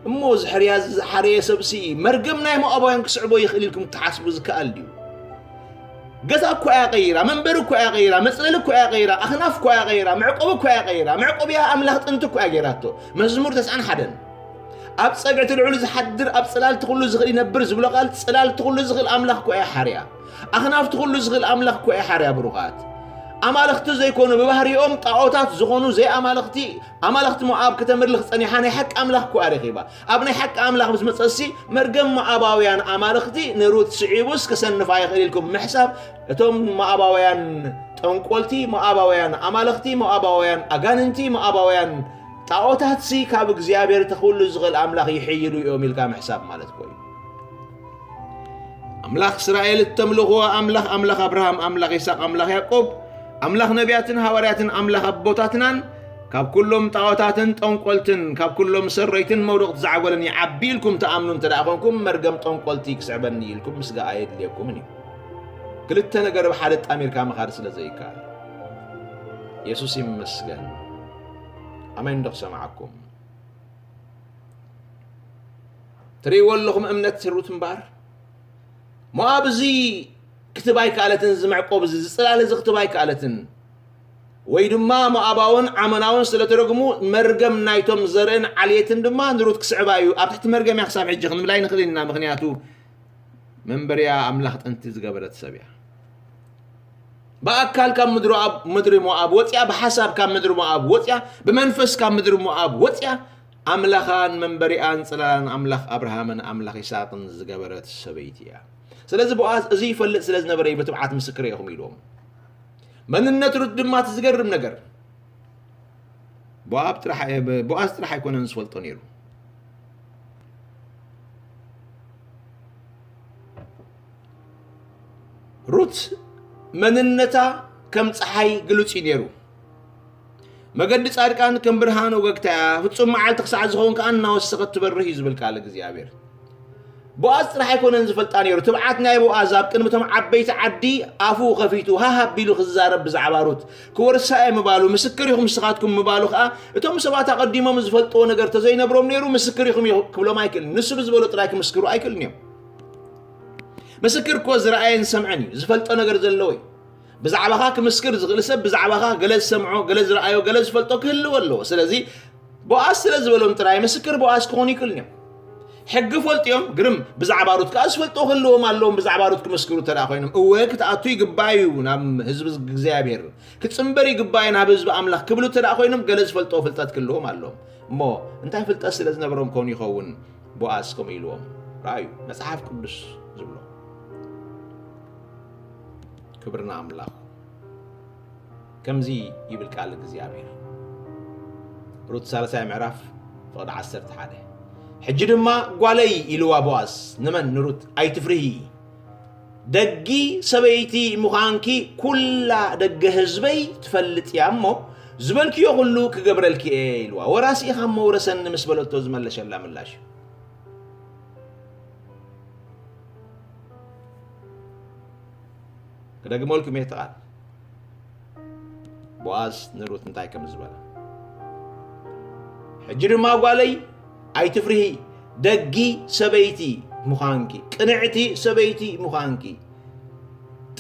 እሞ እዚ ሕርያ እዚ ዝሓረየ ሰብሲ መርገም ናይ ሞኣባውያን ክስዕቦ ይኽእል ኢልኩም ትሓስቡ ዝከኣል ድዩ? ገዛ እኮ እያ ቀይራ፣ መንበሪ እኮ እያ ቀይራ፣ መጽለሊ እኮ እያ ቀይራ፣ ኣኽናፍ እኮ እያ ቀይራ፣ መዕቆቢ እኮ እያ ቀይራ። መዕቆቢያ ኣምላኽ ጥንቲ እኮ እያ ገይራቶ። መዝሙር ተስዓን ሓደን። ኣብ ጸግዕቲ ልዑል ዝሓድር፣ ኣብ ጽላልቲ ኩሉ ዝኽእል ይነብር ዝብሎ ቃል፣ ጽላልቲ ኩሉ ዝኽእል ኣምላኽ እኮ እያ ሓርያ። ኣኽናፍቲ ኩሉ ዝኽእል ኣምላኽ እኮ እያ ሓርያ ብሩኻት። ኣማልኽቲ ዘይኮኑ ብባህሪኦም ጣዖታት ዝኾኑ ዘይኣማልኽቲ፣ ኣማልኽቲ ሞኣብ ከተምልኽ ጸኒሓ ናይ ሓቂ ኣምላኽ እኮ እያ ረኺባ። ኣብ ናይ ሓቂ ኣምላኽ ምስ መጸሲ መርገም ሞኣባውያን ኣማልኽቲ ንሩት ስዒቡስ ክሰንፋ ይኽእል ኢልኩም ምሕሳብ፣ እቶም ሞኣባውያን ጠንቆልቲ፣ ሞኣባውያን ኣማልኽቲ፣ ሞኣባውያን ኣጋንንቲ፣ ሞኣባውያን ጣዖታትሲ ካብ እግዚኣብሔር እቲ ኩሉ ዝኽእል ኣምላኽ ይሕይሉ እዮም ኢልካ ምሕሳብ ማለት እኮ እዩ። ኣምላኽ እስራኤል እተምልኽዎ ኣምላኽ፣ ኣምላኽ ኣብርሃም፣ ኣምላኽ ይስሐቅ፣ ኣምላኽ ያዕቆብ፣ ኣምላኽ ነቢያትን ሃዋርያትን፣ ኣምላኽ ኣቦታትናን ካብ ኩሎም ጣዖታትን ጠንቆልትን ካብ ኩሎም ሰረይትን መውደቕቲ ዝዓጎለን ይዓቢ ኢልኩም ትኣምኑ እንተ ደኣ ኾንኩም፣ መርገም ጠንቆልቲ ክስዕበኒ ኢልኩም ምስጋእ ኣየድልየኩምን እዩ። ክልተ ነገር ብሓደ ጣሚርካ ምኻድ ስለ ዘይከኣል። የሱስ ይመስገን። ኣሜን። ዶ ክሰምዓኩም? ትርእይዎ ኣለኹም እምነት ሩት እምበኣር? ሞኣብ እዚ ክትብ ኣይከኣለትን፣ እዚ መዕቆብ እዚ፣ ዝጽላል እዚ ክትብ ኣይከኣለትን። ወይ ድማ ሞኣባውን ዓመናውን ስለ ተረግሙ፣ መርገም ናይቶም ዘርእን ዓሌትን ድማ ንሩት ክስዕባ እዩ። ኣብ ትሕቲ መርገም እያ ክሳብ ሕጂ ክንብል ኣይንኽእልን ኢና። ምኽንያቱ መንበሪያ ኣምላኽ ጥንቲ ዝገበረት ሰብ እያ። ብኣካል ካብ ምድሪ ኣብ-፣ ምድሪ ሞኣብ ወጽያ፣ ብሓሳብ ካብ ምድሪ ሞኣብ ወጽያ፣ ብመንፈስ ካብ ምድሪ ሞኣብ ወጽያ፣ ኣምላኻን መንበሪኣን ጽላላን ኣምላኽ ኣብርሃምን ኣምላኽ ይስሐቅን ዝገበረት ሰበይቲ እያ። ስለዚ ቦኣዝ እዚ ይፈልጥ ስለ ዝነበረ እዩ ብትብዓት ምስክር ኢኹም ኢልዎም። መንነት ሩት ድማ እቲ ዝገርም ነገር፣ ቦኣብ ጥራሕ፣ ቦኣዝ ጥራሕ ኣይኮነን ዝፈልጦ ነይሩ። ሩት መንነታ ከም ጸሓይ ግሉጽ እዩ ነይሩ። መገዲ ጻድቃን ከም ብርሃን ወገግታ እያ፣ ፍጹም መዓልቲ ክሳዕ ዝኸውን ከኣ እናወሰኸት ትበርህ እዩ ዝብል ቃል እግዚኣብሔር። ቦኣዝ ጥራሕ ኣይኮነን ዝፈልጣ ነይሩ። ትብዓት ናይ ቦኣዝ ኣብ ቅድሚ እቶም ዓበይቲ ዓዲ ኣፉ ከፊቱ ሃህ ኣቢሉ ክዛረብ ብዛዕባ ሩት፣ ክወርሳ እየ ምባሉ፣ ምስክር ኢኹም ንስኻትኩም ምባሉ ከኣ፣ እቶም ሰባት ኣቐዲሞም ዝፈልጥዎ ነገር ተዘይነብሮም ነይሩ፣ ምስክር ኢኹም ክብሎም ኣይክእልን። ንሱ ብዝበሎ ጥራይ ክምስክሩ ኣይክእልን እዮም። ምስክር እኮ ዝረኣየን ዝሰምዐን እዩ፣ ዝፈልጦ ነገር ዘለዎ እዩ። ብዛዕባኻ ክምስክር ዝኽእል ሰብ ብዛዕባኻ ገለ ዝሰምዖ፣ ገለ ዝረኣዮ፣ ገለ ዝፈልጦ ክህልዎ ኣለዎ። ስለዚ ቦኣዝ ስለ ዝበሎም ጥራይ ምስክር ቦኣዝ ክኾኑ ይክእሉን እዮም። ሕጊ ፈልጥዮም ግርም፣ ብዛዕባ ሩት ከኣ ዝፈልጦ ክህልዎም ኣለዎም። ብዛዕባ ሩት ክምስክሩ እንተ ደኣ ኮይኖም፣ እወ ክትኣቱ ይግባእ እዩ ናብ ህዝቢ እግዚኣብሔር፣ ክጽንበር ይግባእ እዩ ናብ ህዝቢ ኣምላኽ ክብሉ እንተ ደኣ ኮይኖም፣ ገለ ዝፈልጦ ፍልጠት ክህልዎም ኣለዎም። እሞ እንታይ ፍልጠት ስለ ዝነበሮም ኮን ይኸውን ቦኣዝ ከምኡ ኢልዎም? ረኣዩ፣ መጽሓፍ ቅዱስ ዝብሎ። ክብሪ ንኣምላኽ። ከምዚ ይብል ቃል እግዚኣብሔር። ሩት ሳልሳይ ምዕራፍ ፍቕዲ ዓሰርተ ሓደ። ሕጂ ድማ ጓለይ ኢልዋ ቦኣዝ ንመን? ንሩት። ኣይትፍርሂ። ደጊ ሰበይቲ ምዃንኪ ኩላ ደገ ህዝበይ ትፈልጥ እያ እሞ፣ ዝበልክዮ ኩሉ ክገብረልኪ እየ ኢልዋ። ወራሲ ኢኻ እሞ ውረሰኒ ምስ በለቶ ዝመለሸላ ምላሽ እዩ። ክደግመልኩም እየ እቲ ቃል። ቦኣዝ ንሩት እንታይ ከም ዝበላ። ሕጂ ድማ ጓለይ ኣይትፍርሂ፣ ደጊ ሰበይቲ ምዃንኪ፣ ቅንዕቲ ሰበይቲ ምዃንኪ፣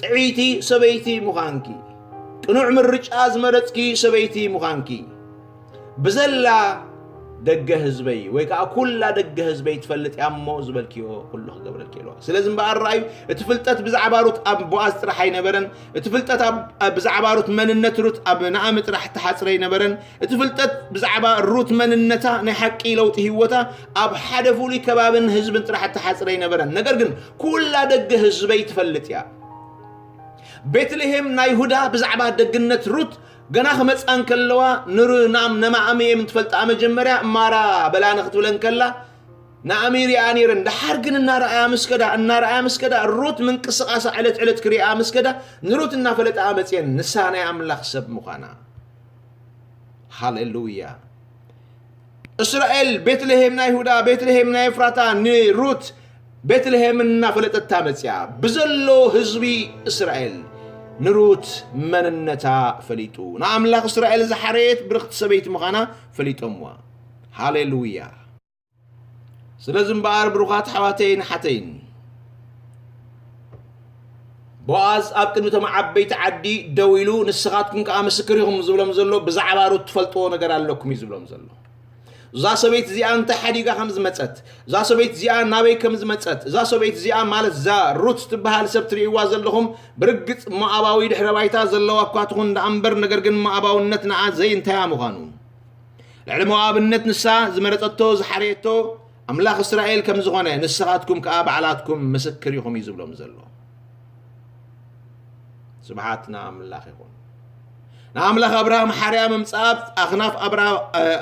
ጥዕይቲ ሰበይቲ ምዃንኪ፣ ቅኑዕ ምርጫ ዝመረጽኪ ሰበይቲ ምዃንኪ፣ ብዘላ ደገ ህዝበይ ወይ ከዓ ኩላ ደገ ህዝበይ ትፈልጥ እያ እሞ ዝበልክዮ ኩሉ ክገብረልኪ ኢልዋ። ስለዚ እምበኣር ረኣዩ፣ እቲ ፍልጠት ብዛዕባ ሩት ኣብ ቦኣዝ ጥራሕ ኣይነበረን። እቲ ፍልጠት ኣብ፣ ኣብ ብዛዕባ ሩት መንነት ሩት ኣብ ናኣሚ ጥራሕ እተሓጽረ ኣይነበረን። እቲ ፍልጠት ብዛዕባ ሩት መንነታ፣ ናይ ሓቂ ለውጢ ህይወታ ኣብ ሓደ ፍሉይ ከባብን ህዝብን ጥራሕ እተሓጽረ ኣይነበረን። ነገር ግን ኩላ ደገ ህዝበይ ትፈልጥ እያ። ቤትልሄም ናይ ይሁዳ ብዛዕባ ደግነት ሩት ገና ክመጻ እንከለዋ ንሩ-፣ ናም-፣ ነማእሚ እየም እንትፈልጣ መጀመርያ ማራ በላ ንክትብለን ከላ፣ ናኣሚ ሪኣ ነይረን። ደሓር ግን እናረኣያ ምስ ከዳ፣ እናረኣያ ምስ ከዳ፣ ሩት ምንቅስቓሳ ዕለት ዕለት ክሪኣ ምስ ከዳ፣ ንሩት እናፈለጣ መጽየን፣ ንሳ ናይ ኣምላኽ ሰብ ምዃና። ሃሌሉያ። እስራኤል፣ ቤትልሄም ናይ ይሁዳ፣ ቤትልሄም ናይ ኤፍራታ፣ ንሩት ቤትልሄም እናፈለጠታ መጽያ። ብዘሎ ህዝቢ እስራኤል ንሩት መንነታ ፈሊጡ። ንኣምላኽ እስራኤል ዝሓረየት ብርኽቲ ሰበይቲ ምዃና ፈሊጦምዋ። ሃሌሉያ። ስለዚ እምበኣር ብሩኻት ኣሕዋተይን ኣሓተይን፣ ቦኣዝ ኣብ ቅድሚ እቶም ዓበይቲ ዓዲ ደው ኢሉ፣ "ንስኻትኩም ከኣ ምስክር ኢኹም" ዝብሎም ዘሎ፣ ብዛዕባ ሩት ትፈልጥዎ ነገር ኣለኩም እዩ ዝብሎም ዘሎ። እዛ ሰበይቲ እዚኣ እንታይ ሓዲጋ ከም ዝመጸት፣ እዛ ሰበይቲ እዚኣ ናበይ ከም ዝመጸት፣ እዛ ሰበይቲ እዚኣ ማለት እዛ ሩት ትበሃል ሰብ ትርእይዋ ዘለኹም፣ ብርግጽ ሞኣባዊ ድሕረ ባይታ ዘለዋ እኳ ትኹን ደኣ እምበር፣ ነገር ግን ሞኣባውነት ንዓ ዘይእንታያ ምዃኑ፣ ልዕሊ ሞኣብነት ንሳ ዝመረጸቶ ዝሓረየቶ ኣምላኽ እስራኤል ከም ዝኾነ ንስኻትኩም ከኣ ባዕላትኩም ምስክር ኢኹም እዩ ዝብሎም ዘሎ። ስብሓት ንኣምላኽ ይኹን። ንኣምላኽ ኣብርሃም ሓርያ ምምጻኣ ኣኽናፍ ኣብራ-፣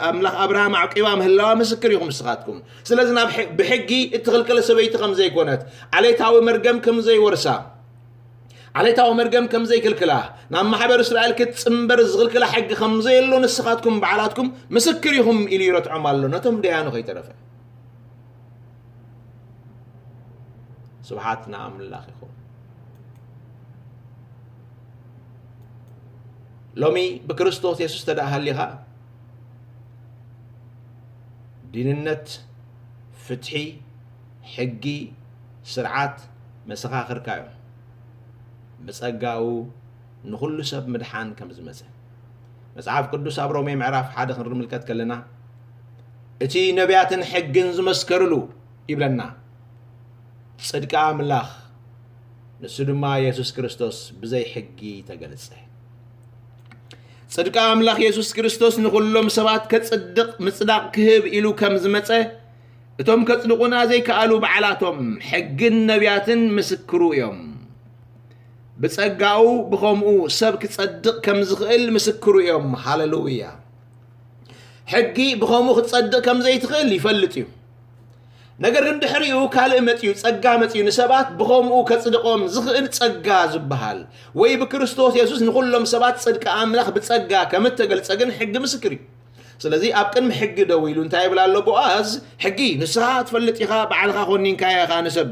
ኣምላኽ ኣብርሃም ኣዕቂባ ምህላዋ ምስክር ኢኹም ንስኻትኩም። ስለዚ ናብ ሕ-፣ ብሕጊ እትኽልከለ ሰበይቲ ከም ዘይኮነት፣ ዓሌታዊ መርገም ከም ዘይወርሳ፣ ዓሌታዊ መርገም ከም ዘይክልክላ፣ ናብ ማሕበር እስራኤል ክትጽንበር ዝኽልክላ ሕጊ ከም ዘየሎ ንስኻትኩም ባዕላትኩም ምስክር ኢኹም ኢሉ ይረትዖም ኣሎ፣ ነቶም ደያኑ ከይተረፈ። ስብሓት ንኣምላኽ ይኹን። ሎሚ ብክርስቶስ የሱስ ተደኣ ሃሊኻ፣ ድንነት፣ ፍትሒ፣ ሕጊ፣ ስርዓት መሰኻኽርካ እዮም። ብጸጋኡ ንኹሉ ሰብ ምድሓን ከም ዝመጸ። መጽሓፍ ቅዱስ ኣብ ሮሜ ምዕራፍ ሓደ ክንምልከት ከለና፣ "እቲ ነቢያትን ሕግን ዝመስከርሉ" ይብለና። ጽድቂ ኣምላኽ፣ ንሱ ድማ የሱስ ክርስቶስ ብዘይ ሕጊ ተገልጸ። ጽድቂ ኣምላኽ የሱስ ክርስቶስ ንኹሎም ሰባት ከጽድቕ ምጽዳቕ ክህብ ኢሉ ከም ዝመጸ፣ እቶም ከጽድቑና ዘይከኣሉ ባዕላቶም ሕግን ነቢያትን ምስክሩ እዮም። ብጸጋኡ ብኸምኡ ሰብ ክጸድቕ ከም ዝኽእል ምስክሩ እዮም። ሃሌሉያ። ሕጊ ብኸምኡ ክትጸድቕ ከም ዘይትኽእል ይፈልጥ እዩ። ነገር ግን ድሕሪኡ ካልእ መጽዩ፣ ጸጋ መጽዩ፣ ንሰባት ብኸምኡ ከጽድቖም ዝኽእል ጸጋ ዝበሃል፣ ወይ ብክርስቶስ የሱስ ንኹሎም ሰባት ጽድቂ ኣምላኽ ብጸጋ ከም እተገልጸ ግን ሕጊ ምስክር እዩ። ስለዚ ኣብ ቅድሚ ሕጊ ደው ኢሉ እንታይ ይብል ኣሎ ቦኣዝ? ሕጊ ንስኻ ትፈልጥ ኢኻ፣ ባዕልኻ ኮኒንካዮ ኢኻ ንሰብ።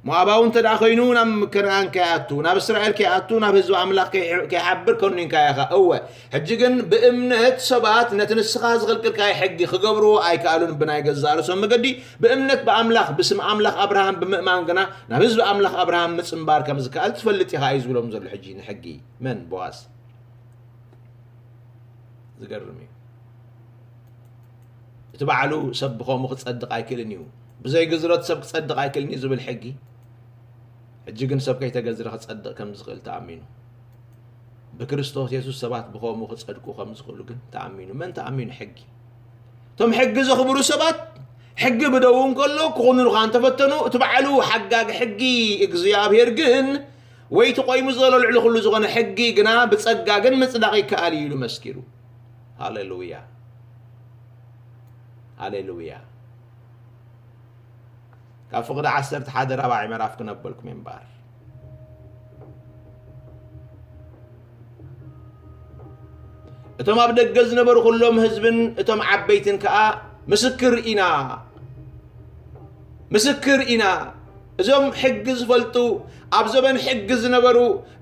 ሞኣባዊ እንተ ደኣ ኾይኑ ናብ ከነኣን ከይኣቱ፣ ናብ እስራኤል ከይኣቱ፣ ናብ ህዝቢ ኣምላኽ ከይ-፣ ከይሓብር ኮኒንካዮ ኢኻ። እወ፣ ሕጂ ግን ብእምነት ሰባት ነቲ ንስኻ ዝኽልክልካዮ ሕጊ ክገብርዎ ኣይከኣሉን፣ ብናይ ገዛእ ርእሶም መገዲ ብእምነት ብኣምላኽ፣ ብስም ኣምላኽ ኣብርሃም ብምእማን ግና ናብ ህዝቢ ኣምላኽ ኣብርሃም ምጽንባር ከም ዝከኣል ትፈልጥ ኢኻ እዩ ዝብሎም ዘሎ። ሕጂ ንሕጊ መን? ቦኣዝ። ዝገርም እዩ። እቲ ባዕሉ ሰብ ብኸምኡ ክጸድቕ ኣይክእልን እዩ፣ ብዘይ ግዝረት ሰብ ክጸድቕ ኣይክእልን እዩ ዝብል ሕጊ፣ ሕጂ ግን ሰብ ከይተገዝረ ክጸድቕ ከም ዝኽእል ተኣሚኑ። ብክርስቶስ የሱስ ሰባት ብኸምኡ ክጸድቁ ከም ዝኽእሉ ግን ተኣሚኑ። መን ተኣሚኑ? ሕጊ። እቶም ሕጊ ዘኽብሩ ሰባት ሕጊ ብደው እንከሎ ክኹንኑኻ እንተፈተኑ፣ እቲ ባዕሉ ሓጋጊ ሕጊ እግዚኣብሔር ግን ወይ እቲ ቆይሙ ዘሎ ልዕሊ ኩሉ ዝኾነ ሕጊ ግና ብጸጋ ግን ምጽዳቕ ይከኣል እዩ ኢሉ መስኪሩ። ሃሌሉያ። ሃሌሉያ። ካብ ፍቕዲ ዓሰርተ ሓደ ራብዓይ ምዕራፍ ክነበልኩም እምበኣር። እቶም ኣብ ደገ ዝነበሩ ኩሎም ህዝብን እቶም ዓበይትን ከኣ፣ "ምስክር ኢና፣ ምስክር ኢና። እዞም ሕጊ ዝፈልጡ፣ ኣብ ዘበን ሕጊ ዝነበሩ፣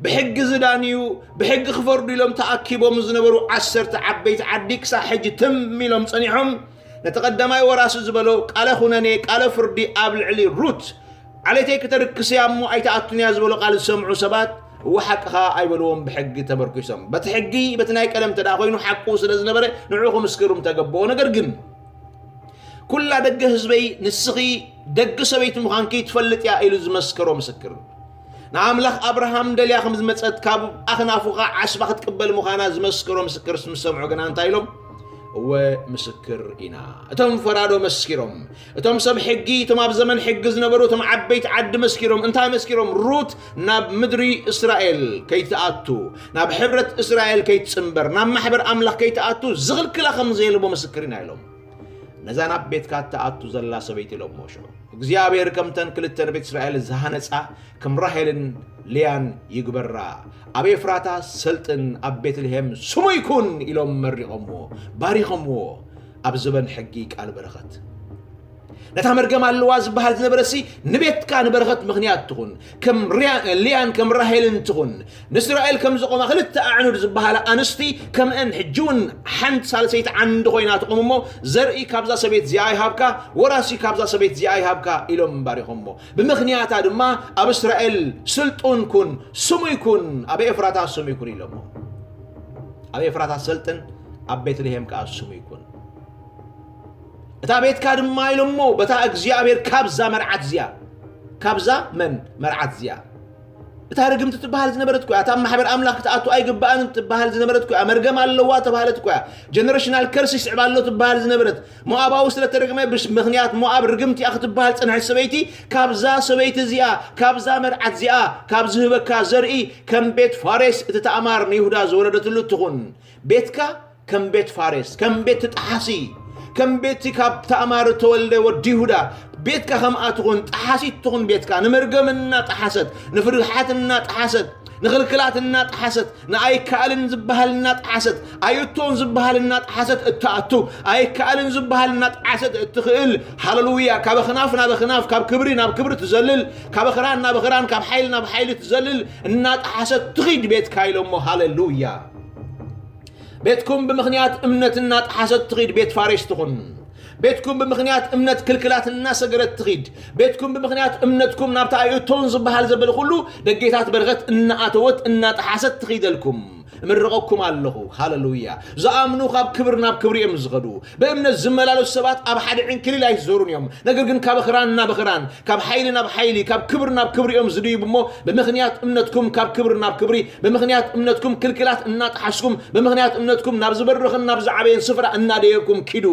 ብሕጊ ዝዳንዩ፣ ብሕጊ ክፈርዱ ኢሎም ተኣኪቦም ዝነበሩ ዓሰርተ ዓበይቲ ዓዲ ክሳዕ ሕጂ ትም ኢሎም ጸኒሖም፣ ነቲ ቀዳማይ ወራሲ ዝበሎ ቃለ ኩነኔ፣ ቃለ ፍርዲ ኣብ ልዕሊ ሩት ዓሌተይ ክተርክስያ እሞ ኣይትኣቱንያ ዝበሎ ቃል ዝሰምዑ ሰባት፣ እወ ሓቅኻ ኣይበልዎም፣ ብሕጊ ተመርኪሶም። በቲ ሕጊ፣ በቲ ናይ ቀደም እንተ ደኣ ኮይኑ ሓቁ ስለ ዝነበረ ንዕኡ ክምስክሩ ምተገበኦ። ነገር ግን ኩላ ደገ ህዝበይ ንስኺ ደጊ ሰበይቲ ምዃንኪ ትፈልጥ እያ ኢሉ ዝመስከሮ ምስክር። ንኣምላኽ ኣብርሃም ደልያ ከም ዝመጸት ካብ ኣኽናፉ ኸኣ ዓስባ ክትቅበል ምዃና ዝመስከሮ ምስክር ምስ ሰምዑ ግና እንታይ ኢሎም? እወ ምስክር ኢና። እቶም ፈራዶ መስኪሮም። እቶም ሰብ ሕጊ፣ እቶም ኣብ ዘመን ሕጊ ዝነበሩ እቶም ዓበይቲ ዓዲ መስኪሮም። እንታይ መስኪሮም? ሩት ናብ ምድሪ እስራኤል ከይትኣቱ፣ ናብ ሕብረት እስራኤል ከይትጽንበር፣ ናብ ማሕበር ኣምላኽ ከይትኣቱ ዝኽልክላ ከም ዘየልቦ ምስክር ኢና ኢሎም። ነዛ ናብ ቤትካ እትኣቱ ዘላ ሰበይቲ ኢሎሞ ሽዑ። እግዚኣብሔር ከምተን ክልተ ንቤት እስራኤል ዝሃነጻ ከም ራሄልን ልያን ይግበራ። ኣብ ኤፍራታ ሰልጥን፣ ኣብ ቤትልሔም ስሙ ይኩን ኢሎም መሪቖምዎ፣ ባሪኾምዎ። ኣብ ዘበን ሕጊ ቃል በረኸት። ነታ መርገም ኣለዋ ዝበሃል ዝነበረሲ ንቤትካ ንበረኸት ምኽንያት ትኹን። ከም ርያ-፣ ልያን ከም ራሄልን ትኹን። ንእስራኤል ከም ዝቖማ ክልተ ኣዕኑድ ዝበሃላ ኣንስቲ ከምአን ሕጂ እውን ሓንቲ ሳልሰይቲ ዓንዲ ኮይና ትቑም እሞ፣ ዘርኢ ካብዛ ሰበይት እዚኣ ይሃብካ፣ ወራሲ ካብዛ ሰበይት እዚኣ ይሃብካ ኢሎም ባሪኾሞ። ብምኽንያታ ድማ ኣብ እስራኤል ስልጡን ኩን፣ ስሙ ይኩን፣ ኣብ ኤፍራታ ስሙ ይኩን ኢሎሞ። ኣብ ኤፍራታ ሰልጥን፣ ኣብ ቤትልሔም ከኣ ስሙ ይኩን። እታ ቤትካ ድማ ኢሎሞ፣ በታ እግዚኣብሔር ካብዛ መርዓት እዚኣ፣ ካብዛ መን መርዓት እዚኣ፣ እታ ርግምቲ ትበሃል ዝነበረት እኮ እያ። እታ ኣብ ማሕበር ኣምላኽ ክትኣቱ ኣይግባኣን ትበሃል ዝነበረት እኮ እያ። መርገም ኣለዋ ተባሃለት እኮ እያ። ጀነሬሽናል ከርስ ይስዕባ ኣሎ ትበሃል ዝነበረት። ሞኣባዊ ስለ ተረግመ ብሽ-፣ ምኽንያት ሞኣብ ርግምቲ እያ ክትበሃል ጸንሐት ሰበይቲ፣ ካብዛ ሰበይቲ እዚኣ፣ ካብዛ መርዓት እዚኣ፣ ካብ ዝህበካ ዘርኢ ከም ቤት ፋሬስ እቲ ተኣማር ንይሁዳ ዝወለደትሉ ትኹን። ቤትካ ከም ቤት ፋሬስ፣ ከም ቤት ጠሓሲ፣ ከም ቤት ካብ ተኣማር እተወልደ ወዲ ይሁዳ፣ ቤትካ ከምኣ ትኹን፣ ጠሓሲት ትኹን ቤትካ፣ ንመርገም እናጠሓሰት፣ ንፍርሃት እናጠሓሰት፣ ንኽልክላት እናጠሓሰት፣ ንኣይከኣልን ዝበሃል እናጠሓሰት፣ ኣይእቶን ዝበሃል እናጠሓሰት እትኣቱ፣ ኣይከኣልን ዝበሃል እናጠሓሰት እትኽእል፣ ሃሌሉያ፣ ካብ ኣኽናፍ ናብ ኣኽናፍ፣ ካብ ክብሪ ናብ ክብሪ ትዘልል፣ ካብ ኣኽራን ናብ ኣኽራን፣ ካብ ሓይሊ ናብ ሓይሊ ትዘልል፣ እናጠሓሰት ትኺድ ቤትካ ኢሎሞ፣ ሃሌሉያ። ቤትኩም ብምኽንያት እምነት እናጠሓሰት ትኺድ ቤት ፋሬስ ትኹን። ቤትኩም ብምኽንያት እምነት ክልክላት እናሰገረት ትኺድ። ቤትኩም ብምኽንያት እምነትኩም ናብታ ኣይእቶን ዝበሃል ዘበለ ኩሉ ደጌታት በረኸት እናኣተወት እናጠሓሰት ትኺደልኩም። እምርቐኩም ኣለኹ። ሃሌሉያ። ዝኣምኑ ካብ ክብሪ ናብ ክብሪ እዮም ዝኸዱ። ብእምነት ዝመላለሱ ሰባት ኣብ ሓደ ዕንክሊል ኣይዞሩን እዮም። ነገር ግን ካብ ኽራን ናብ ኽራን፣ ካብ ሓይሊ ናብ ሓይሊ፣ ካብ ክብሪ ናብ ክብሪ እዮም ዝድይቡ እሞ፣ ብምኽንያት እምነትኩም ካብ ክብሪ ናብ ክብሪ፣ ብምኽንያት እምነትኩም ክልክላት እናጠሓስኩም፣ ብምኽንያት እምነትኩም ናብ ዝበርኽን ናብ ዝዓበየን ስፍራ እናደየብኩም ኪዱ።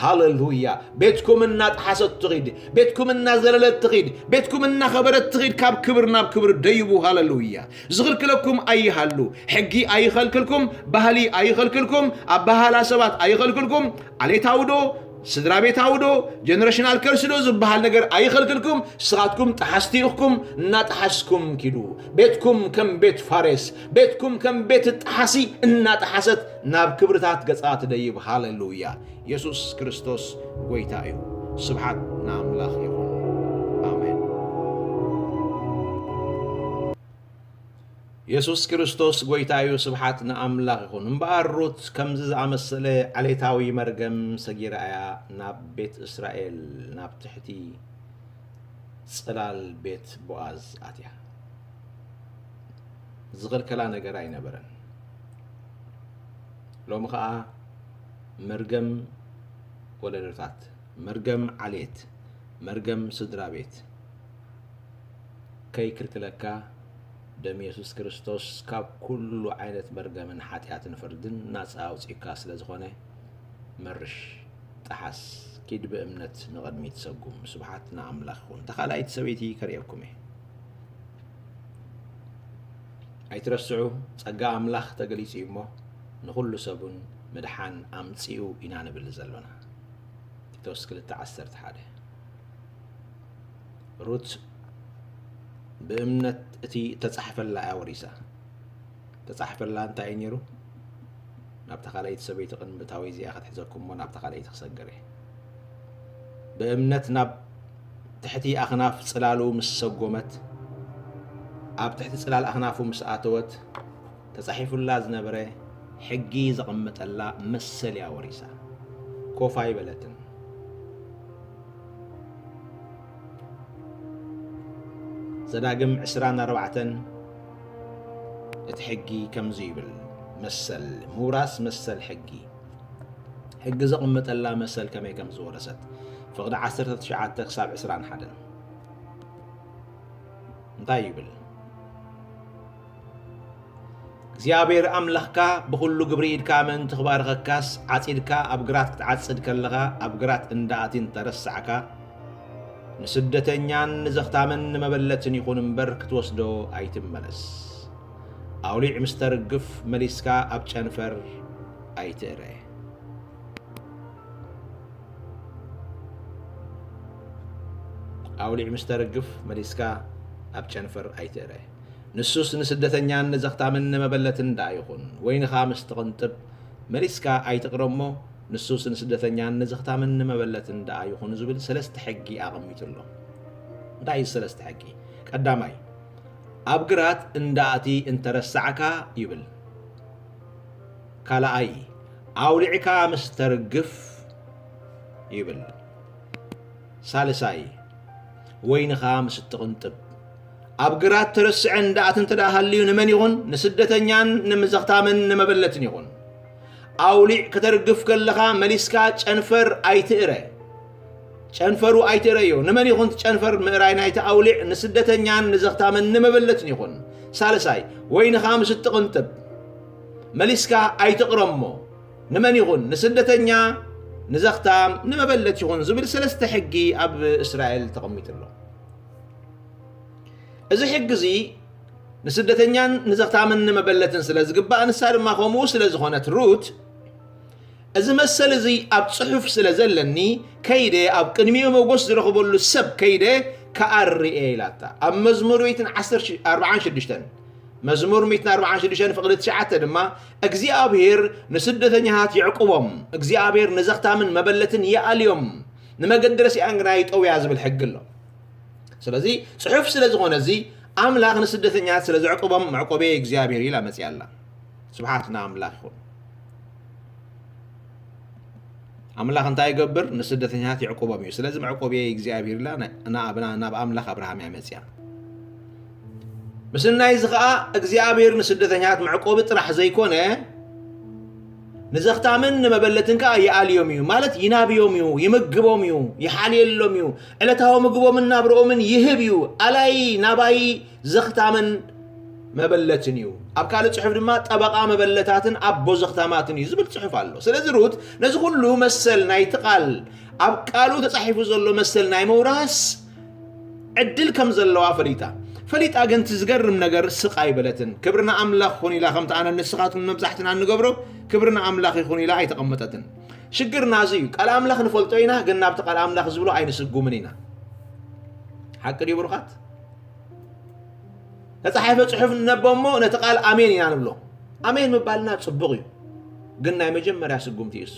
ሃሌሉያ። ቤትኩም እናጠሓሰት ትኺድ፣ ቤትኩም እናዘለለት ትኺድ፣ ቤትኩም እናኸበረት ትኺድ፣ ካብ ክብሪ ናብ ክብሪ ደይቡ። ሃሌሉያ። ዝኽልክለኩም ኣይሃሉ። ሕጊ ኣይኸልክልኩም፣ ባህሊ ኣይኸልክልኩም፣ ኣበሃህላ ሰባት ኣይኸልክልኩም። ዓሌታዊ ዶ፣ ስድራ ቤታዊ ዶ፣ ጀነሬሽናል ከርሲ ዶ ዝበሃል ነገር ኣይኸልክልኩም። ንስኻትኩም ጠሓስቲ ኢኹም፣ እናጠሓስኩም ኪዱ። ቤትኩም ከም ቤት ፋሬስ፣ ቤትኩም ከም ቤት ጠሓሲ እናጠሓሰት ናብ ክብርታት ገጻ ትደይብ። ሃሌሉያ። የሱስ ክርስቶስ ጐይታ እዩ። ስብሓት ንኣምላኽ ይኹን። ኣሜን። የሱስ ክርስቶስ ጐይታ እዩ። ስብሓት ንኣምላኽ ይኹን። እምበኣር ሩት ከምዚ ዝኣመሰለ ዓሌታዊ መርገም ሰጊራ እያ ናብ ቤት እስራኤል፣ ናብ ትሕቲ ጽላል ቤት ቦኣዝ ኣትያ። ዝኽልከላ ነገር ኣይነበረን። ሎሚ ኸኣ መርገም ወለዶታት፣ መርገም ዓሌት፣ መርገም ስድራ ቤት ከይክልክለካ፣ ደም የሱስ ክርስቶስ ካብ ኩሉ ዓይነት መርገምን ሓጢኣትን ፍርድን ናጻ ኣውጺኡካ ስለ ዝኾነ፣ መርሽ፣ ጠሓስ፣ ኪድ ብእምነት ንቕድሚት ሰጉም። ስብሓት ንኣምላኽ ይኹን። እታ ካልኣይቲ ሰበይቲ ከርእየኩም እየ። ኣይትረስዑ፣ ጸጋ ኣምላኽ ተገሊጹ እዩ እሞ፣ ንኹሉ ሰቡን ምድሓን ኣምጺኡ ኢና ንብል ዘሎና። ቲቶስ ክልተ ዓሰርተ ሓደ። ሩት ብእምነት እቲ እተጻሕፈላ እያ ወሪሳ። እተጻሕፈላ እንታይ እዩ ነይሩ? ናብታ ካልኣይቲ ሰበይቲ ቅድሚ ምእታወይ እዚኣ ክትሕዘኩም እሞ ናብታ ካልኣይቲ ክሰግር እየ። ብእምነት ናብ ትሕቲ ኣኽናፍ ጽላሉ ምስ ሰጎመት፣ ኣብ ትሕቲ ጽላል ኣኽናፉ ምስ ኣተወት፣ ተጻሒፉላ ዝነበረ ሕጊ ዘቐመጠላ መሰል እያ ወሪሳ። ኮፍ ኣይበለትን። ዘዳግም ዕስራን ኣርባዕተን እቲ ሕጊ ከምዚ ይብል፣ መሰል ምውራስ፣ መሰል ሕጊ፣ ሕጊ ዘቐመጠላ መሰል ከመይ ከም ዝወረሰት፣ ፍቕዲ ዓሰርተ ትሽዓተ ክሳብ ዕስራን ሓደን እንታይ ይብል? እግዚኣብሔር ኣምላኽካ ብኹሉ ግብሪ ኢድካ ምእንቲ ክባርኸካስ፣ ዓጺድካ ኣብ ግራት ክትዓጽድ ከለኻ፣ ኣብ ግራት እንዳእቲ እንተረሳዕካ፣ ንስደተኛን ንዘኽታምን ንመበለትን ይኹን እምበር ክትወስዶ ኣይትመለስ። ኣውሊዕ ምስ ተርግፍ መሊስካ ኣብ ጨንፈር ኣይትእረ። ኣውሊዕ ምስ ተርግፍ መሊስካ ኣብ ጨንፈር ኣይትእረ። ንሱስ ንስደተኛን ንዘኽታምን ንመበለትን ደኣ ይኹን፣ ወይንኻ ምስ ትቕንጥብ መሊስካ ኣይትቕረ እሞ፣ ንሱስ ንስደተኛን ንዘኽታምን ንመበለትን ደኣ ይኹን ዝብል ሰለስተ ሕጊ ኣቐሚጡ ኣሎ። እንታይ እዩ ሰለስተ ሕጊ? ቀዳማይ፣ ኣብ ግራት እንዳእቲ እንተረሳዕካ ይብል። ካልኣይ፣ ኣውሊዕካ ምስ ተርግፍ ይብል። ሳልሳይ፣ ወይንኻ ምስ እትቕንጥብ። ኣብ ግራት ተረስዐ እንዳእቲ እንተ ደኣ ሃልዩ ንመን ይኹን? ንስደተኛን ንምዘኽታምን ንመበለትን ይኹን። ኣውሊዕ ከተርግፍ ከለኻ መሊስካ ጨንፈር ኣይትእረ። ጨንፈሩ ኣይትእረዮ። ንመን ይኹን እቲ ጨንፈር ምእራይ ናይቲ ኣውሊዕ ንስደተኛን ንዘኽታምን ንመበለትን ይኹን። ሳልሳይ፣ ወይንኻ ምስ እትቕንጥብ መሊስካ ኣይትቕረሞ። ንመን ይኹን? ንስደተኛ፣ ንዘኽታም፣ ንመበለት ይኹን ዝብል ሰለስተ ሕጊ ኣብ እስራኤል ተቐሚጡ ኣሎ። እዚ ሕጊ እዚ ንስደተኛን ንዘኽታምን ንመበለትን ስለ ዝግባእ፣ ንሳ ድማ ከምኡ ስለ ዝኾነት ሩት፣ እዚ መሰል እዚ ኣብ ጽሑፍ ስለ ዘለኒ፣ ከይደ ኣብ ቅድሚኡ መጎስ ዝረኽበሉ ሰብ ከይደ ክኣሪ እየ ኢላታ። ኣብ መዝሙር ሚእትን ዓሰርተ ኣርባዓን ሽዱሽተን፣ መዝሙር ሚእትን ኣርባዓን ሽዱሽተን ፍቕዲ ትሽዓተ ድማ፣ እግዚኣብሔር ንስደተኛታት የዕቁቦም፣ እግዚኣብሔር ንዘኽታምን መበለትን ይኣልዮም፣ ንመገዲ ረሲኣን ግና ይጠውያ ዝብል ሕጊ ኣሎ። ስለዚ ጽሑፍ ስለ ዝኾነ እዚ ኣምላኽ ንስደተኛታት ስለ ዘዕቁቦም መዕቆቤ እግዚኣብሔር ኢላ መጽያ ኣላ። ስብሓት ንኣምላኽ ይኹን። ኣምላኽ እንታይ ይገብር? ንስደተኛታት የዕቁቦም እዩ። ስለዚ መዕቆቤ እግዚኣብሔር ኢላ ና-፣ ናብ፣ ናብ ኣምላኽ ኣብርሃም እያ መጽያ። ምስናይ እዚ ኸኣ እግዚኣብሔር ንስደተኛታት መዕቆቢ ጥራሕ ዘይኮነ፣ ንዘኽታምን ንመበለትን ከኣ ይኣልዮም እዩ፣ ማለት ይናብዮም እዩ፣ ይምግቦም እዩ፣ ይሓልየሎም እዩ፣ ዕለታዊ ምግቦምን ናብርኦምን ይህብ እዩ። ኣላይ ናባይ ዘኽታምን መበለትን እዩ። ኣብ ካልእ ጽሑፍ ድማ ጠበቓ መበለታትን ኣቦ ዘኽታማትን እዩ ዝብል ጽሑፍ ኣሎ። ስለዚ ሩት ነዚ ኩሉ መሰል ናይቲ ቃል፣ ኣብ ቃሉ ተጻሒፉ ዘሎ መሰል ናይ ምውራስ ዕድል ከም ዘለዋ ፈሊጣ። ፈሊጣ ግን እቲ ዝገርም ነገር ስቕ ኣይበለትን። ክብሪ ንኣምላኽ ይኹን ኢላ፣ ከምቲ ኣነን ንስኻትኩም መብዛሕትና እንገብሮ፣ ክብሪ ንኣምላኽ ይኹን ኢላ ኣይተቐመጠትን። ሽግርና እዚ እዩ። ቃል ኣምላኽ ንፈልጦ ኢና፣ ግን ናብቲ ቃል ኣምላኽ ዝብሎ ኣይንስጉምን ኢና። ሓቂ ድዩ ብሩኻት? ተጻሒፈ ጽሑፍ ንነቦ እሞ ነቲ ቃል ኣሜን ኢና ንብሎ። ኣሜን ምባልና ጽቡቕ እዩ፣ ግን ናይ መጀመርያ ስጉምቲ እዩ እሱ።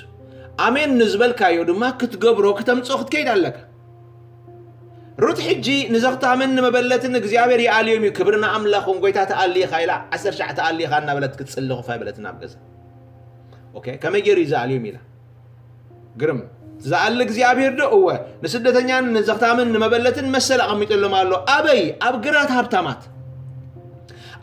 ኣሜን ንዝበልካዮ ድማ ክትገብሮ፣ ክተምጽኦ ክትከይድ ኣለካ። ሩት ሕጂ ንዘኽታምን ንመበለትን እግዚኣብሔር ይኣልዮም እዩ፣ ክብሪ ንኣምላኽን፣ ጎይታ ተኣልኻ ኢላ ዓሰርተ ሻዕ ተኣልኻ እናበለት ክትጽሊ ኮፍ ኣይበለትን ኣብ ገዛ። ኦኬ፣ ከመይ ገይሩ እዩ ዝኣልዮም ኢላ። ግርም። ዝኣሊ እግዚኣብሔር ዶ? እወ። ንስደተኛን ንዘኽታምን ንመበለትን መሰል ኣቐሚጠሎም ኣሎ። ኣበይ? ኣብ ግራት ሃብታማት።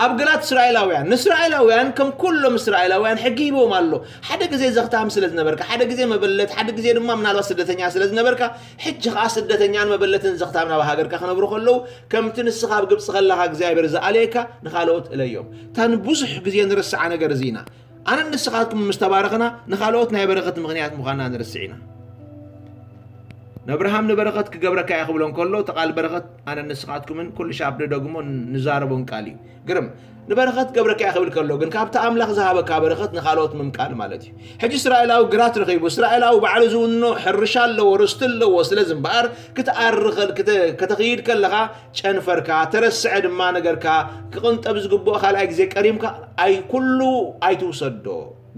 ኣብ ግራት እስራኤላውያን። ንእስራኤላውያን ከም ኩሎም እስራኤላውያን ሕጊ ሂብዎም ኣሎ። ሓደ ግዜ ዘኽታም ስለ ዝነበርካ፣ ሓደ ግዜ መበለት፣ ሓደ ግዜ ድማ ምናልባት ስደተኛ ስለ ዝነበርካ፣ ሕጂ ኸኣ ስደተኛን መበለትን ዘኽታምን ኣብ ሃገርካ ክነብሩ ከለዉ፣ ከምቲ ንስኻ ኣብ ግብጺ ከለኻ እግዚኣብሔር ዝኣለየካ፣ ንኻልኦት እለዮም። እታ ንብዙሕ ግዜ ንርስዓ ነገር እዚ ኢና። ኣነን ንስኻትኩም ምስ ተባረኽና፣ ንኻልኦት ናይ በረኸት ምኽንያት ምዃንና ንርስዕ ኢና። ነብርሃም ንበረኸት ክገብረካ እየ ክብሎ እንከሎ፣ እቲ ቃል በረኸት ኣነ ንስኻትኩምን ኩሉ ሻብ ንደግሞ ንዛረቦን ቃል እዩ። ግርም፣ ንበረኸት ክገብረካ እየ ክብል ከሎ ግን ካብቲ ኣምላኽ ዝሃበካ በረኸት ንኻልኦት ምምቃል ማለት እዩ። ሕጂ እስራኤላዊ ግራት ረኺቡ፣ እስራኤላዊ ባዕሉ ዝውንኖ ሕርሻ ኣለዎ፣ ርስቲ ኣለዎ። ስለዚ እምበኣር ክትኣርኸል ክተ- ከተኽይድ ከለኻ ጨንፈርካ፣ ተረስዐ ድማ ነገርካ፣ ክቕንጠብ ዝግብኦ ካልኣይ ግዜ ቀሪምካ ኣይ ኩሉ ኣይትውሰዶ፣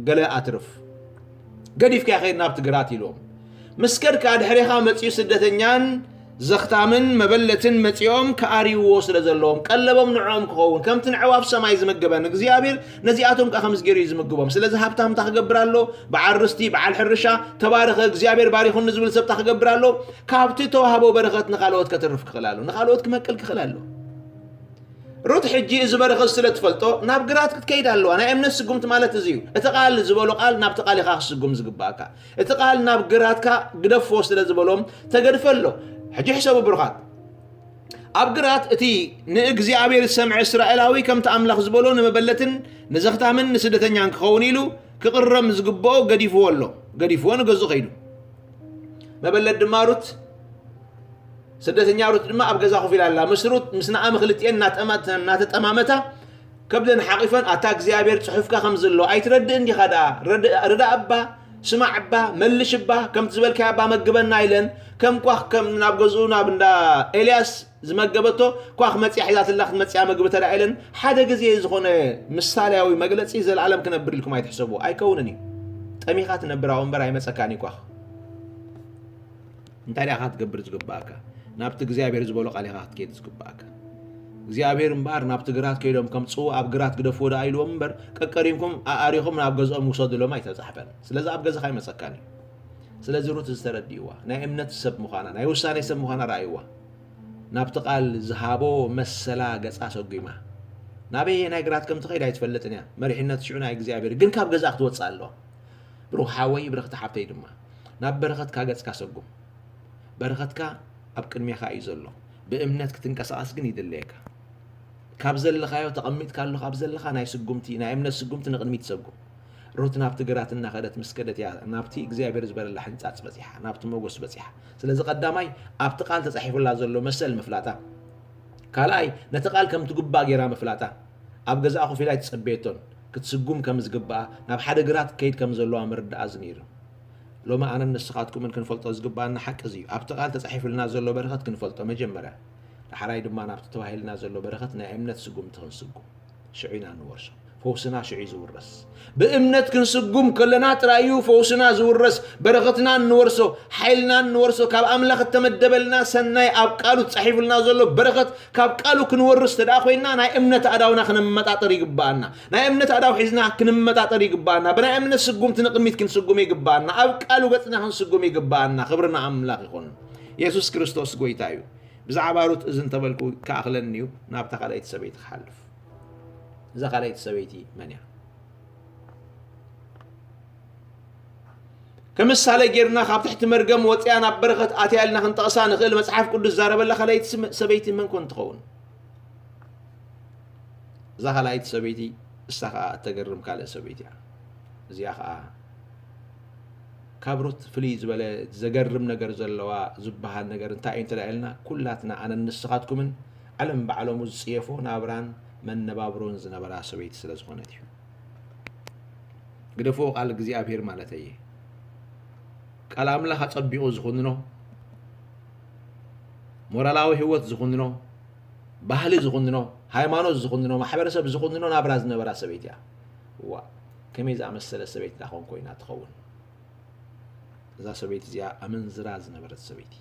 ገለ ኣትርፍ። ገዲፍካ ከይድ ናብቲ ግራት ኢልዎም። ምስ ከድካ ድሕሬኻ መጺኡ ስደተኛን ዘኽታምን መበለትን መጺኦም ክኣርይዎ ስለ ዘለዎም ቀለቦም ንዕኦም ክኸውን ከምቲ ንዕዋፍ ሰማይ ዝምግበን እግዚኣብሔር ነዚኣቶም ከኣ ከምዚ ገይሩ እዩ ዝምግቦም። ስለዚ ሃብታም እንታይ ክገብር ኣሎ? በዓል ርስቲ፣ በዓል ሕርሻ፣ ተባረኸ እግዚኣብሔር ባሪኹኒ ዝብል ሰብ እንታይ ክገብር ኣሎ? ካብቲ ተዋህቦ በረኸት ንኻልኦት ከትርፍ ክኽእል ኣሎ፣ ንኻልኦት ክመቅል ክኽእል ኣሎ። ሩት ሕጂ እዚ በረኸት ስለ ትፈልጦ ናብ ግራት ክትከይድ ኣለዋ። ናይ እምነት ስጉምቲ ማለት እዚ እዩ። እቲ ቃል ዝበሎ ቃል ናብቲ ቃል ኢኻ ክትስጉም ዝግባእካ። እቲ ቃል ናብ ግራትካ ግደፎ ስለ ዝበሎም ተገድፈ ኣሎ። ሕጂ ሕሰቡ ብሩኻት። ኣብ ግራት እቲ ንእግዚኣብሔር ዝሰምዐ እስራኤላዊ ከምቲ ኣምላኽ ዝበሎ ንመበለትን ንዘኽታምን ንስደተኛን ክኸውን ኢሉ ክቕረም ዝግብኦ ገዲፍዎ ኣሎ። ገዲፍዎ ንገዝኡ ከይዱ። መበለት ድማ ሩት ስደተኛ ሩት ድማ ኣብ ገዛ ኮፍ ኢላ ኣላ። ምስ ሩት ምስ ንኣሚ ክልቲኤን እናጠማ- እናተጠማመታ ከብደን ሓቒፈን ኣታ እግዚኣብሔር ጽሑፍካ ከም ዘሎ ኣይትረድእን ዲኻ ደኣ? ረድ- ርዳእ እባ፣ ስማዕ እባ፣ መልሽ እባ፣ ከምቲ ዝበልካዮ እባ መግበና ኢለን ከም ኳኽ ከም ናብ ገዝኡ ናብ እንዳ ኤልያስ ዝመገበቶ ኳኽ መጽያ ሒዛትላ ክትመጽያ መግቢ ተዳኢለን ሓደ ግዜ ዝኾነ ምሳሌያዊ መግለጺ ዘለኣለም ክነብር ኢልኩም ኣይትሕሰቡ ኣይከውንን እዩ። ጠሚኻ ትነብር ኣብኡ እምበር ኣይመጸካን እዩ ኳኽ። እንታይ ደኣ ክትገብር ዝግባእካ? ናብቲ እግዚኣብሔር ዝበሎ ቃል ኢኻ ክትከይድ ዝግባእካ። እግዚኣብሔር እምበኣር ናብቲ ግራት ከይዶም ከምጽኡ ኣብ ግራት ግደፍዎ ደኣ ኢልዎም እምበር ቀቀሪምኩም ኣኣሪኹም ናብ ገዝኦም ውሰድሎም ኣይተጻሕፈን። ስለዚ ኣብ ገዛኻ ኣይመጸካን እዩ። ስለዚ ሩት ዝተረድእዋ ናይ እምነት ሰብ ምዃና ናይ ውሳኔ ሰብ ምዃና ረኣይዋ። ናብቲ ቃል ዝሃቦ መሰላ ገጻ ሰጒማ ናበየ ናይ ግራት ከም ትኸይድ ኣይትፈልጥን እያ። መሪሕነት ሽዑ ናይ እግዚኣብሔር ግን ካብ ገዛ ክትወጽእ ኣለዋ። ብሩኽ ሓወይ ብርኽቲ ሓብተይ ድማ ናብ በረኸትካ ገጽካ ሰጉም። በረኸትካ ኣብ ቅድሜኻ እዩ ዘሎ። ብእምነት ክትንቀሳቐስ ግን ይድለየካ። ካብ ዘለኻዮ ተቐሚጥካ ኣለኻ ኣብ ዘለኻ ናይ ስጉምቲ ናይ እምነት ስጉምቲ ንቕድሚት ሰጉም። ሩት ናብቲ ግራት እናኸደት ምስ ከደት እያ ናብቲ እግዚኣብሔር ዝበለላ ሕንጻጽ በጺሓ ናብቲ ሞጎስ በጺሓ። ስለዚ ቀዳማይ ኣብቲ ቃል ተጻሒፉላ ዘሎ መሰል ምፍላጣ። ካልኣይ ነቲ ቃል ከም ትጉባእ ገይራ ምፍላጣ። ኣብ ገዛኣ ኮፍ ኢላ ኣይትጸበየቶን ክትስጉም ከም ዝግባኣ ናብ ሓደ ግራት ከይድ ከም ዘለዋ ምርዳኣ እዚ ነይሩ። ሎሚ ኣነን ንስኻትኩምን ክንፈልጦ ዝግባኣና ሓቂ እዚ እዩ። ኣብቲ ቃል ተጻሒፉልና ዘሎ በረኸት ክንፈልጦ መጀመርያ፣ ዳሕራይ ድማ ናብቲ ተባሂልና ዘሎ በረኸት ናይ እምነት ስጉምቲ ክንስጉም ሽዑ ኢና ንወርሶ። ፈውስና ሽዑ እዩ ዝውረስ። ብእምነት ክንስጉም ከለና ጥራይ እዩ ፈውስና ዝውረስ፣ በረኸትና እንወርሶ፣ ሓይልና እንወርሶ፣ ካብ ኣምላኽ እተመደበልና ሰናይ ኣብ ቃሉ ተጻሒፉልና ዘሎ በረኸት ካብ ቃሉ ክንወርስ ተደኣ ኮይና ናይ እምነት ኣእዳውና ክንመጣጠር ይግባኣና። ናይ እምነት ኣእዳው ሒዝና ክንመጣጠር ይግባኣና። ብናይ እምነት ስጉምቲ ንቕድሚት ክንስጉም ይግባኣና። ኣብ ቃሉ ገጽና ክንስጉም ይግባኣና። ክብሪ ንኣምላኽ ይኹን። የሱስ ክርስቶስ ጎይታ እዩ። ብዛዕባ ሩት እዚ እንተበልኩ ክኣኽለኒ እዩ። ናብታ ካልኣይቲ ሰበይቲ ክሓልፍ። እዛ ካልኣይቲ ሰበይቲ መን እያ? ከም ምሳሌ ጌርና ካብ ትሕቲ መርገም ወፂኣ ናብ በረኸት ኣትያ ኢልና ክንጠቕሳ ንኽእል መፅሓፍ ቅዱስ ዝዛረበላ ካልኣይቲ ስም- ሰበይቲ መን ኮን ትኸውን? እዛ ካልኣይቲ ሰበይቲ እሳ ከዓ እተገርም ካልእ ሰበይቲ እያ። እዚኣ ከዓ ካብ ሩት ፍልይ ዝበለ ዘገርም ነገር ዘለዋ ዝበሃል ነገር እንታይ እዩ እንተ ኢልና ኩላትና ኣነን ንስኻትኩምን ዓለም ባዕሎሙ ዝፅየፎ ናብራን መነባብሮን ዝነበራ ሰበይቲ ስለ ዝኾነት እዩ። ግደፍዎ ቃል እግዚኣብሔር ማለተይ እየ። ቃል ኣምላኽ ኣጸቢቑ ዝኹንኖ፣ ሞራላዊ ህይወት ዝኹንኖ፣ ባህሊ ዝኹንኖ፣ ሃይማኖት ዝኹንኖ፣ ማሕበረሰብ ዝኹንኖ ናብራ ዝነበራ ሰበይቲ እያ። እዋ፣ ከመይ ዝኣመሰለ ሰበይቲ ዳኾን ኮይና ትኸውን? እዛ ሰበይቲ እዚኣ ኣመንዝራ ዝነበረት ሰበይቲ፣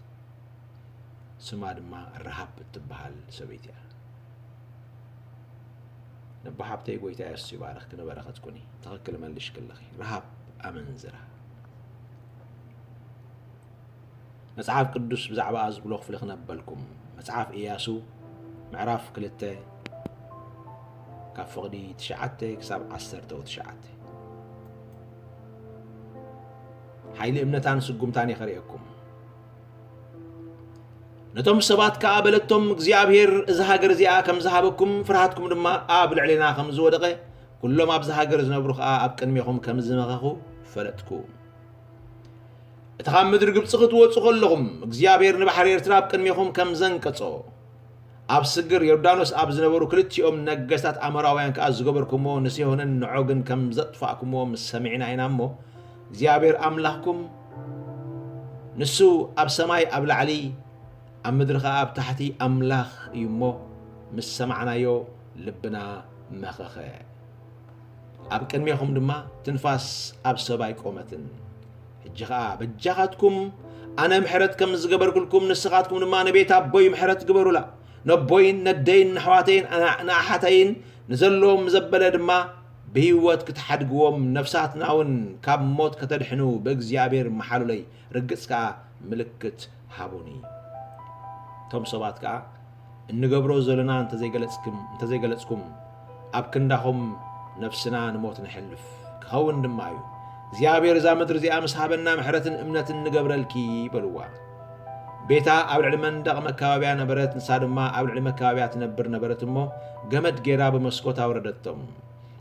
ስማ ድማ ረሃብ እትበሃል ሰበይቲ እያ። ነቦ ሓብተይ ጎይታ የሱስ ይባርኽ፣ ክነበረኸት ኩኒ። ትኽክል መልሽክለኺ። ረሃብ ኣመንዝራ። መጽሓፍ ቅዱስ ብዛዕባኣ ዝብሎ ክፍሊ ክነበልኩም። መጽሓፍ ኢያሱ ምዕራፍ ክልተ ካብ ፍቕዲ ትሽዓተ ክሳብ ዓሰርተ ትሽዓተ። ሓይሊ እምነታን ስጉምታን እየ ከርእየኩም። ነቶም ሰባት ከኣ በለቶም፣ እግዚኣብሔር እዛ ሃገር እዚኣ ከም ዝሃበኩም፣ ፍርሃትኩም ድማ ኣብ ልዕሌና ከም ዝወደቐ፣ ኩሎም ኣብዛ ሃገር ዝነብሩ ከኣ ኣብ ቅድሜኹም ከም ዝመኸኹ ፈለጥኩ። እቲ ካብ ምድሪ ግብጺ ክትወጹ ከለኹም እግዚኣብሔር ንባሕሪ ኤርትራ ኣብ ቅድሜኹም ከም ዘንቀጾ፣ ኣብ ስግር ዮርዳኖስ ኣብ ዝነበሩ ክልቲኦም ነገስታት ኣሞራውያን ከኣ ዝገበርኩምዎ ንሴሆንን ንዖግን ከም ዘጥፋእኩምዎ ምስ ሰሚዕና ኢና እሞ፣ እግዚኣብሔር ኣምላኽኩም ንሱ ኣብ ሰማይ ኣብ ላዕሊ ኣብ ምድሪ ኸኣ ኣብ ታሕቲ ኣምላኽ እዩ እሞ፣ ምስ ሰማዕናዮ ልብና መኸኸ። ኣብ ቅድሜኹም ድማ ትንፋስ ኣብ ሰብ ኣይቆመትን። ሕጂ ኸኣ በጃኻትኩም ኣነ ምሕረት ከም ዝገበርኩልኩም ንስኻትኩም ድማ ንቤት ኣቦይ ምሕረት ግበሩላ። ነቦይን ነደይን ንኣሕዋተይን ንኣሓተይን ንዘለዎም ዘበለ ድማ ብህይወት ክትሓድግዎም ነፍሳትና እውን ካብ ሞት ከተድሕኑ ብእግዚኣብሔር መሓሉለይ። ርግጽ ከኣ ምልክት ሃቡኒ። እቶም ሰባት ከኣ እንገብሮ ዘለና እንተዘይገለጽኩም ኣብ ክንዳኹም ነፍስና ንሞት ነሕልፍ ክኸውን ድማ እዩ። እግዚኣብሔር እዛ ምድሪ እዚኣ ምስ ሃበና ምሕረትን እምነትን ንገብረልኪ በልዋ። ቤታ ኣብ ልዕሊ መንደቕ መካበብያ ነበረት፣ ንሳ ድማ ኣብ ልዕሊ መካበብያ ትነብር ነበረት እሞ ገመድ ጌራ ብመስኮት ኣውረደቶም።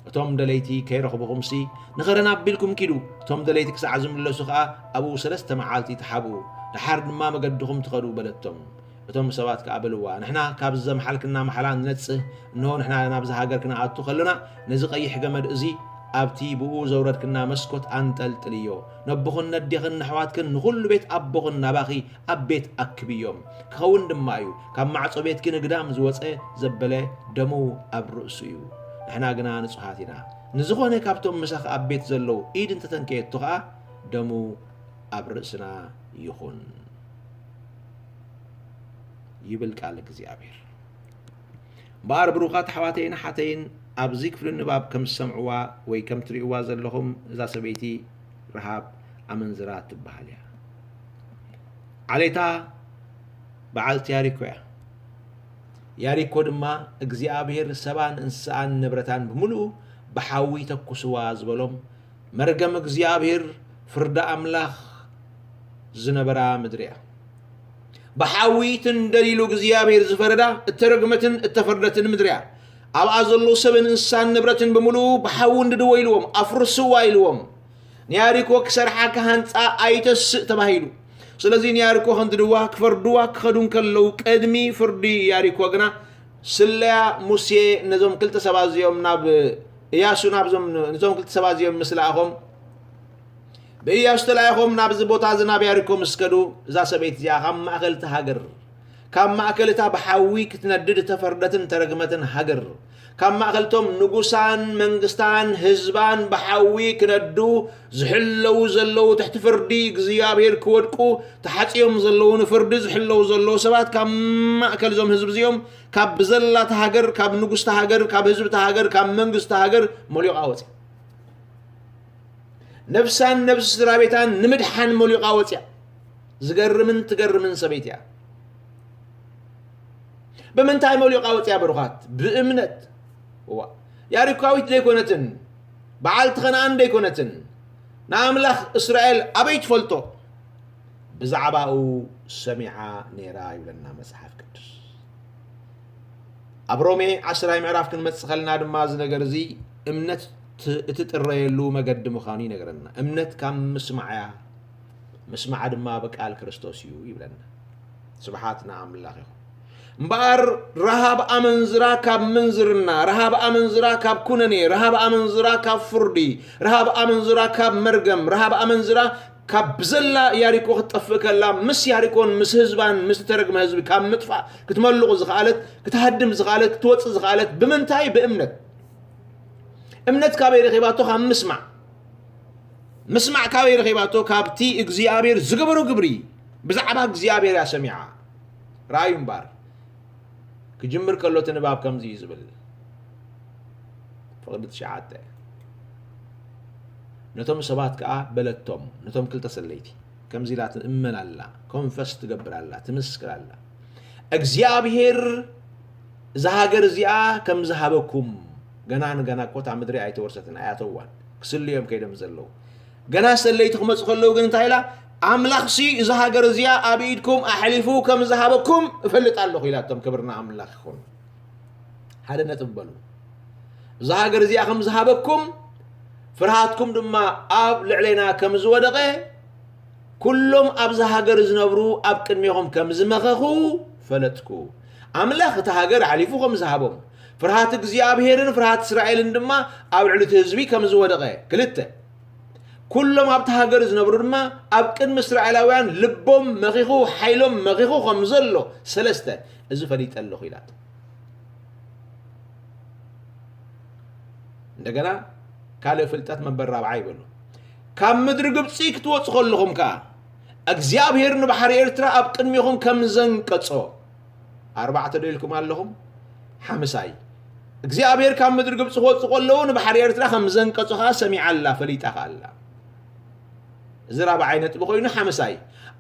እቶም ደለይቲ ከይረኽብኹምሲ ንኸረን ኣቢልኩም ኪዱ፣ እቶም ደለይቲ ክሳዕ ዝምለሱ ኸኣ ኣብኡ ሰለስተ መዓልቲ ተሓብኡ፣ ደሓር ድማ መገድኹም ትኸዱ በለቶም። እቶም ሰባት ከኣ በልዋ፣ ንሕና ካብዚ ዘምሓልክና መሓላ ንነጽህ፣ እንሆ ንሕና ናብዚ ሃገር ክንኣቱ ከሎና ነዚ ቀይሕ ገመድ እዚ ኣብቲ ብኡ ዘውረድክና መስኮት ኣንጠልጥልዮ። ነቦኽን ነዴኽን ነሕዋትክን ንኹሉ ቤት ኣቦኽን ናባኺ ኣብ ቤት ኣክብዮም። ክኸውን ድማ እዩ፣ ካብ ማዕጾ ቤትኪ ንግዳም ዝወጸ ዘበለ ደሙ ኣብ ርእሱ እዩ። ንሕና ግና ንጹሃት ኢና። ንዝኾነ ካብቶም ምሳኺ ኣብ ቤት ዘለዉ ኢድ እንተተንከየቶ ኸኣ ደሙ ኣብ ርእስና ይኹን ይብል ቃል እግዚኣብሔር። እምበኣር ብሩኻት ኣሕዋተይን ኣሓተይን ኣብዚ ክፍሊ ንባብ ከም ትሰምዕዋ ወይ ከም ትርእይዋ ዘለኹም እዛ ሰበይቲ ረሃብ ኣመንዝራ ትበሃል እያ። ዓሌታ በዓልቲ ያሪኮ እያ። ያሪኮ ድማ እግዚኣብሔር ሰባን እንስሳኣን ንብረታን ብምሉኡ ብሓዊ ተኩስዋ ዝበሎም መርገም እግዚኣብሔር ፍርዲ ኣምላኽ ዝነበራ ምድሪ እያ። ብሓዊ ትንደድ ኢሉ እግዚኣብሔር ዝፈረዳ እተረግመትን እተፈርደትን ምድሪ እያ። ኣብኣ ዘሎ ሰብን እንስሳን ንብረትን ብምሉኡ ብሓዊ እንድድዎ ኢልዎም ኣፍርስዋ ኢልዎም። ንያሪኮ ክሰርሓ ክሃንጻ ኣይተስእ ተባሂሉ። ስለዚ ንያሪኮ ከንድድዋ ክፈርድዋ ክኸዱ እንከለዉ ቅድሚ ፍርዲ ያሪኮ ግና ስለያ ሙሴ ነዞም ክልተ ሰባት እዚኦም ናብ እያሱ ናብዞም ነዞም ክልተ ሰባት እዚኦም ምስ ለኣኾም ብእያሱ ተላኢኾም ናብዚ ቦታ እዚ ናብ ያሪኮ ምስ ከዱ እዛ ሰበይቲ እዚኣ ካብ ማእከል እቲ ሃገር ካብ ማእከል እታ ብሓዊ ክትነድድ እተፈርደትን እተረግመትን ሃገር ካብ ማእከልቶም ንጉሳን መንግስታን ህዝባን ብሓዊ ክነዱ ዝሕለዉ ዘለዉ ትሕቲ ፍርዲ እግዚኣብሔር ክወድቁ ተሓጽዮም ዘለዉ ንፍርዲ ዝሕለዉ ዘለዉ ሰባት ካብ ማእከል እዞም ህዝቢ እዚኦም ካብ ብዘላታ ሃገር ካብ ንጉስቲ ሃገር ካብ ህዝብቲ ሃገር ካብ መንግስቲ ሃገር ሞሊቓ ወፅያ ነብሳን ነብሲ ስድራ ቤታን ንምድሓን ሞሊቓ ወፅያ ዝገርምን ትገርምን ሰበይቲ እያ ብምንታይ መሊኡ ቃወጽያ በርዃት ብእምነት እዋ ያሪኳዊት ዘይኮነትን በዓልቲ ኸነኣን ዘይኮነትን ንኣምላኽ እስራኤል ኣበይ ትፈልጦ ብዛዕባኡ ሰሚዓ ነይራ ይብለና መጽሓፍ ቅዱስ ኣብ ሮሜ ዓስራይ ምዕራፍ ክንመጽእ ከለና ድማ እዚ ነገር እዚ እምነት እትጥረየሉ መገዲ ምዃኑ ይነግረና እምነት ካብ ምስማዕ እያ ምስማዕ ድማ ብቃል ክርስቶስ እዩ ይብለና ስብሓት ንኣምላኽ ይኹን እምበኣር ረሃብ ኣመንዝራ ካብ ምንዝርና ረሃብ ኣመንዝራ ካብ ኩነኔ ረሃብ ኣመንዝራ ካብ ፍርዲ ረሃብ ኣመንዝራ ካብ መርገም ረሃብ ኣመንዝራ ካብ ብዘላ ያሪኮ ክትጠፍእ ከላ ምስ ያሪኮን ምስ ህዝባን ምስ ተረግመ ህዝቢ ካብ ምጥፋእ ክትመልቑ ዝኸኣለት ክትሃድም ዝኸኣለት ክትወፅእ ዝኸኣለት ብምንታይ ብእምነት እምነት ካበይ ረኺባቶ ካብ ምስማዕ ምስማዕ ካበይ ረኺባቶ ካብቲ እግዚኣብሔር ዝገበሮ ግብሪ ብዛዕባ እግዚኣብሔር እያ ሰሚዓ ረኣዩ እምበር ክጅምር ከሎ እቲ ንባብ ከምዚ እዩ ዝብል ፍቕዲ ትሽዓተ ነቶም ሰባት ከዓ በለቶም ነቶም ክልተ ሰለይቲ ከምዚ ኢላ ትእመን ኣላ ኮንፈስ ትገብር ኣላ ትምስክር ኣላ እግዚኣብሔር እዛ ሃገር እዚኣ ከም ዝሃበኩም ገና ንገና እኮ እታ ምድሪ ኣይተወርሰትን ኣይኣተዋን ክስልዮም ከይዶም ዘለዉ ገና ሰለይቲ ክመፁ ከለዉ ግን እንታይ ኢላ ኣምላኽሲ እዛ ሃገር እዚኣ ኣብ ኢድኩም ኣሕሊፉ ከም ዝሃበኩም እፈልጥ ኣለኹ ኢላቶም ክብርና ኣምላኽ ይኹን ሓደ ነጥብ በሉ እዛ ሃገር እዚኣ ከም ዝሃበኩም ፍርሃትኩም ድማ ኣብ ልዕሌና ከም ዝወደቐ ኩሎም ኣብዛ ሃገር ዝነብሩ ኣብ ቅድሜኹም ከም ዝመኸኹ ፈለጥኩ። ኣምላኽ እታ ሃገር ኣሕሊፉ ከም ዝሃቦም፣ ፍርሃት እግዚኣብሄርን ፍርሃት እስራኤልን ድማ ኣብ ልዕሊ እቲ ህዝቢ ከም ዝወደቐ። ክልተ፣ ኩሎም ኣብቲ ሃገር ዝነብሩ ድማ ኣብ ቅድሚ እስራኤላውያን ልቦም መኺኹ፣ ሓይሎም መኺኹ ከም ዘሎ። ሰለስተ፣ እዚ ፈሊጠ ኣለኹ ኢላቶ። እንደገና ካልእ ፍልጠት መበል ራብዓ ይበሉ። ካብ ምድሪ ግብፂ ክትወፁ ከለኹም ከዓ እግዚኣብሔር ንባሕሪ ኤርትራ ኣብ ቅድሚኹም ከም ዘንቀጾ። ኣርባዕተ ዶ ኢልኩም ኣለኹም? ሓምሳይ፣ እግዚኣብሔር ካብ ምድሪ ግብፂ ክወፁ ከለዉ ንባሕሪ ኤርትራ ከም ዘንቀጾ ከዓ ሰሚዓ ኣላ፣ ፈሊጣ ከዓ ኣላ። እዚ ራብዓይ ነጥቢ ኮይኑ፣ ሓምሳይ፣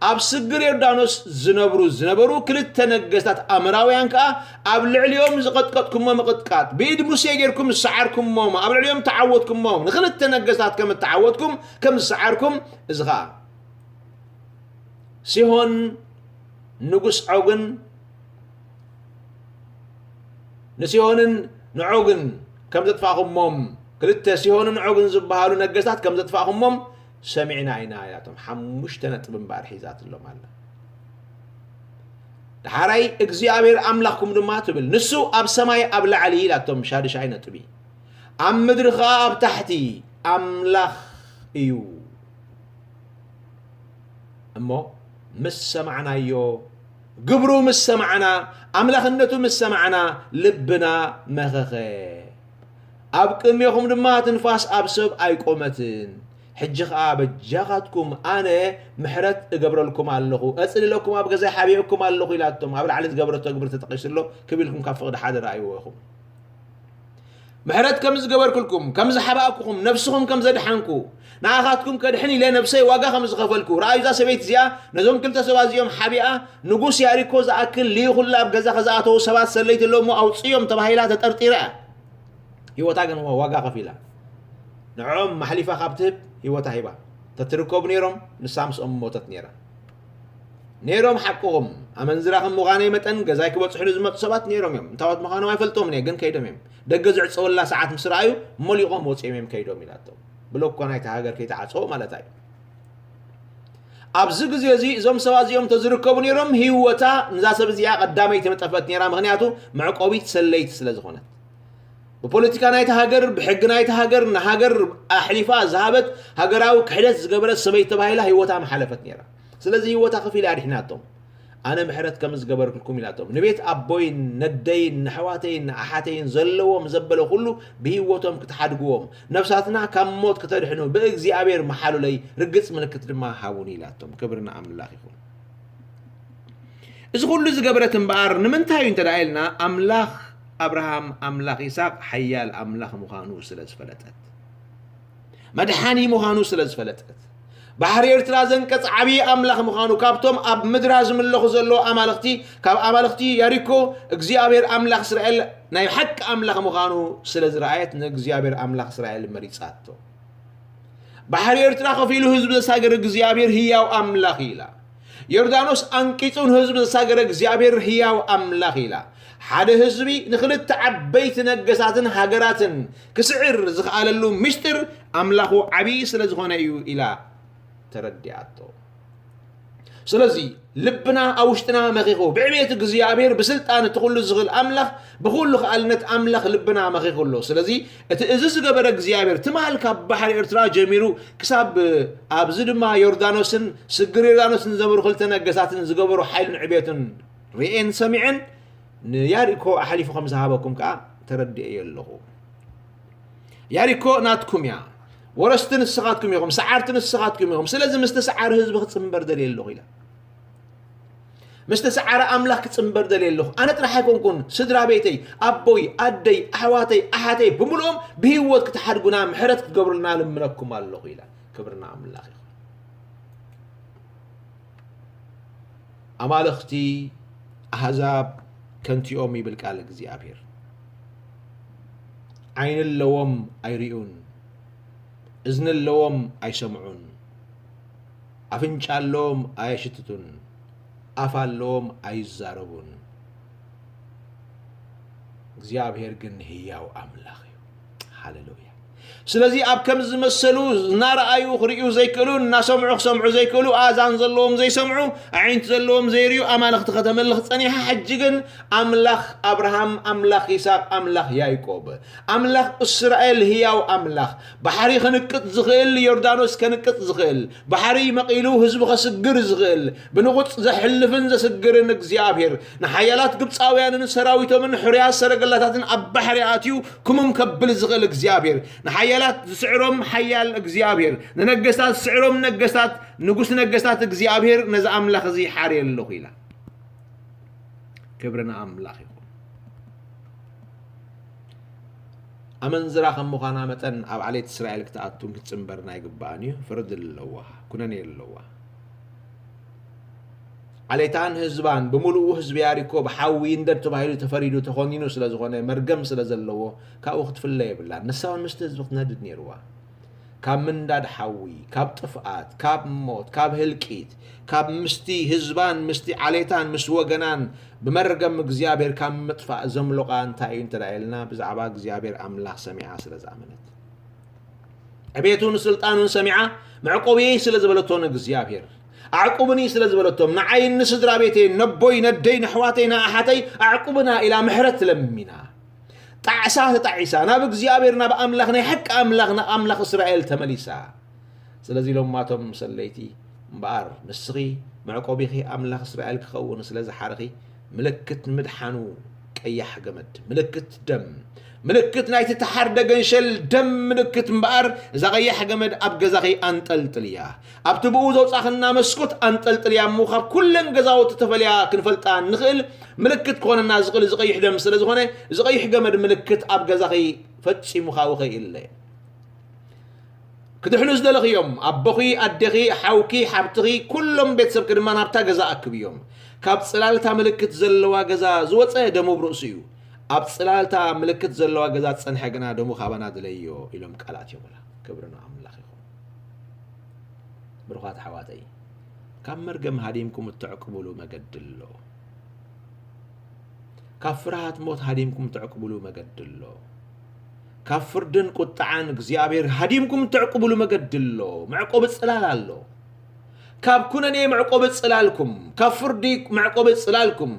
ኣብ ስግር ዮርዳኖስ ዝነብሩ ዝነበሩ ክልተ ነገስታት ኣምራውያን ከኣ ኣብ ልዕሊኦም ዝቐጥቀጥኩሞ ምቕጥቃጥ፣ ብኢድ ሙሴ ጌርኩም ዝሰዓርኩሞም፣ ኣብ ልዕሊኦም ተዓወትኩሞም፣ ንክልተ ነገስታት ከም እተዓወትኩም ከም ዝሰዓርኩም፣ እዚ ኸኣ ሲሆን ንጉስ ዖግን ንሲሆንን ንዖግን ከም ዘጥፋእኹሞም፣ ክልተ ሲሆንን ዖግን ዝበሃሉ ነገስታት ከም ዘጥፋእኹሞም ሰሚዕና ኢና ኢላቶም። ሓሙሽተ ነጥቢ እምበኣር ሒዛትሎም ኣላ። ደሓራይ እግዚኣብሔር ኣምላኽኩም ድማ ትብል፣ ንሱ ኣብ ሰማይ ኣብ ላዕሊ ኢላቶም፣ ሻድሻይ ነጥቢ። ኣብ ምድሪ ኸኣ ኣብ ታሕቲ ኣምላኽ እዩ። እሞ ምስ ሰማዕናዮ፣ ግብሩ ምስ ሰማዕና፣ ኣምላኽነቱ ምስ ሰማዕና፣ ልብና መኸኸ። ኣብ ቅድሜኹም ድማ ትንፋስ ኣብ ሰብ ኣይቆመትን። ሕጂ ኸኣ በጃኻትኩም ኣነ ምሕረት እገብረልኩም ኣለኹ፣ እጽልለኩም ኣብ ገዛይ ሓቢኤኩም ኣለኹ ኢላቶም። ኣብ ላዕሊ ዝገበረቶ ግብሪ ተጠቒሱ ኣሎ። ክብ ኢልኩም ካብ ፍቕዲ ሓደ ረኣይዎ ኢኹም። ምሕረት ከም ዝገበርኩልኩም፣ ከም ዝሓባእኩኹም፣ ነፍስኹም ከም ዘድሓንኩ፣ ንኣኻትኩም ከድሕን ኢለ ነፍሰይ ዋጋ ከም ዝኸፈልኩ፣ ረኣዩ፣ እዛ ሰበይቲ እዚኣ ነዞም ክልተ ሰባት እዚኦም ሓቢኣ፣ ንጉስ ያሪኮ ዝኣክል ልኢኹላ ኣብ ገዛ ከዝኣተዉ ሰባት ሰለይቲ ኣለዉ እሞ ኣውጽዮም ተባሂላ ተጠርጢራ እያ። ህይወታ ግን ዋጋ ከፊላ። ንዕኦም ማሕሊፋ ካብ ትህብ ህይወታ ሂባ። ተትርከቡ ነይሮም፣ ንሳ ምስኦም ሞተት ነይራ። ነይሮም ሓቅኹም። ኣመንዝራ ከም ምዃነይ መጠን ገዛይ ክበጽሑኒ ዝመጹ ሰባት ነይሮም እዮም። እንታዎት ምዃኖም ኣይፈልጦምን እየ፣ ግን ከይዶም እዮም። ደገ ዝዕጸወላ ሰዓት ምስ ረኣዩ፣ ሞሊቖም ወጺኦም እዮም ከይዶም ኢላቶም። ብሎኮ ናይታ ሃገር ከይተዓጸወ ማለታ እዩ። ኣብዚ ግዜ እዚ እዞም ሰባት እዚኦም እንተዝርከቡ ነይሮም፣ ህይወታ ንዛ ሰብ እዚኣ ቀዳመይቲ ምጠፍአት ነይራ። ምኽንያቱ መዕቆቢት ሰለይቲ ስለ ዝኾነት። ብፖለቲካ ናይታ ሃገር፣ ብሕጊ ናይታ ሃገር፣ ንሃገር ኣሕሊፋ ዝሃበት፣ ሃገራዊ ክሕደት ዝገበረት ሰበይቲ ተባሂላ ህይወታ ምሓለፈት ነይራ። ስለዚ ህይወታ ከፊላ ኣድሒናቶም። ኣነ ምሕረት ከም ዝገበርኩልኩም ኢላቶም። ንቤት ኣቦይን ነደይን ንኣሕዋተይን ንኣሓተይን ዘለዎም ዘበለ ኩሉ ብህይወቶም ክትሓድግዎም፣ ነፍሳትና ካብ ሞት ክተድሕኑ ብእግዚኣብሔር መሓሉለይ፣ ርግጽ ምልክት ድማ ሃቡኒ ኢላቶም። ክብሪ ንኣምላኽ ይኹን። እዚ ኩሉ ዝገበረት እምበኣር ንምንታይ እዩ እንተ ደኣ ኢልና፣ ኣምላኽ ኣብርሃም፣ ኣምላኽ ይስሐቅ ሓያል ኣምላኽ ምዃኑ ስለ ዝፈለጠት፣ መድሓኒ ምዃኑ ስለ ዝፈለጠት፣ ባሕሪ ኤርትራ ዘንቀጽ ዓብዪ ኣምላኽ ምዃኑ፣ ካብቶም ኣብ ምድራ ዝምለኹ ዘለዉ ኣማልኽቲ፣ ካብ ኣማልኽቲ ያሪኮ እግዚኣብሔር ኣምላኽ እስራኤል ናይ ሓቂ ኣምላኽ ምዃኑ ስለ ዝረኣየት፣ ንእግዚኣብሔር ኣምላኽ እስራኤል መሪጻቶ። ባሕሪ ኤርትራ ከፊሉ ህዝቢ ዘሳገረ እግዚኣብሔር ህያው ኣምላኽ ኢላ። ዮርዳኖስ ኣንቂጹ ንህዝቢ ዘሳገረ እግዚኣብሔር ህያው ኣምላኽ ኢላ። ሓደ ህዝቢ ንኽልተ ዓበይቲ ነገሳትን ሃገራትን ክስዕር ዝኸኣለሉ ምስጢር ኣምላኹ ዓብዪ ስለ ዝኾነ እዩ ኢላ ተረዲኣቶ። ስለዚ ልብና ኣብ ውሽጥና መኺኹ፣ ብዕቤት እግዚኣብሔር ብስልጣን እቲ ኩሉ ዝኽእል ኣምላኽ፣ ብኹሉ ከኣልነት ኣምላኽ ልብና መኺኹ ኣሎ። ስለዚ እቲ እዚ ዝገበረ እግዚኣብሔር፣ ትማል ካብ ባሕሪ ኤርትራ ጀሚሩ ክሳብ ኣብዚ ድማ ዮርዳኖስን ስግር ዮርዳኖስን ዝነበሩ ክልተ ነገሳትን ዝገበሩ ሓይልን ዕቤትን ርእየን ሰሚዐን፣ ንያሪኮ ኣሕሊፉ ከም ዝሃበኩም ከኣ ተረዲኤዮ ኣለኹ። ያሪኮ ናትኩም እያ። ወረስቲ ንስኻትኩም ኢኹም፣ ሰዓርቲ ንስኻትኩም ኢኹም። ስለዚ ምስ ተሰዓረ ህዝቢ ክጽንበር ደልየ ኣለኹ ኢላ። ምስ ተሰዓረ ኣምላኽ ክጽንበር ደልየ ኣለኹ። ኣነ ጥራሕ ኣይኮንኩን፣ ስድራ ቤተይ፣ ኣቦይ፣ ኣደይ፣ ኣሕዋተይ፣ ኣሓተይ ብምልኦም ብህይወት ክትሓድጉና፣ ምሕረት ክትገብሩልና ልምነኩም ኣለኹ ኢላ። ክብርና ኣምላኽ ይኹን። ኣማልኽቲ ኣህዛብ ከንቲኦም ይብል ቃል እግዚኣብሔር። ዓይኒ ኣለዎም ኣይርእዩን፣ እዝኒ ኣለዎም ኣይሰምዑን፣ ኣፍንጫ ኣለዎም ኣየሽትቱን፣ ኣፍ ኣለዎም ኣይዛረቡን። እግዚኣብሔር ግን ህያው ኣምላኽ እዩ። ሃሌሉያ። ስለዚ ኣብ ከም ዝመሰሉ እናረኣዩ ክርእዩ ዘይክእሉ፣ እናሰምዑ ክሰምዑ ዘይክእሉ፣ ኣእዛን ዘለዎም ዘይሰምዑ፣ ኣዒንቲ ዘለዎም ዘይርእዩ ኣማልኽቲ ከተመልኽ ጸኒሓ። ሕጂ ግን ኣምላኽ ኣብርሃም፣ ኣምላኽ ይስሐቅ፣ ኣምላኽ ያዕቆብ፣ ኣምላኽ እስራኤል፣ ህያው ኣምላኽ፣ ባሕሪ ክንቅጥ ዝኽእል፣ ዮርዳኖስ ከንቅጥ ዝኽእል፣ ባሕሪ መቒሉ ህዝቢ ከስግር ዝኽእል፣ ብንቑጽ ዘሕልፍን ዘስግርን እግዚኣብሔር፣ ንሓያላት ግብጻውያንን ሰራዊቶምን ሕሩያት ሰረገላታትን ኣብ ባሕሪ ኣትዩ ክሙም ከብል ዝኽእል እግዚኣብሔር፣ ንሓያላት ዝስዕሮም ሓያል እግዚኣብሔር፣ ንነገስታት ዝስዕሮም ነገስታት፣ ንጉስ ነገስታት እግዚኣብሔር፣ ነዚ ኣምላኽ እዚ ሓርየ ኣለኹ ኢላ። ክብሪ ንኣምላኽ ይኹን። ኣመንዝራ ከም ምዃና መጠን ኣብ ዓሌት እስራኤል ክትኣቱን ክትጽንበርን ኣይግባእን እዩ። ፍርዲ ኣለዋ፣ ኩነኔ ኣለዋ። ዓሌታን ህዝባን ብምሉኡ ህዝቢ ያሪኮ ብሓዊ ይንደድ ተባሂሉ ተፈሪዱ ተኾኒኑ ስለ ዝኾነ፣ መርገም ስለ ዘለዎ፣ ካብኡ ክትፍለ የብላን። ንሳ እውን ምስቲ ህዝቢ ክትነድድ ነይርዋ። ካብ ምንዳድ ሓዊ፣ ካብ ጥፍኣት፣ ካብ ሞት፣ ካብ ህልቂት፣ ካብ ምስቲ ህዝባን ምስቲ ዓሌታን ምስ ወገናን ብመርገም እግዚኣብሔር ካብ ምጥፋእ ዘምለቓ እንታይ እዩ እንተ ደኣ ኢልና፣ ብዛዕባ እግዚኣብሔር ኣምላኽ ሰሚዓ ስለ ዝኣመነት። ዕቤቱን ስልጣኑን ሰሚዓ፣ መዕቆብየይ ስለ ዝበለቶ ንእግዚኣብሔር፣ ኣዕቁብኒ ስለ ዝበለቶም፣ ንዓይን ንስድራ ቤተይን፣ ነቦይ፣ ነደይ፣ ነሕዋተይ፣ ንኣሓተይ ኣዕቁብና ኢላ ምሕረት ለሚና። ጣዕሳ ተጣዒሳ፣ ናብ እግዚኣብሔር፣ ናብ ኣምላኽ፣ ናይ ሓቂ ኣምላኽ፣ ናብ ኣምላኽ እስራኤል ተመሊሳ። ስለዚ ኢሎማቶም ሰለይቲ፣ እምበኣር ንስኺ መዕቆቢኺ ኣምላኽ እስራኤል ክኸውን ስለ ዝሓርኺ፣ ምልክት ምድሓኑ ቀያሕ ገመድ፣ ምልክት ደም፣ ምልክት ናይቲ ተሓርደ ገንሸል ደም ምልክት እምበኣር፣ እዛ ቀያሕ ገመድ ኣብ ገዛኺ ኣንጠልጥልያ። ኣብቲ ብኡ ዘውጻኽና መስኮት ኣንጠልጥልያ እሞ፣ ካብ ኩለን ገዛውቲ ተፈልያ ክንፈልጣ ንኽእል ምልክት ክኾነና ዝኽእል እዚ ቀይሕ ደም ስለ ዝኾነ፣ እዚ ቀይሕ ገመድ ምልክት ኣብ ገዛኺ ፈጺሙ ካብኺ ይእለ። ክድሕኑ ዝደለኽዮም፣ ኣቦኺ፣ ኣዴኺ፣ ሓውኪ፣ ሓብትኺ፣ ኩሎም ቤተሰብኪ ድማ ናብታ ገዛ ኣክብዮም። ካብ ጽላልታ ምልክት ዘለዋ ገዛ ዝወጸ ደሙ ብርእሱ እዩ። ኣብ ጽላልታ ምልክት ዘለዋ ገዛ ዝጸንሐ ግና ደሙ ካባና ድለዮ ኢሎም ቃል ኣትዮምላ። ክብሪ ንኣምላኽ ይኹን። ብሩኻት ኣሕዋተይ፣ ካብ መርገም ሃዲምኩም እትዕቅቡሉ መገዲ ኣሎ። ካብ ፍርሃት ሞት ሃዲምኩም እትዕቅቡሉ መገዲ ኣሎ። ካብ ፍርድን ቁጥዓን እግዚኣብሔር ሃዲምኩም እትዕቅቡሉ መገዲ ኣሎ። መዕቆቢ ጽላል ኣሎ። ካብ ኩነኔ መዕቆቢ ጽላልኩም፣ ካብ ፍርዲ መዕቆቢ ጽላልኩም፣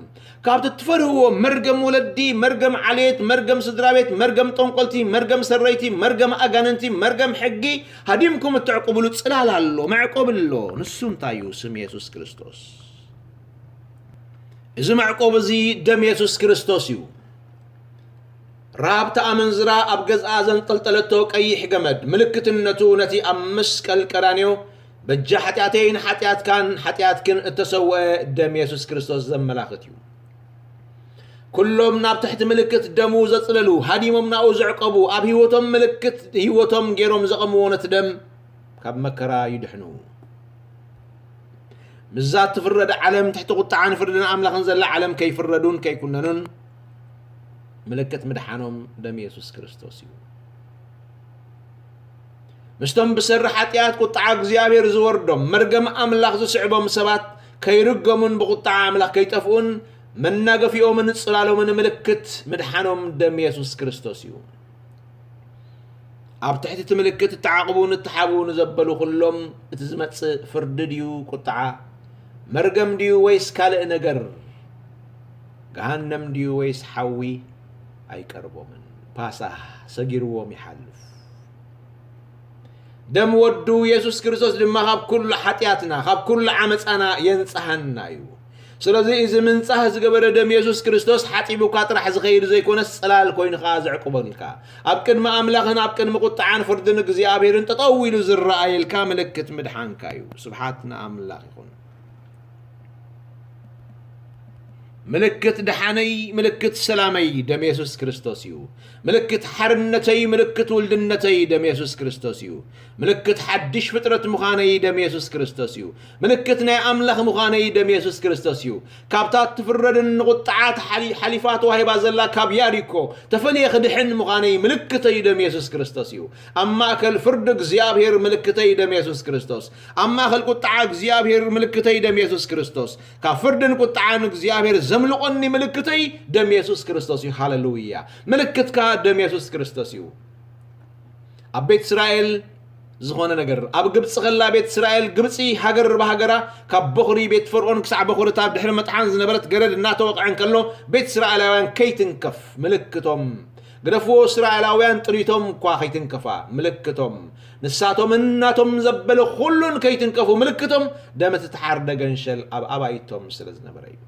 ካብቲ እትፈርህዎ መርገም ወለዲ፣ መርገም ዓሌት፣ መርገም ስድራ ቤት፣ መርገም ጠንቆልቲ፣ መርገም ሰረይቲ፣ መርገም ኣጋንንቲ፣ መርገም ሕጊ ሃዲምኩም እትዕቅቡሉ ጽላል ኣሎ፣ መዕቆቢ ኣሎ። ንሱ እንታይ እዩ? ስም የሱስ ክርስቶስ። እዚ መዕቆቢ እዚ ደም የሱስ ክርስቶስ እዩ። ራብቲ ኣመንዝራ ኣብ ገዝኣ ዘንጠልጠለቶ ቀይሕ ገመድ ምልክትነቱ ነቲ ኣብ መስቀል ቀራንዮ በጃ ሓጢኣተይን ሓጢኣትካን ሓጢኣትክን እተሰውአ ደም የሱስ ክርስቶስ ዘመላኽት እዩ። ኩሎም ናብ ትሕቲ ምልክት ደሙ ዘጽለሉ፣ ሃዲሞም ናብኡ ዘዕቀቡ፣ ኣብ ህይወቶም ምልክት ህይወቶም ገይሮም ዘቐምዎ ነቲ ደም ካብ መከራ ይድሕኑ። ምስዛ እትፍረድ ዓለም ትሕቲ ቁጥዓን ፍርድን ኣምላኽን ዘላ ዓለም ከይፍረዱን ከይኩነኑን ምልክት ምድሓኖም ደም የሱስ ክርስቶስ እዩ። ምስቶም ብሰሪ ሓጢኣት ቁጥዓ እግዚኣብሔር ዝወርዶም መርገም ኣምላኽ ዝስዕቦም ሰባት ከይርገሙን ብቁጥዓ ኣምላኽ ከይጠፍኡን መናገፊኦምን ጽላሎምን ምልክት ምድሓኖም ደም የሱስ ክርስቶስ እዩ። ኣብ ትሕቲ እቲ ምልክት እተዓቕቡ ንተሓቡ ንዘበሉ ኩሎም እቲ ዝመጽእ ፍርዲ ድዩ ቁጥዓ? መርገም ድዩ ወይስ ካልእ ነገር? ገሃነም ድዩ ወይስ ሓዊ? ኣይቀርቦምን። ፓሳህ ሰጊርዎም ይሓልፍ። ደም ወዱ የሱስ ክርስቶስ ድማ ካብ ኩሉ ሓጢኣትና፣ ካብ ኩሉ ዓመፃና የንጽሃና እዩ። ስለዚ እዚ ምንጻህ ዝገበረ ደም የሱስ ክርስቶስ ሓጺቡካ ጥራሕ ዝኸይድ ዘይኮነስ፣ ጽላል ኮይኑ ከኣ ዘዕቁበልካ፣ ኣብ ቅድሚ ኣምላኽን ኣብ ቅድሚ ቁጥዓን ፍርድን እግዚኣብሔርን ጠጠው ኢሉ ዝረኣየልካ ምልክት ምድሓንካ እዩ። ስብሓት ንኣምላኽ ይኹን። ምልክት ድሓነይ፣ ምልክት ሰላመይ ደም የሱስ ክርስቶስ እዩ። ምልክት ሓርነተይ፣ ምልክት ውልድነተይ ደም የሱስ ክርስቶስ እዩ። ምልክት ሓድሽ ፍጥረት ምዃነይ ደም የሱስ ክርስቶስ እዩ። ምልክት ናይ ኣምላኽ ምዃነይ ደም የሱስ ክርስቶስ እዩ። ካብታ እትፍረድን ንቁጥዓት ሓሊ-፣ ሓሊፋ ተዋሂባ ዘላ ካብ ያሪኮ ተፈልየ ክድሕን ምዃነይ ምልክተይ ደም የሱስ ክርስቶስ እዩ። ኣብ ማእከል ፍርዲ እግዚኣብሔር ምልክተይ ደም የሱስ ክርስቶስ። ኣብ ማእከል ቁጥዓ እግዚኣብሔር ምልክተይ ደም የሱስ ክርስቶስ። ካብ ፍርድን ቁጥዓን እግዚኣብሔር ዘምልቆኒ ምልክተይ ደም የሱስ ክርስቶስ እዩ። ሃሌሉያ። ምልክትካ ደም የሱስ ክርስቶስ እዩ። ኣብ ቤት እስራኤል ዝኾነ ነገር። ኣብ ግብፂ ከላ ቤት እስራኤል፣ ግብፂ ሃገር ብሃገራ፣ ካብ በኹሪ ቤት ፈርዖን ክሳዕ በኹሪ እታ ድሕሪ መጥሓን ዝነበረት ገረድ እናተወቕዐ እንከሎ፣ ቤት እስራኤላውያን ከይትንከፍ ምልክቶም፣ ግደፍዎ፣ እስራኤላውያን ጥሪቶም እኳ ከይትንከፋ ምልክቶም፣ ንሳቶምን ናቶም ዘበለ ኩሉን ከይትንከፉ ምልክቶም፣ ደም እቲ ተሓርደ ገንሸል ኣብ ኣባይቶም ስለ ዝነበረ እዩ።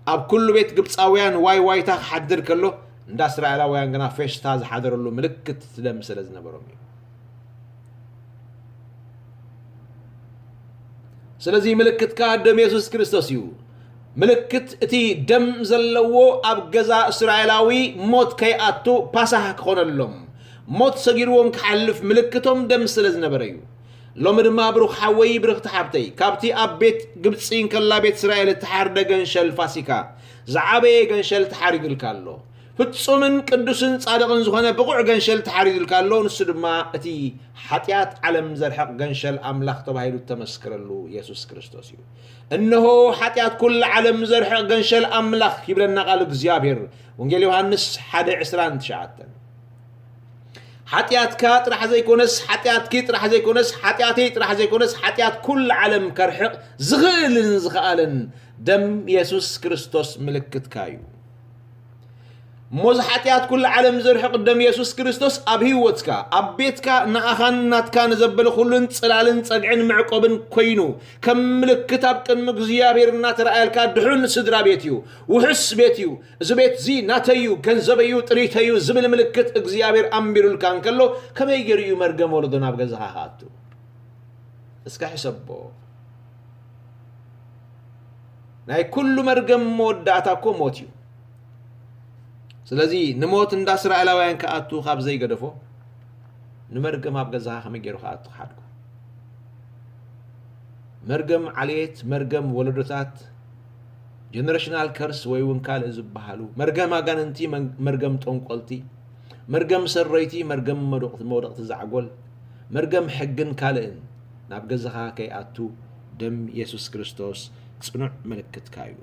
ኣብ ኩሉ ቤት ግብፃውያን ዋይ ዋይታ ክሓድር ከሎ፣ እንዳ እስራኤላውያን ግና ፌሽታ ዝሓደረሉ ምልክት እቲ ደም ስለ ዝነበሮም እዩ። ስለዚ ምልክትካ ደም የሱስ ክርስቶስ እዩ። ምልክት እቲ ደም ዘለዎ ኣብ ገዛ እስራኤላዊ ሞት ከይኣቱ ፓሳህ ክኾነሎም፣ ሞት ሰጊርዎም ክሓልፍ ምልክቶም ደም ስለ ዝነበረ እዩ። ሎሚ ድማ ብሩኽ ሓወይ፣ ብርኽቲ ሓብተይ፣ ካብቲ ኣብ ቤት ግብጺ እንከላ ቤት እስራኤል እተሓርደ ገንሸል ፋሲካ ዝዓበየ ገንሸል ተሓሪዱልካ ኣሎ። ፍጹምን ቅዱስን ጻድቕን ዝኾነ ብቑዕ ገንሸል ተሓሪዱልካ ኣሎ። ንሱ ድማ እቲ ሓጢኣት ዓለም ዘርሕቕ ገንሸል ኣምላኽ ተባሂሉ እተመስከረሉ የሱስ ክርስቶስ እዩ። እንሆ፣ ሓጢኣት ኩሉ ዓለም ዘርሕቕ ገንሸል ኣምላኽ ይብለና ቃል እግዚኣብሔር። ወንጌል ዮሃንስ ሓደ ዕስራን ትሽዓተን። ሓጢኣትካ ጥራሕ ዘይኮነስ፣ ሓጢኣትኪ ጥራሕ ዘይኮነስ፣ ሓጢኣተይ ጥራሕ ዘይኮነስ፣ ሓጢኣት ኩሉ ዓለም ከርሕቕ ዝኽእልን ዝኸኣለን ደም የሱስ ክርስቶስ ምልክትካ እዩ። እሞ እዚ ሓጢኣት ኩሉ ዓለም ዘርሕቕ ደም የሱስ ክርስቶስ ኣብ ህይወትካ፣ ኣብ ቤትካ፣ ንኣኻን ናትካ ንዘበለ ኩሉን ጽላልን ጸግዕን መዕቆብን ኮይኑ፣ ከም ምልክት ኣብ ቅድሚ እግዚኣብሔር እናተራእየልካ፣ ድሑን ስድራ ቤት እዩ፣ ውሑስ ቤት እዩ፣ እዚ ቤት እዚ ናተይ እዩ፣ ገንዘበይ እዩ፣ ጥሪተይ እዩ ዝብል ምልክት እግዚኣብሔር ኣንቢሩልካ እንከሎ፣ ከመይ ገይሩ እዩ መርገም ወለዶ ናብ ገዛኻ ክኣቱ? እስከ ሕሰቦ። ናይ ኩሉ መርገም መወዳእታ እኮ ሞት እዩ። ስለዚ ንሞት እንዳ እስራኤላውያን ክኣቱ ካብ ዘይገደፎ፣ ንመርገም ኣብ ገዛኻ ከመይ ገይሩ ክኣቱ ክሓድጎ? መርገም ዓሌት፣ መርገም ወለዶታት፣ ጀነሬሽናል ከርስ ወይ እውን ካልእ ዝበሃሉ፣ መርገም ኣጋንንቲ፣ መን-፣ መርገም ጠንቆልቲ፣ መርገም ሰረይቲ፣ መርገም መውደቕቲ፣ መውደቕቲ ዛዕጎል፣ መርገም ሕግን ካልእን ናብ ገዛኻ ከይኣቱ ደም የሱስ ክርስቶስ ጽኑዕ ምልክትካ እዩ።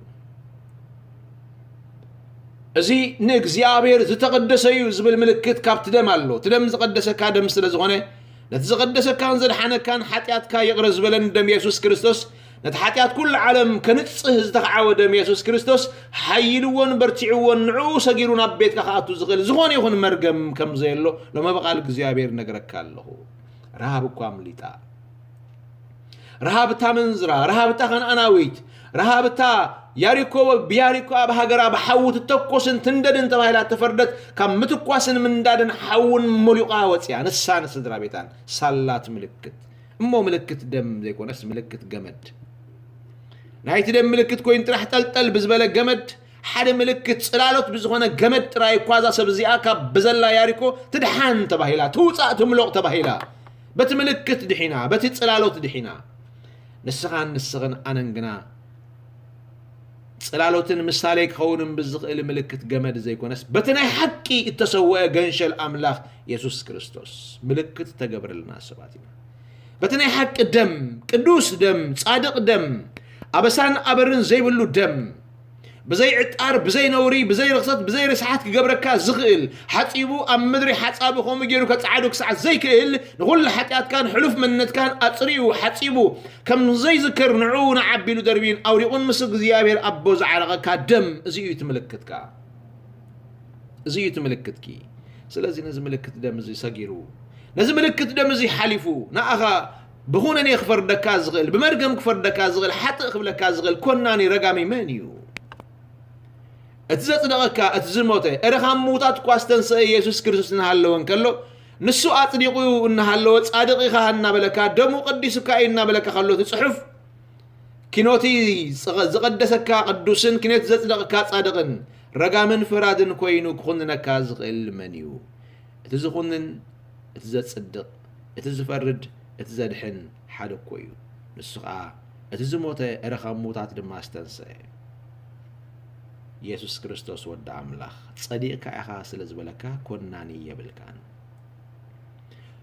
እዚ ንእግዚኣብሔር ዝተቐደሰ እዩ ዝብል ምልክት ካብቲ ደም ኣሎ። እቲ ደም ዝቐደሰካ ደም ስለ ዝኾነ፣ ነቲ ዝቐደሰካን ዘድሓነካን ሓጢኣትካ ይቕረ ዝበለን ደም የሱስ ክርስቶስ፣ ነቲ ሓጢኣት ኩሉ ዓለም ከንጽህ ዝተኻዕወ ደም የሱስ ክርስቶስ ሓይልዎን በርቲዕዎን ንዕኡ ሰጊሩ ናብ ቤትካ ክኣቱ ዝኽእል ዝኾነ ይኹን መርገም ከም ዘየሎ ሎሚ ብቓል እግዚኣብሔር ነግረካ ኣለኹ። ረሃብ እኳ ኣምሊጣ። ረሃብ እታ መንዝራ፣ ረሃብ እታ ከነኣናዊት፣ ረሃብ እታ ያሪኮ፣ ብያሪኮ ኣብ ሃገራ ብሓዊ ትተኮስን ትንደድን ተባሂላ እተፈርደት፣ ካብ ምትኳስን ምንዳድን ሓውን ሞሊቓ ወፂኣ፣ ንሳን ስድራ ቤታን። ሳላት ምልክት። እሞ ምልክት ደም ዘይኮነስ ምልክት ገመድ። ናይቲ ደም ምልክት ኮይኑ ጥራሕ ጠልጠል ብዝበለ ገመድ፣ ሓደ ምልክት ጽላሎት ብዝኾነ ገመድ ጥራይ እኳ እዛ ሰብ እዚኣ ካብ ብዘላ ያሪኮ ትድሓን ተባሂላ፣ ትውጻእ ትምሎቕ ተባሂላ። በቲ ምልክት ድሒና፣ በቲ ጽላሎት ድሒና። ንስኻን ንስኽን ኣነን ግና ጽላሎትን ምሳሌ ክኸውንን ብዝኽእል ምልክት ገመድ ዘይኮነስ፣ በቲ ናይ ሓቂ እተሰወአ ገንሸል ኣምላኽ የሱስ ክርስቶስ ምልክት እተገብረልና ሰባት ኢና። በቲ ናይ ሓቂ ደም፣ ቅዱስ ደም፣ ጻድቕ ደም፣ ኣበሳን ኣበርን ዘይብሉ ደም፣ ብዘይ ዕጣር፣ ብዘይ ነውሪ፣ ብዘይ ርኽሰት፣ ብዘይ ርስሓት ክገብረካ ዝኽእል፣ ሓጺቡ ኣብ ምድሪ ሓጻቢ ከምኡ ገይሩ ከጸዓዱ ክሳዕ ዘይክእል፣ ንኹሉ ሓጢኣትካን ሕሉፍ መንነትካን ኣጽሪዩ፣ ሓጺቡ፣ ከም ዘይዝክር ንዕኡ ንዓቢሉ ደርቢዩን ኣውሪቑን ምስ እግዚኣብሔር ኣቦ ዝዓረቐካ ደም፣ እዚ እዩ እቲ ምልክትካ። እዚ እዩ እቲ ምልክትኪ። ስለዚ ነዚ ምልክት ደም እዚ ሰጊሩ፣ ነዚ ምልክት ደም እዚ ሓሊፉ፣ ንኣኻ ብኹነኔ ክፈርደካ ዝኽእል፣ ብመርገም ክፈርደካ ዝኽእል፣ ሓጥእ ክብለካ ዝኽእል ኮናኒ ረጋሚ መን እዩ? እቲ ዘጽደቐካ፣ እቲ ዝሞተ፣ እረ ካብ ምዉታት እኳ ዝተንስአ የሱስ ክርስቶስ እናሃለወ እንከሎ፣ ንሱ ኣጽዲቑ እናሃለወ፣ ጻድቕ ኢኻ እናበለካ፣ ደሙ ቀዲሱካ እዩ እናበለካ ከሎ፣ እቲ ጽሑፍ፣ ኪኖቲ ዝቐ-፣ ዝቐደሰካ ቅዱስን ኪኖቲ ዘጽደቐካ ጻድቕን፣ ረጋምን ፈራድን ኮይኑ ክኹንነካ ዝኽእል መን እዩ? እቲ ዝኹንን፣ እቲ ዘጽድቕ፣ እቲ ዝፈርድ፣ እቲ ዘድሕን ሓደ እኮ እዩ። ንሱ ኸኣ እቲ ዝሞተ፣ እረ ካብ ምዉታት ድማ ዝተንስአ። የሱስ ክርስቶስ ወዲ ኣምላኽ፣ ጸዲቕካ ኢኻ ስለ ዝበለካ፣ ኮናኒ የብልካን።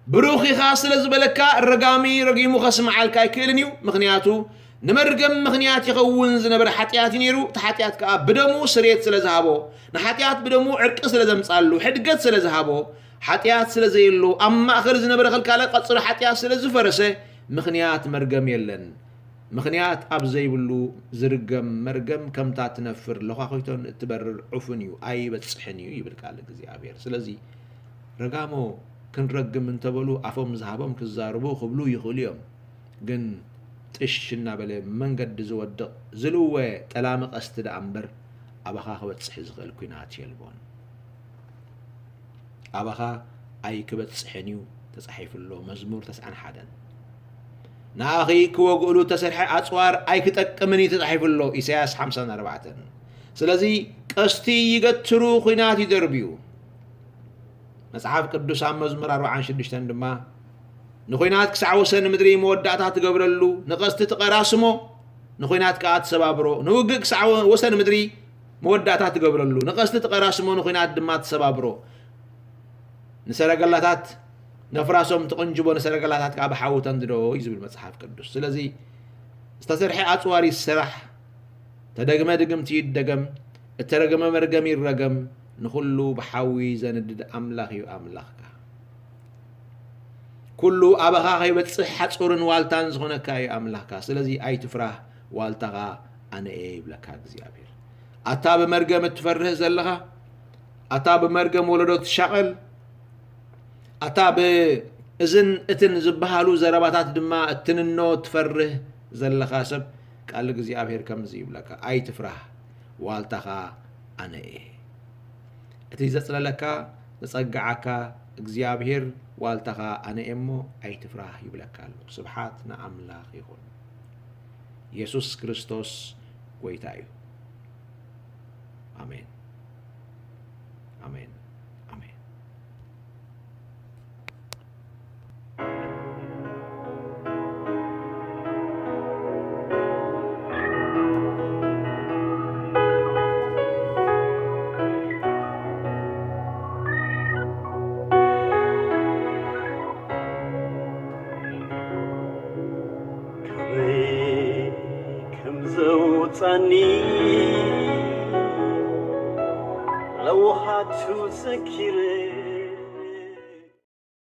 ብሩኽ ኢኻ ስለ ዝበለካ፣ ረጋሚ ረጊሙ ከስምዓልካ ኣይክእልን እዩ። ምኽንያቱ፣ ንመርገም ምኽንያት ይኸውን ዝነበረ ሓጢኣት እዩ ነይሩ። እቲ ሓጢኣት ከኣ ብደሙ ስርየት ስለ ዝሃቦ፣ ንሓጢኣት ብደሙ ዕርቂ ስለ ዘምጻሉ፣ ሕድገት ስለ ዝሃቦ፣ ሓጢኣት ስለ ዘየሎ፣ ኣብ ማእከል ዝነበረ ክልካለ ቀጽሪ ሓጢኣት ስለ ዝፈረሰ፣ ምኽንያት መርገም የለን። ምኽንያት ኣብ ዘይብሉ ዝርገም መርገም ከምታ ትነፍር ለዃኺቶን እትበርር ዑፍን እዩ፣ ኣይበጽሕን እዩ ይብል ቃል እግዚኣብሔር። ስለዚ ረጋሞ ክንረግም እንተበሉ ኣፎም ዝሃቦም ክዛረቡ ክብሉ ይኽእሉ እዮም። ግን ጥሽ እናበለ መንገዲ ዝወድቕ ዝልወ ጠላሚ ቀስቲ ደኣ እምበር ኣባኻ ክበጽሕ ዝኽእል ኲናት የልቦን። ኣባኻ ኣይክበጽሕን እዩ ተጻሒፉ ኣሎ። መዝሙር ተስዓን ሓደን። ንኣኺ ክወግእሉ እተሰርሐ ኣጽዋር ኣይክጠቅምን እዩ ተጻሒፉ ኣሎ። ኢሳያስ ሓምሳን ኣርባዕተን። ስለዚ ቀስቲ ይገትሩ፣ ኲናት ይደርብዩ። መጽሓፍ ቅዱስ ኣብ መዝሙር ኣርባዓን ሽዱሽተን ድማ ንኹናት ክሳዕ ወሰን ምድሪ መወዳእታ ትገብረሉ፣ ንቐስቲ ትቐራስሞ፣ ንኹናት ከኣ ትሰባብሮ። ንውግእ ክሳዕ ወ-፣ ወሰን ምድሪ መወዳእታ ትገብረሉ፣ ንቐስቲ ትቐራስሞ፣ ንኹናት ድማ ትሰባብሮ። ንሰረገላታት ነፍራሶም ትቕንጅቦ፣ ንሰረገላታት ከኣ ብሓዊ ተንድዶ እዩ ዝብል መጽሓፍ ቅዱስ። ስለዚ ዝተሰርሐ ኣጽዋር ይሰራሕ፣ ተደግመ ድግምቲ ይደገም፣ እተረገመ መርገም ይረገም፣ ንኹሉ ብሓዊ ዘንድድ ኣምላኽ እዩ ኣምላኽካ። ኩሉ ኣባኻ ከይበጽሕ ሓጹርን ዋልታን ዝኾነካ እዩ ኣምላኽካ። ስለዚ ኣይትፍራህ፣ ዋልታኻ ኣነ እየ ይብለካ እግዚኣብሔር። ኣታ ብመርገም እትፈርህ ዘለኻ፣ ኣታ ብመርገም ወለዶ ትሻቐል፣ ኣታ ብእዝን እትን ዝበሃሉ ዘረባታት ድማ እትንኖ ትፈርህ ዘለኻ ሰብ፣ ቃል እግዚኣብሔር ከምዚ ይብለካ፣ ኣይትፍራህ፣ ዋልታኻ ኣነ እየ። እቲ ዘጽለለካ፣ ዘጸግዓካ እግዚኣብሔር ዋልታኻ ኣነ እየ እሞ ኣይትፍራህ ይብለካ ኣሎ። ስብሓት ንኣምላኽ ይኹን። የሱስ ክርስቶስ ጐይታ እዩ። ኣሜን፣ ኣሜን፣ ኣሜን። ካበይ ከም ዘውጻኒ ለውሃቱ ዘኪረ